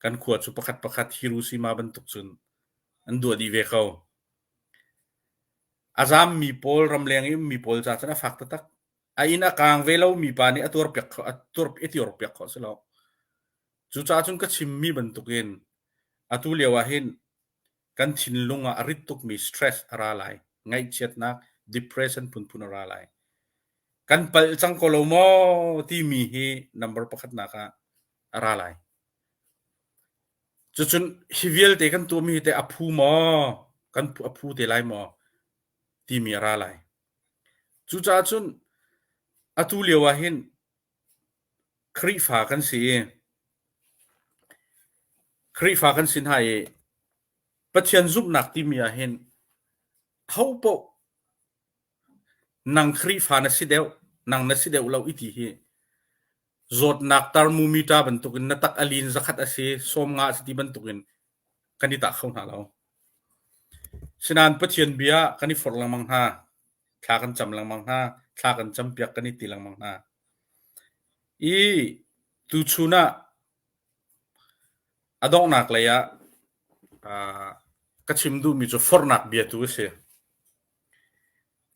[SPEAKER 2] kan khua cu pakhat pakhat Hiroshima bantuk cun an duah dih ve ko. A zaammi pawl ramleng i ummi pawl ca cun a fak taktak. A inn a kaang ve lomi pa nih a tuarpiak kho a tuar a tuarpiak khawh si lo. Cucaah cun ka chimmi bantukin atu lio ah hin kan thinlung ah a rit tukmi stress a ra lai. Ngaihchiatnak, depression phunphun a ra lai. Kan palh cang ko lo maw timi hi number pakhatnak ah a ra lai. Cucun hi vialte kan tuahmi hi teh a phu maw? Kan a phu te lai maw? Timi a ra lai. Cucaah cun atu lio ah hin Khrihfa kan si i Khrihfa kan si hna i Pathian zumhnak timi ah hin hopaoh nang Khrihfa na si deuh, nang na si deuh lo i ti hi zawtnak thermometer bantukin na tak a lin zakhat a si, sawmnga a si ti bantukin kan i tah kho hna lo. Sinain Pathian bia kan i forh lengmang hna. Thla kan cam lengmang hna. Thla kan campiak kan i ti lengmang hna. I tuchun ah a donghnak lei ah uh, ka chim duhmi cu forhnak bia tu a si.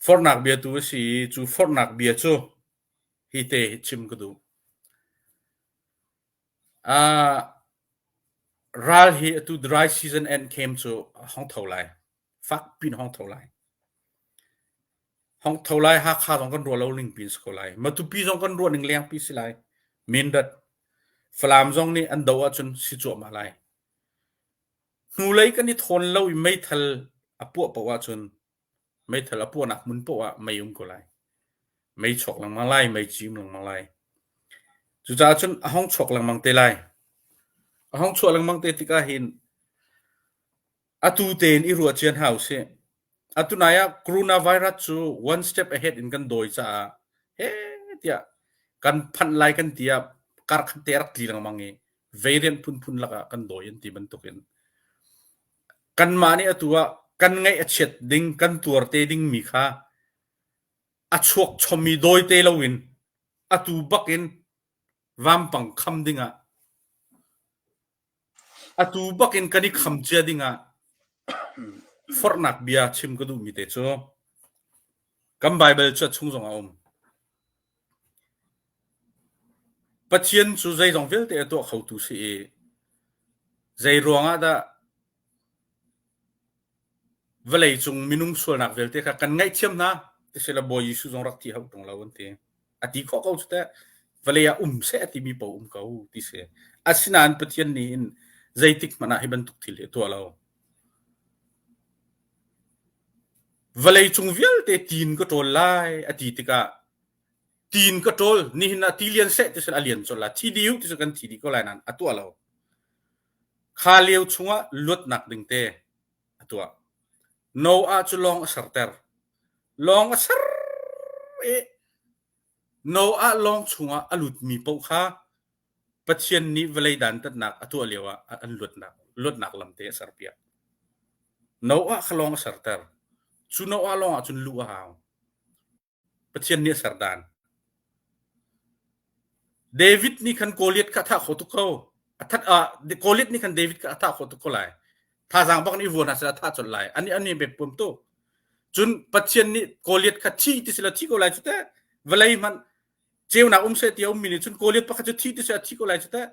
[SPEAKER 2] Forhnak bia tu a si i cu forhnak bia cu hi te hi chim ka duh. Uh, ral hi atu dry season end came cu hong tho lai. Fak pin hong tho lai. Hong tho lai Hakha zong kan ruah lo ning pin si ko lai. Matupi zong kan ruah ning leng pi si lai. Mindat Falam zong nih an do ahcun si cuahmah lai. Hnulei kan i thawn lo i meithal a puah paoh ahcun meithal a puahnak hmun paoh ah mei um ko lai. Mei chuak lengmang lai, mei cim lengmang lai. Cucaah cun a hong chuak lengmang te lai. A hong chuah lengmang te tikah hin atu tein i ruah cian hau sih. Atu nai ah coronavirus cu one step ahead in kan dawi caah he tiah kan phanh lai kan ti ah kar khat te a rak tli lengmang i variant phunphun lakah kan dawi an ti bantukin kanmah nih atu ah kan ngaih a chiat ding kan tuar te dingmi kha a chuak chommi dawi te loin atu bakin vampang kham dingah Atu bakin kan i kham cia dingah forhnak bia chim ka duhmi te cu kan Baibal cu a chung zongah a um. Pathian cu zeizong vialte a tuah khotu si i zei ruangah dah vawleicung minung sualnak vialte kha kan ngaihthiam hna ti sila Bawi Jesuh zong rak thi hau ṭung lo an ti. A ti khawh ko cu teh. Vawlei ah um seh a timi paoh um ko ti si. Asinain Pathian nih hin zeitik hmanh ah hi bantuk thil hi a tuah lo. Vawleicung vialte tiin ka ṭawl lai a ti tikah tiin ka ṭawl nihin ah ti lian seh ti sila a lian colh lai thi dih u ti sila kan thi dih ko lai nain a tuah lo. Kha lio chungah luatnak ding te a tuah. Noah cu lawng a serter. Lawng a ser i Noah lawng chungah a lutmi paoh kha Pathian nih vawlei dantatnak a tuah lioah an luatnak, luatnak lam te a serpiak. Noah kha lawng a serter. Cu Noah lawng ah cun luh a hau. Pathian nih a ser dan. David nih khan Goliath kha a thah khawh tuk ko. A that ah Goliath nih khan David kha a thah khawh tuk ko lai. Thazaang bak nih vuan hna seh a thah colh lai. Ani ani be pum tuk. Cun Pathian nih Goliath kha thi ti sila thi ko lai cu teh. Vawlei hmanh ceunak um seh ti a ummi nih cun Goliath pakhat cu thi ti seh a thi ko lai cu teh.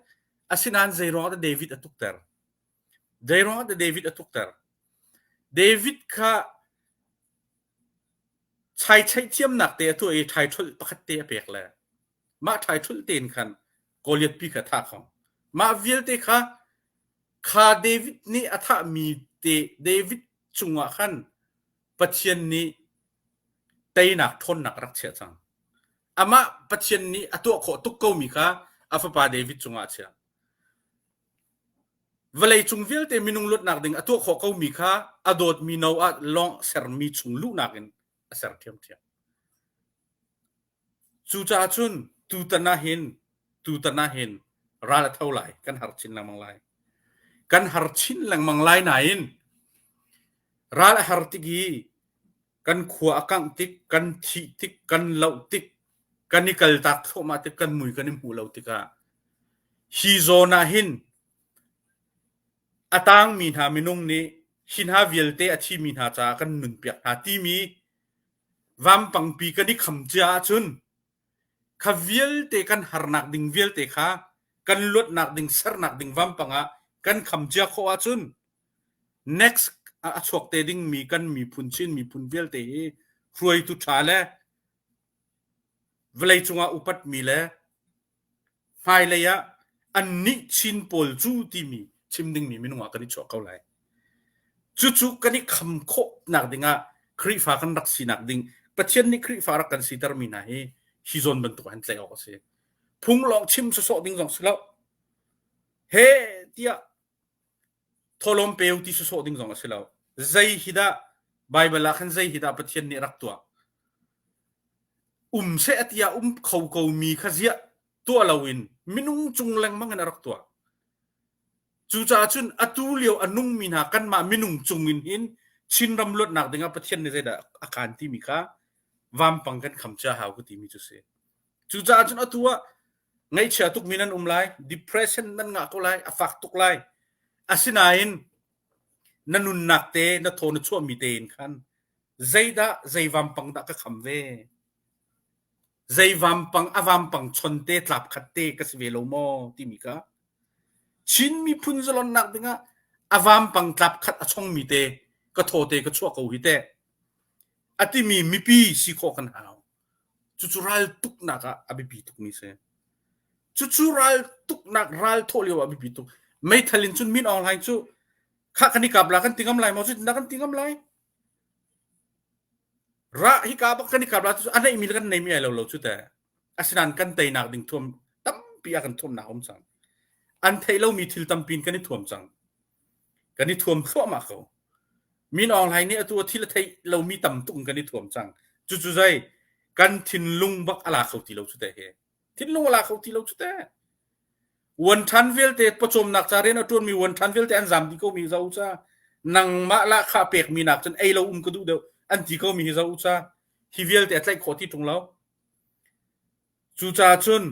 [SPEAKER 2] Asinain zei ruangah dah David a tukter? Zei ruangah dah David a tukter? David kha chaicheih thiamnak te a tuah i ṭhaiṭholh pakhat te a pek le mah ṭhaiṭholh tein khan Goliath pi kha a thah kho. Mah vialte kha kha David nih a thahmi te David cungah khan Pathian nih teinak ṭhawnnak a rak chiah cang. Amah Pathian nih a tuah khawh tuk komi kha a fapa David cungah a chiah. Vawleicung vialte minung luatnak ding a tuah khawh komi kha a dawtmi no ah lawng sermi chung luhnak in a ser ṭhiamṭhiam. Cucaah cun tutan ah hin tutan ah hin ral a tho lai, kan har chin lengmang lai. Kan har chin lengmang lai nain ral a har tik i kan khua a kangh tik, kan thih tik, kan loh tik, kan i kaltak thluahmah tik, kan mui kan i hmuh lo tikah hi zawn ah hin a tangmi hna minung nih hi hna vialte a thimi hna caah kan nunpiak hna timi vampangpi kan i kham cia ahcun kha vialte kan harnak ding vialte kha kan luatnak ding sernak ding vampang ah kan kham cia khawh ahcun next a chuak te dingmi kan miphun Chin miphun vialte hi hruaitu ṭha le vawleicung ah upatmi le hmailei ah annih Chin pawl cu timi chim dingmi minung ah kan i chuah ko lai. Cucu kan i kham khawhnak dingah Khrihfa kan rak sinak ding Pathian nih Khrihfa rak kan sitermi hna hi hi zawn bantuk ah hin tlaih awk a si. Phung lawng chim sawsawh ding zong si lo. He tiah thawhlawm peu ti sawsawh ding zong a si lo. Zei hi dah Baibal ah khan zei hi dah Pathian nih rak tuah? Um seh a ti ah um kho ko mi kha ziah tuah loin minung cung lengmang in a rak tuah. Cucaah cun atu lio a nungmi hna kanmah minung cung in hin Chinram luatnak dingah Pathian nih zeidah a kaan timi kha vampang kan kham cia hau ka timi cu si. Cucaah cun atu ah ngaihchia tukmi nan um lai, depression nan ngah ko lai, a fak tuk lai. Asinain na nunnak te, na thaw na chuahmi te in khan zeidah zei vampang dah ka kham ve? Zei vampang a vampang chon te tlap khat te ka si ve lo maw timi kha Chin miphun zalonnak dingah a vampang tlap khat a chongmi te ka thaw te ka chuah ko hi teh a timi mipi si khawh kan hau. Cucu ral tuknak ah a biapi tukmi si. Cucu ral tuknak ral thawh lio ah a biapi tuk. Meithal in cun Min Aung Hlaing cu khah kan i kap la kan ti ngam lai maw? Cutin kan ti ngam lai. Ra hi ka bak kan i kap la cu a neihmi le kan neimi ai lo lo cu teh. Asinain kan teinak ding thuam tampi a kan thuamnak um cang. An theih lomi thil tampi in kan i thuam cang. Kan i thuam thluahmah ko. Min Aung Hlaing nih atu a thil a theih lomi tam tuk in kan i thuam cang. Cucu zei kan thinlung bak a la kho ti lo cu teh hi. Thinlung a la kho ti lo cu teh. Uan ṭhan vialte pawcawmnak ca rian a ṭuanmi uan ṭhan vialte an zam dih komi zo ca. Nangmah lahkhah pekmi nak cun ei lo um ka duh deuh an ti komi hi zo ca. Hi vialte a tlaih khawh ti ṭung lo. Cucaah cun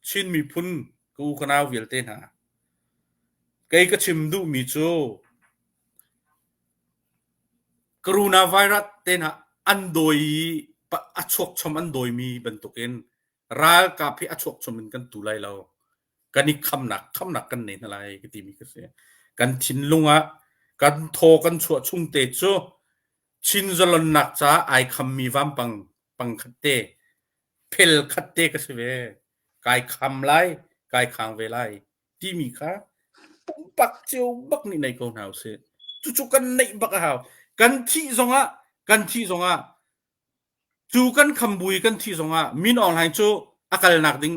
[SPEAKER 2] Chin miphun ka u ka nau vialte hna, kei ka chim duhmi cu coronavirus te hna an dawi i a chuakchom an dawimi bantukin ralkap hi a chuakchom in kan tu lai lo. Kan i khamnak khamnak kan nei hna lai ka timi ka si. Kan thinlung ah kan thaw kan chuah chung te cu Chin zalonnak caah ai khammi vampang pangkhat te phel khat te ka si ve kai kham lai kai khang ve lai timi kha pumpak cio bak nih nei ko hna usih cucu kan neih bak a hau kan thih zongah kan thih zongah cu kan kham bui kan thih zongah Min Aung Hlaing cu a kalnak ding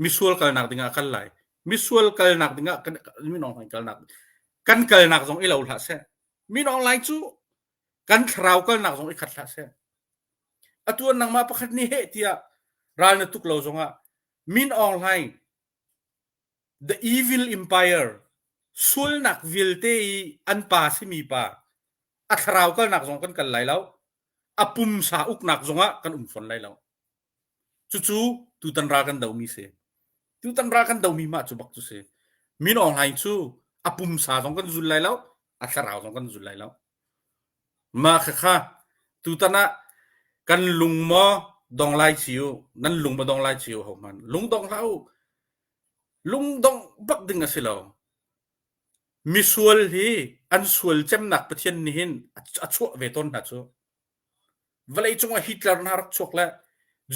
[SPEAKER 2] misual kalnak ding ah kal lai misual kalnak ding ah kan Min Aung Hlaing kalnak kan kalnak zong i lo hlah seh Min Aung Hlaing cu kan thlarau kalnak zong i khat hlah seh Atu an nangmah pakhat nih heh tiah ral na tuk lo zongah Min Aung Hlaing the evil empire sualnak vialte i an pa simi pa a thlarau kalnak zong kan kal lai lo a pumsa uknak zongah kan um fawn lai lo cucu tutan ral kan domi si tutan ral kan domi mah cu bak cu si Min Aung Hlaing cu a pumsa zong kan zul lai lo a thlarau zong kan zul lai lo Mah khakha. Tutan ah kan lung maw dong lai ci u, nan lung maw dong lai ci u ho hmanh. Lung dong hlah u. Lung dongh bak ding a si lo. Misual hi an sual cemnak Pathian nih hin a chuah ve tawn hna cu. Vawleicung ah Hitler hna rak chuak le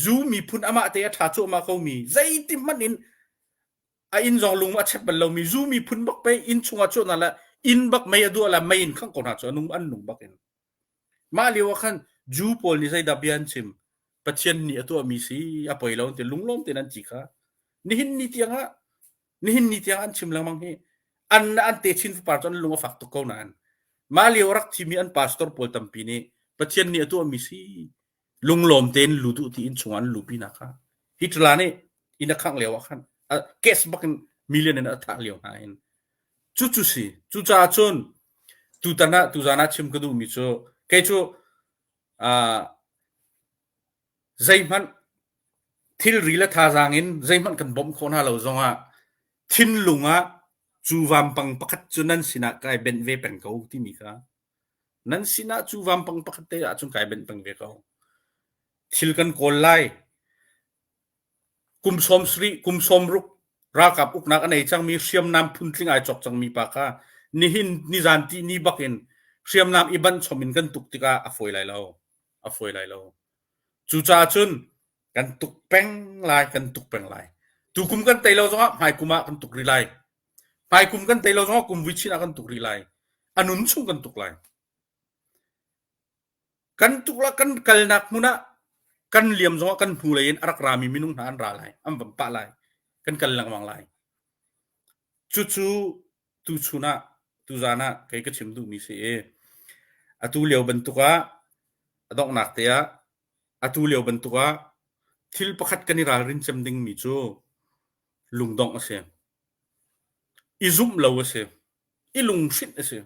[SPEAKER 2] Jew miphun amah te a ṭha cuahmah komi zeiti hmanh in a inn zong lung a chep bal lomi Jew miphun bak pei inn chungah chuahnak le inn bak mei a duah le mei in khangh ko hna cu a nung an nung bak in. Mah lio ah khan Jew pawl nih zeidah bia an chim? Pathian nih a tuahmi si a poi lo an ti lunglawm tein an ti kha. Nihin ni tiang ah nihin ni tiang an chim lengmang hi an an te chin fapar cu an lung a fak tuk ko nain mah lio rak thimi an pastor pawl tampi nih Pathian nih a tuahmi si lunglawm tein lut u ti inn chungah an lupi na kha Hitler nih inn a khangh lio ah khan case bak in million in a thah lio hna in cucu si cucaah cun tutan ah tuzan ah chim ka duhmi cu kei cu zeihmanh thilri le thazaang in zeihmanh kan bawmh khawh hna lo zongah thinlung ah cu vampang pakhat cu nan sinah kai benh ve peng ko timi kha nan sinah cu vampang pakhat te ahcun kai benh peng ve ko. Thil kan kawl lai. Kum sawm sarih, kum sawm ruk ralkap uknak a nei cangmi hriamnam phuntling ai cawk cangmi pa kha nihin nizan ti ni bak in hriamnam i banh chom in kan tuk tikah a fawi lai lo. A fawi lai lo. Cucaah cun kan tuk peng lai, kan tuk peng lai. Tukum kan tei lo zongah hmaikum ah kan tuk rih lai. Hmaikum kan tei lo zongah kum vui chin ah kan tuk rih lai. A nun chung kan tuk lai. Kan tuk la kan kalnak hmun ah kan liam zongah kan hnulei in a rak rami minung hna an ra lai, an van pah lai. Kan kal lengmang lai. Cucu tuchun ah tuzan ah kei ka chim duhmi si i atu lio bantuk ah a donghnak te ah atu lio bantuk ah thil pakhat kan i ralrin cem dingmi cu lungdongh a si. I zumh lo a si. I lunghrinh a si.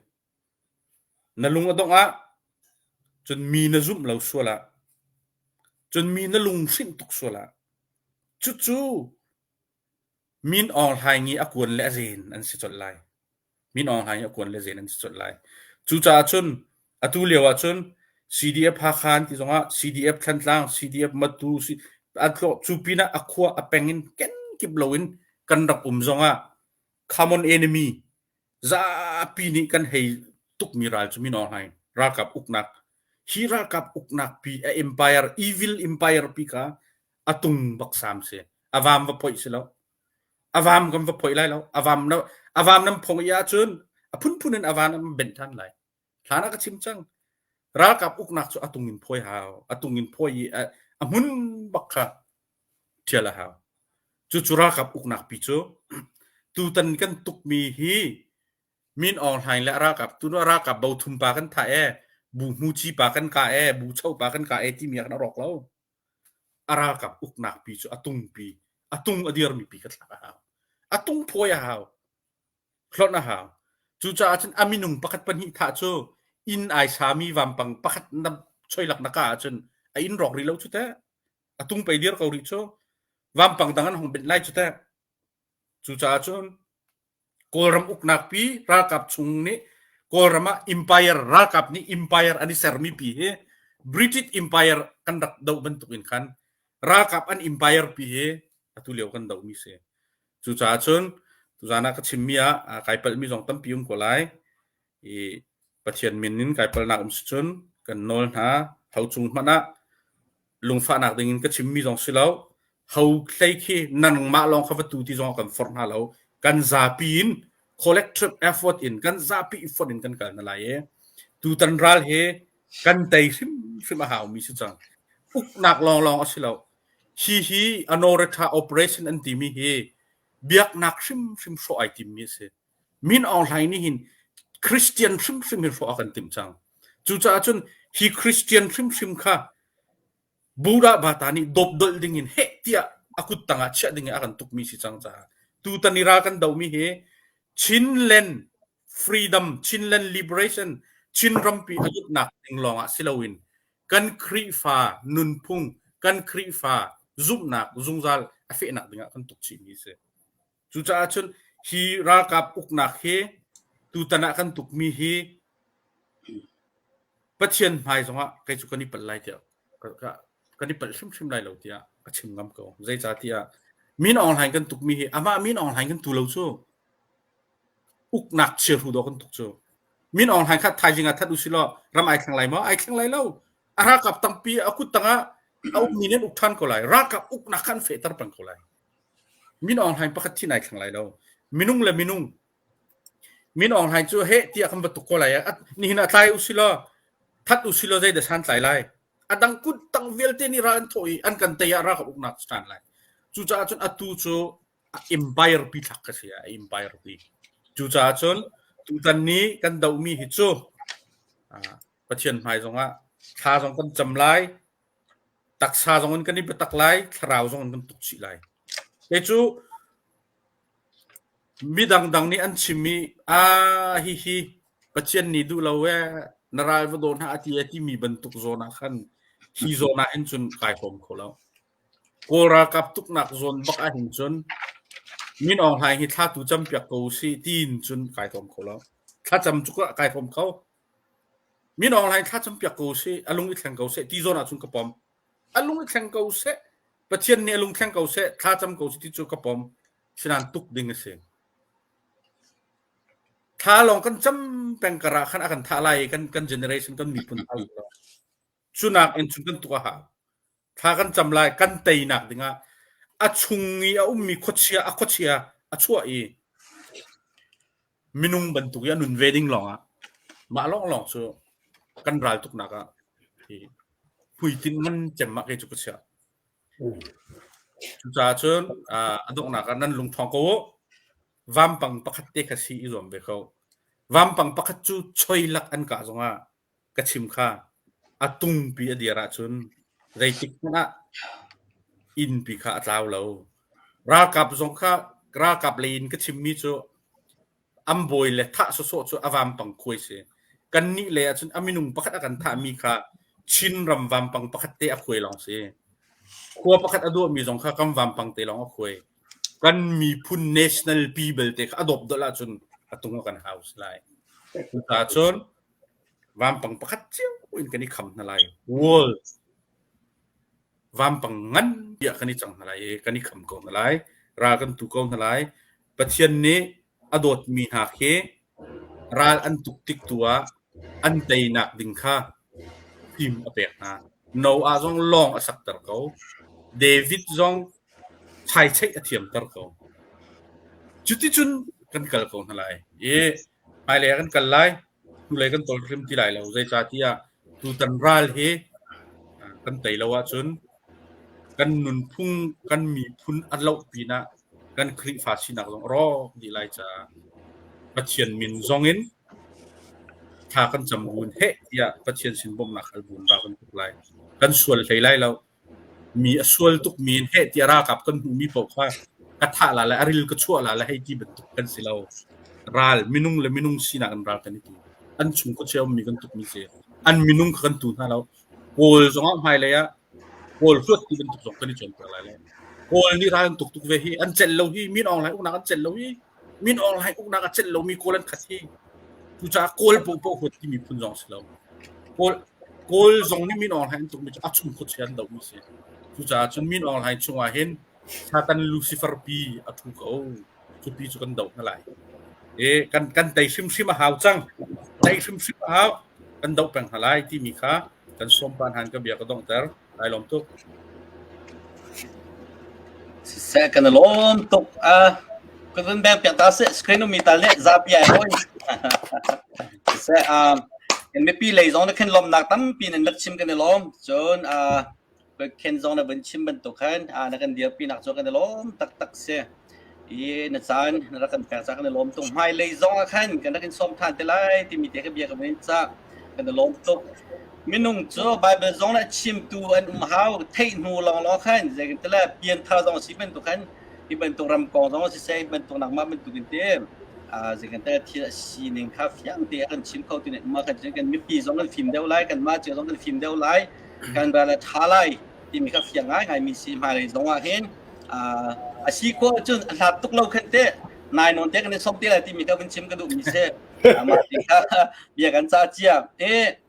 [SPEAKER 2] Na lung a dongh ah cun mi na zumh lo sual ah cun mi na lunghrinh tuk sual ah cucu Min Aung Hlaing i a kuan le a zen an si colh lai. Min Aung Hlaing i a kuan le zen an si colh lai. Cucaah cun atu lio ah cun CDF Hakha an ti zongah CDF Thantlang, CDF Matu, cu pinah a khua a peng in kenkip loin kan rak um zongah common enemy zapi nih kan hei tukmi ral cu Min Aung Hlaing ralkap uknak hi ralkap uknak pi a empire evil empire pi kha a tung bak sam si a vam va phoih si lo a vam kan va phoih lai lo a vam na a vam nan phong i ahcun a phunphun in a van an benh than lai hlan ah ka chim cang ralkap uknak cu a tung in phawi hau a tung in phawi i a hmun bak kha ṭhial a hau cucu ralkap uknak pi cu tutan kan tukmi hi Min Aung Hlaing le a ralkap tu ralkap bo thum pa kan thah e bu hmu ci pa kan ka e bu cho pa kan ka e timi ah kan rawk lo A ralkap uknak pi cu a tungpi, a tung a dirmi pi ka thlak a hau. A tung phawi a hau. Hlonh a hau. Cucaah cun a minung pakhat pahnih thah cu inn ai sami vampang pakhat na choilak na ka ahcun a inn rawk rih lo cu teh. A tung pei dir ko rih cu. Vampang dang an hong benh lai cu teh. Cucaah cun Kawlram uknak pi ralkap chung nih Kawlram ah empire ralkap nih empire an i sermi pi hi British Empire kan rak doh bantuk in khan ralkap an empire pi hi atu lio kan dohmi si. Cucaah cun tuzan ah ka chimmi ah kai palhmi zong tampi um ko lai. I Pathian min in kai palhnak um si cun kan nawl hna ho cung hmanh ah lungfahnak ding in ka chimmi zong si lo ho hlei khi nangmah lawng kha va tu ti zong kan forh hna lo kan zapi in collective effort in kan zapi effort in kan kal na lai e tutan ral he kan tei hrimhrim a haumi si cang uknak lawng lawng a si lo hi hi anoretha operation an timi hi biaknak hrimhrim hrawh ai timmi a si Min Aung Hlaing nih hin Christian hrimhrim hi hrawh a kan timh cang. Cucaah cun hi Christian hrimhrim kha Buddha bata nih dawpdolh ding in heh tiah a kut tangah chiah ding in a kan tukmi si cang caah tutan i ral kan dohmi hi Chinland freedom, Chinland liberation, Chin rampi a lutnak ding lawngah si loin kan Khrihfa nunphung, kan Khrihfa zumhnak zungzal a fehnak dingah kan tuk chihmi a si. Cucaah cun hi ralkap uknak hi tutan ah kan tukmi hi. Pathian hmai zongah kei cu kan i palh lai tiah kan i palh hrimhrim lai lo tiah ka chim ngam ko. Zeicahtiah Min Aung Hlaing kan tukmi hi amah Min Aung Hlaing kan tu lo cu. Uknak chiahru dawh kan tuk cu. Min Aung Hlaing kha thaizing ah that usih law ram ai thleng lai maw? Ai thleng lai lo. A ralkap tampi a kut tangah a ukmi nih an uk ṭhan ko lai. Ralkap uknak kha an fehter peng ko lai. Min Aung Hlaing pakhat thin ai thleng lai lo. Minung le minung Min Aung Hlaing cu heh tiah kan va tuk ko lai. Nihin ah tlai usih law that usih law zeidah san tlai lai? A dang kut tang vialte nih ral an thawh i an kan tei ah ralkap uknak ṭhan lai. Cucaah cun atu cu empire pi thlak ka si a empire pi. Cucaah cun tutan ni kan dohmi hi cu Pathian hmai zongah thla zong kan cam lai, taksa zong in kan i biatak lai, thlarau zong in kan tuk chih lai. Kei cu midang dang nih an chimmi aa hihi Pathian nih duh lo ee na ral va daw hna a ti ee timi bantuk zawn ah khan hi zawn ah hin cun kai hrawm kho lo. Kawl ralkap tuknak zawn bak ah hin cun Min Aung Hlaing hi thla tu campiak ko usih tiin cun kai hrawm kho lo. Thlacam cu kai hrawm kho. Min Aung Hlaing thla campiak ko usih, a lung i thleng ko seh ti zawn ah cun ka pom. A lung i thleng ko seh, Pathian nih a lung thleng ko seh, thla cam ko seh ti cu ka pom. Sinain tuk ding a si. Thla lawng kan cam peng kar ah khan a kan thah lai i kan kan generation kan miphun thah Cu nak in cun kan tuk a hau. Thla kan cam lai, kan teinak dingah a chung i a ummi khuachia a khuachia a chuah i minung bantuk i a nun ve ding lawngah mah lawnglawng cu kan ral tuknak ah hi hmuitinh ngan cem ah kei cu ka chiah. Cucaah cun a donghnak ah nan lungṭhawng ko u. Vampang pakhat te kha si i zuam ve ko. Vampang pakhat cu choi lak an kah zongah ka chim kha a tungpi a dir ahcun zeitik hmanh ah innpi kha a tlau lo. Ralkap zong kha ralkap lei in ka chimmi cu an bawi le thah sawsawh cu a vampang khuai si. Kannih lei ahcun a minung pakhat a kan thahmi kha Chinram vampang pakhat te a khuai lawng si. Khua pakhat a duahmi zong kha kan vampang te lawng a khuai. Kan miphun national pi belte kha a dawp dolh ahcun a tung a kan hau si lai. Cucaah cun Vampang pakhat cio in kan i kham hna lai. Wall vampang ngan tiah kan i cang hna lai i kan i kham ko hna lai. Ral kan tu ko hna lai. Pathian nih a dawtmi hna khi ral an tuk tik tu ah an teinak ding kha fim a pek hna. Noah zong lawng a sakter ko. David zong chaicheih a thiamter ko. Cuticun kan kal ko hna lai. I hmailei ah kan kal lai. Hnulei kan tol hrim ti lai lo. Zeicahtiah tutan ral hi kan tei lo ahcun kan nunphung, kan miphun a loh pinah kan Khrihfa sinak zong a rawk dih lai caah Pathian min zong in thla kan cam buin heh tiah Pathian sin bawmhnak hal buin ral kan tuk lai. Kan sual hlei lai lo. Mi a sual tukmi in heh tiah ralkap kan hmuhmi paoh kha ka thah la le a ril ka chuah la le hei ti bantuk kan si lo. Ral minung le minung sinak in ral kan i tu. An chung khuachia ummi kan tukmi si. An minung kha kan tu hna lo. Kawl zongah hmailei ah Kawl hluat ti bantuk zong kan i cawnpiak lai lo. Kawl nih ral an tuk tuk ve hi an celh lo hi Min Aung Hlaing uknak an celh lo hi Min Aung Hlaing uknak a celh lomi Kawl an khat hi. Cucaah Kawl paohpaoh huat timi phun zong si lo. Kawl Kawl zong nih Min Aung Hlaing an tukmi cu a chung khuachia an dohmi si. Cucaah cun Min Aung Hlaing chungah hin Satan Lucifer pi a ṭhu ko. Cupi cu kan doh hna lai. E, kan, kan tei hrimhrim a hau cang. Tei hrimhrim a hau. Kan doh peng hna lai timi kha kan sawmpan han ka bia ka donghter. Ai lawm tuk.
[SPEAKER 1] Siseh kan lawm tuk. A ka vun beng piak ta seh screen umi tal nih zapi ai hoi. Siseh um kan mipi lei zong na khin lawmnak tampi nan rak chim kan i lawm. Cun uh Ken zong na vun chim bantuk khan na kan dirpi nak cu kan i lawm taktak si. I na caan na rak kan pek ca kan i lawm tuk. Hmailei zong ah khan kan rak in sawm than te lai timi te ka bia ka vun in cah. Kan i lawm tuk. Minung cu Bible zong le chimtu an um hau theih hnu lawnglawng khan zeitintiah pianthar zong si bantuk khan hi bantuk ram kong zong siseh hi bantuk nangmah bantuk in te zeitintiah thil a sining kha fiang te a kan chim kho tu nih mah kan kan mipi zong kan fim deuh lai kanmah cio zong kan fim deuh lai kan ral a ṭha lai timi kha fiang ngaingai mi si hmailei zong ah hin a si khawh ahcun a hlat tuk lo khan te nai nawn te kan i som te lai timi kha vun chim ka duh mi si mah ti kha bia kan ca cia e.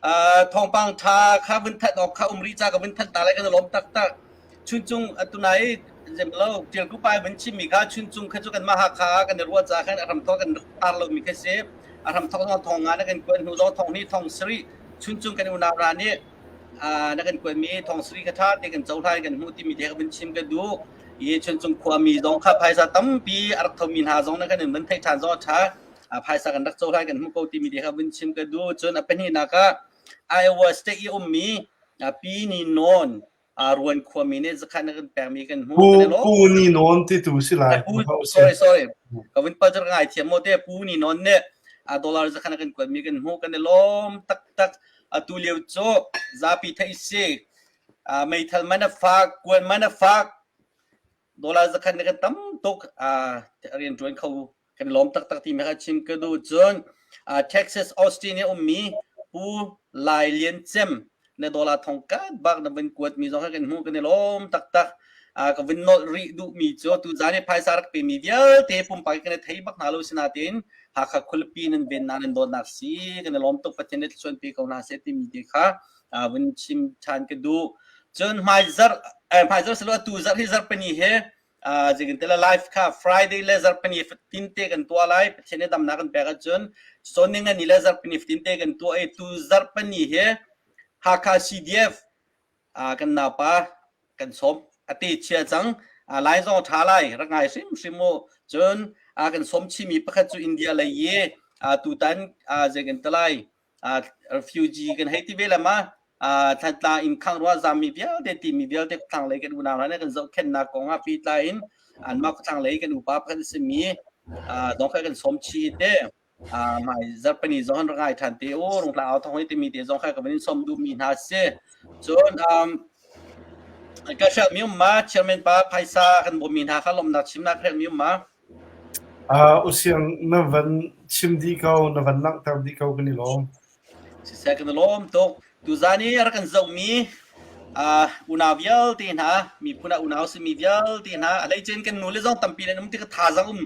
[SPEAKER 1] Thawngpang ṭha kha vun thanh awk kha um rih ca ka vun thanh ta lai kan i lawm taktak. Chuncung tunai zemlo Ṭialku pa vun chimmi kha Chuncung kha cu kanmah Hakha ah kan i ruah caah khan a hramthawk kan tar lomi kha si. A hramthawk zong thong nga na kan kuan hnu zong thong hnih thong sarih Chuncung kan unau hna nih na kan kuanmi thong sarih kha ṭha te kan cohlan kan hmuh timi te kha vun chim ka duh. I Chuncung khuami zong kha phaisa tampi a rak thomi hna zong na kan in vun theih ṭhan zong a ṭha. Phaisa kan rak cohlan kan hmuh ko timi te kha vun chim ka duh. Cun a pahnihnak ah Iowa State i ummi Pi Ni Nawn Ruan khuami nih zakhat na kan pekmi kan hmuh.
[SPEAKER 4] Pu Pu Ni Nawn ti tu si lai.
[SPEAKER 1] Pu sorry sorry. Ka vun pal ngai thiam mo te Pu Ni Nawn nih dollar zakhat na kan kuatmi kan hmuh kan i lawm taktak. Atu lio cu zapi theih si. Meithal man a fak, kuan man a fak. Dollar zakhat na kan tam tuk rian ṭuan kho kan lawm taktak ti kha chim ka duh. Cun Texas Austin i ummi Pu Lai Lian Cem na dollar thong kat bak na vun kuat mi zong kha kan hmuh kan i lawm taktak. Ka vun nolh rih duhmi cu tuzan i phaisa rak pemi vialte pumpak kan i thei bak hna lo sinain Hakha khualipi nan ven na nan dawtnak si kan i lawm tuk Pathian nih thluachuah pe ko hna seh timi te kha vun chim ṭhan ka duh. Cun hmaizarh hmaizarh silo atu zarh hi zarhpini he Zeitintiah live kha Friday le zarhpini fatin te kan tuah lai. Pathian nih damnak kan pek ahcun cawn ningani le zarhpini fatin te kan tuah i tu zarhpini hi Hakha CDF kan naupa kan sawm a te chia cang. Lai zong ṭha lai rak ngai hrimhrim u. Cun kan sawm chihmi pakhat cu India lei i tutan zeitin lai refugee kan hei ti ve le ma Thantlang in khang rua zami vialte timi vialte thlang lei kan unau hna nih kan zohkhenhnak kong ah pehtlai in anmah thlang lei kan upa pakhat a simi dong kha kan sawm chih te mai zarhpini zong rak ngai ṭhan te u rungtlang au thong hi timi te zong kha ka van in sawm duhmi hna si cun ka hrelhmi um ma chairman pa phaisa kan bawmmi hna kha lawmhnak chimnak hrelhmi um ma
[SPEAKER 4] Usiang na van chim dih ko, na van langhter dih ko kan i lawm.
[SPEAKER 1] Siseh kan i lawm tuk. Tuzan i rak kan zohmi unau vialte hna, miphun ah unau simi vialte hna, a hleicin kan nule zong tampi nan um ti ka thazaang um.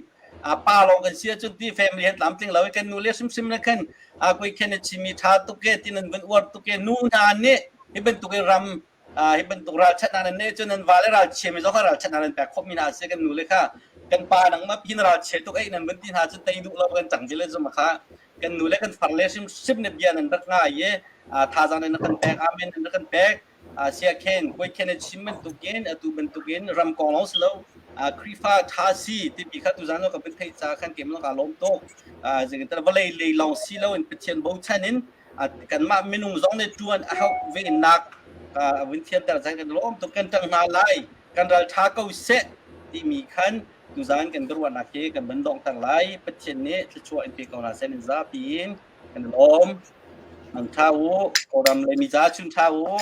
[SPEAKER 1] Pa lawng kan si ahcun ti family han tlamtling lo i kan nule hrimhrim na khan koi khen na chimmi ṭha tuk e ti nan van uar tuk e nu hna nih hi bantuk in ram hi bantuk ralchanhnak nan neih cun nan vale ralchia mi zong kha ralchanhnak nan pek khawh mi hna si kan nu le kha kan pa nangmah pin ralchia tuk ei nan van ti hna cun tei duh lo kan cang le zum kha kan nu le kan far le hrim hrim ne bia nan rak ngai i thazaang nan kan pek amen nan kan pek sia khen koi khen na chim bantukin atu bantukin ram kong long silo Khrihfa tha si timi kha tuzan lo ka bin thei ca khan kem lo ka lawm tuk zeitin vawlei lei long si lo in Pathian bochan in kanmah minung zong nih ṭuan a hauh ve nak vun thianter cang kan lawm tuk kan ṭang hna lai kan ral ṭha ko seh timi khan tuzan kan ruahnak hi kan van donghter lai Pathian nih thluachuah in pe ko hna seh nan zapi in kan lawm mang ṭha u Kawlram le mi ca chun ṭha u.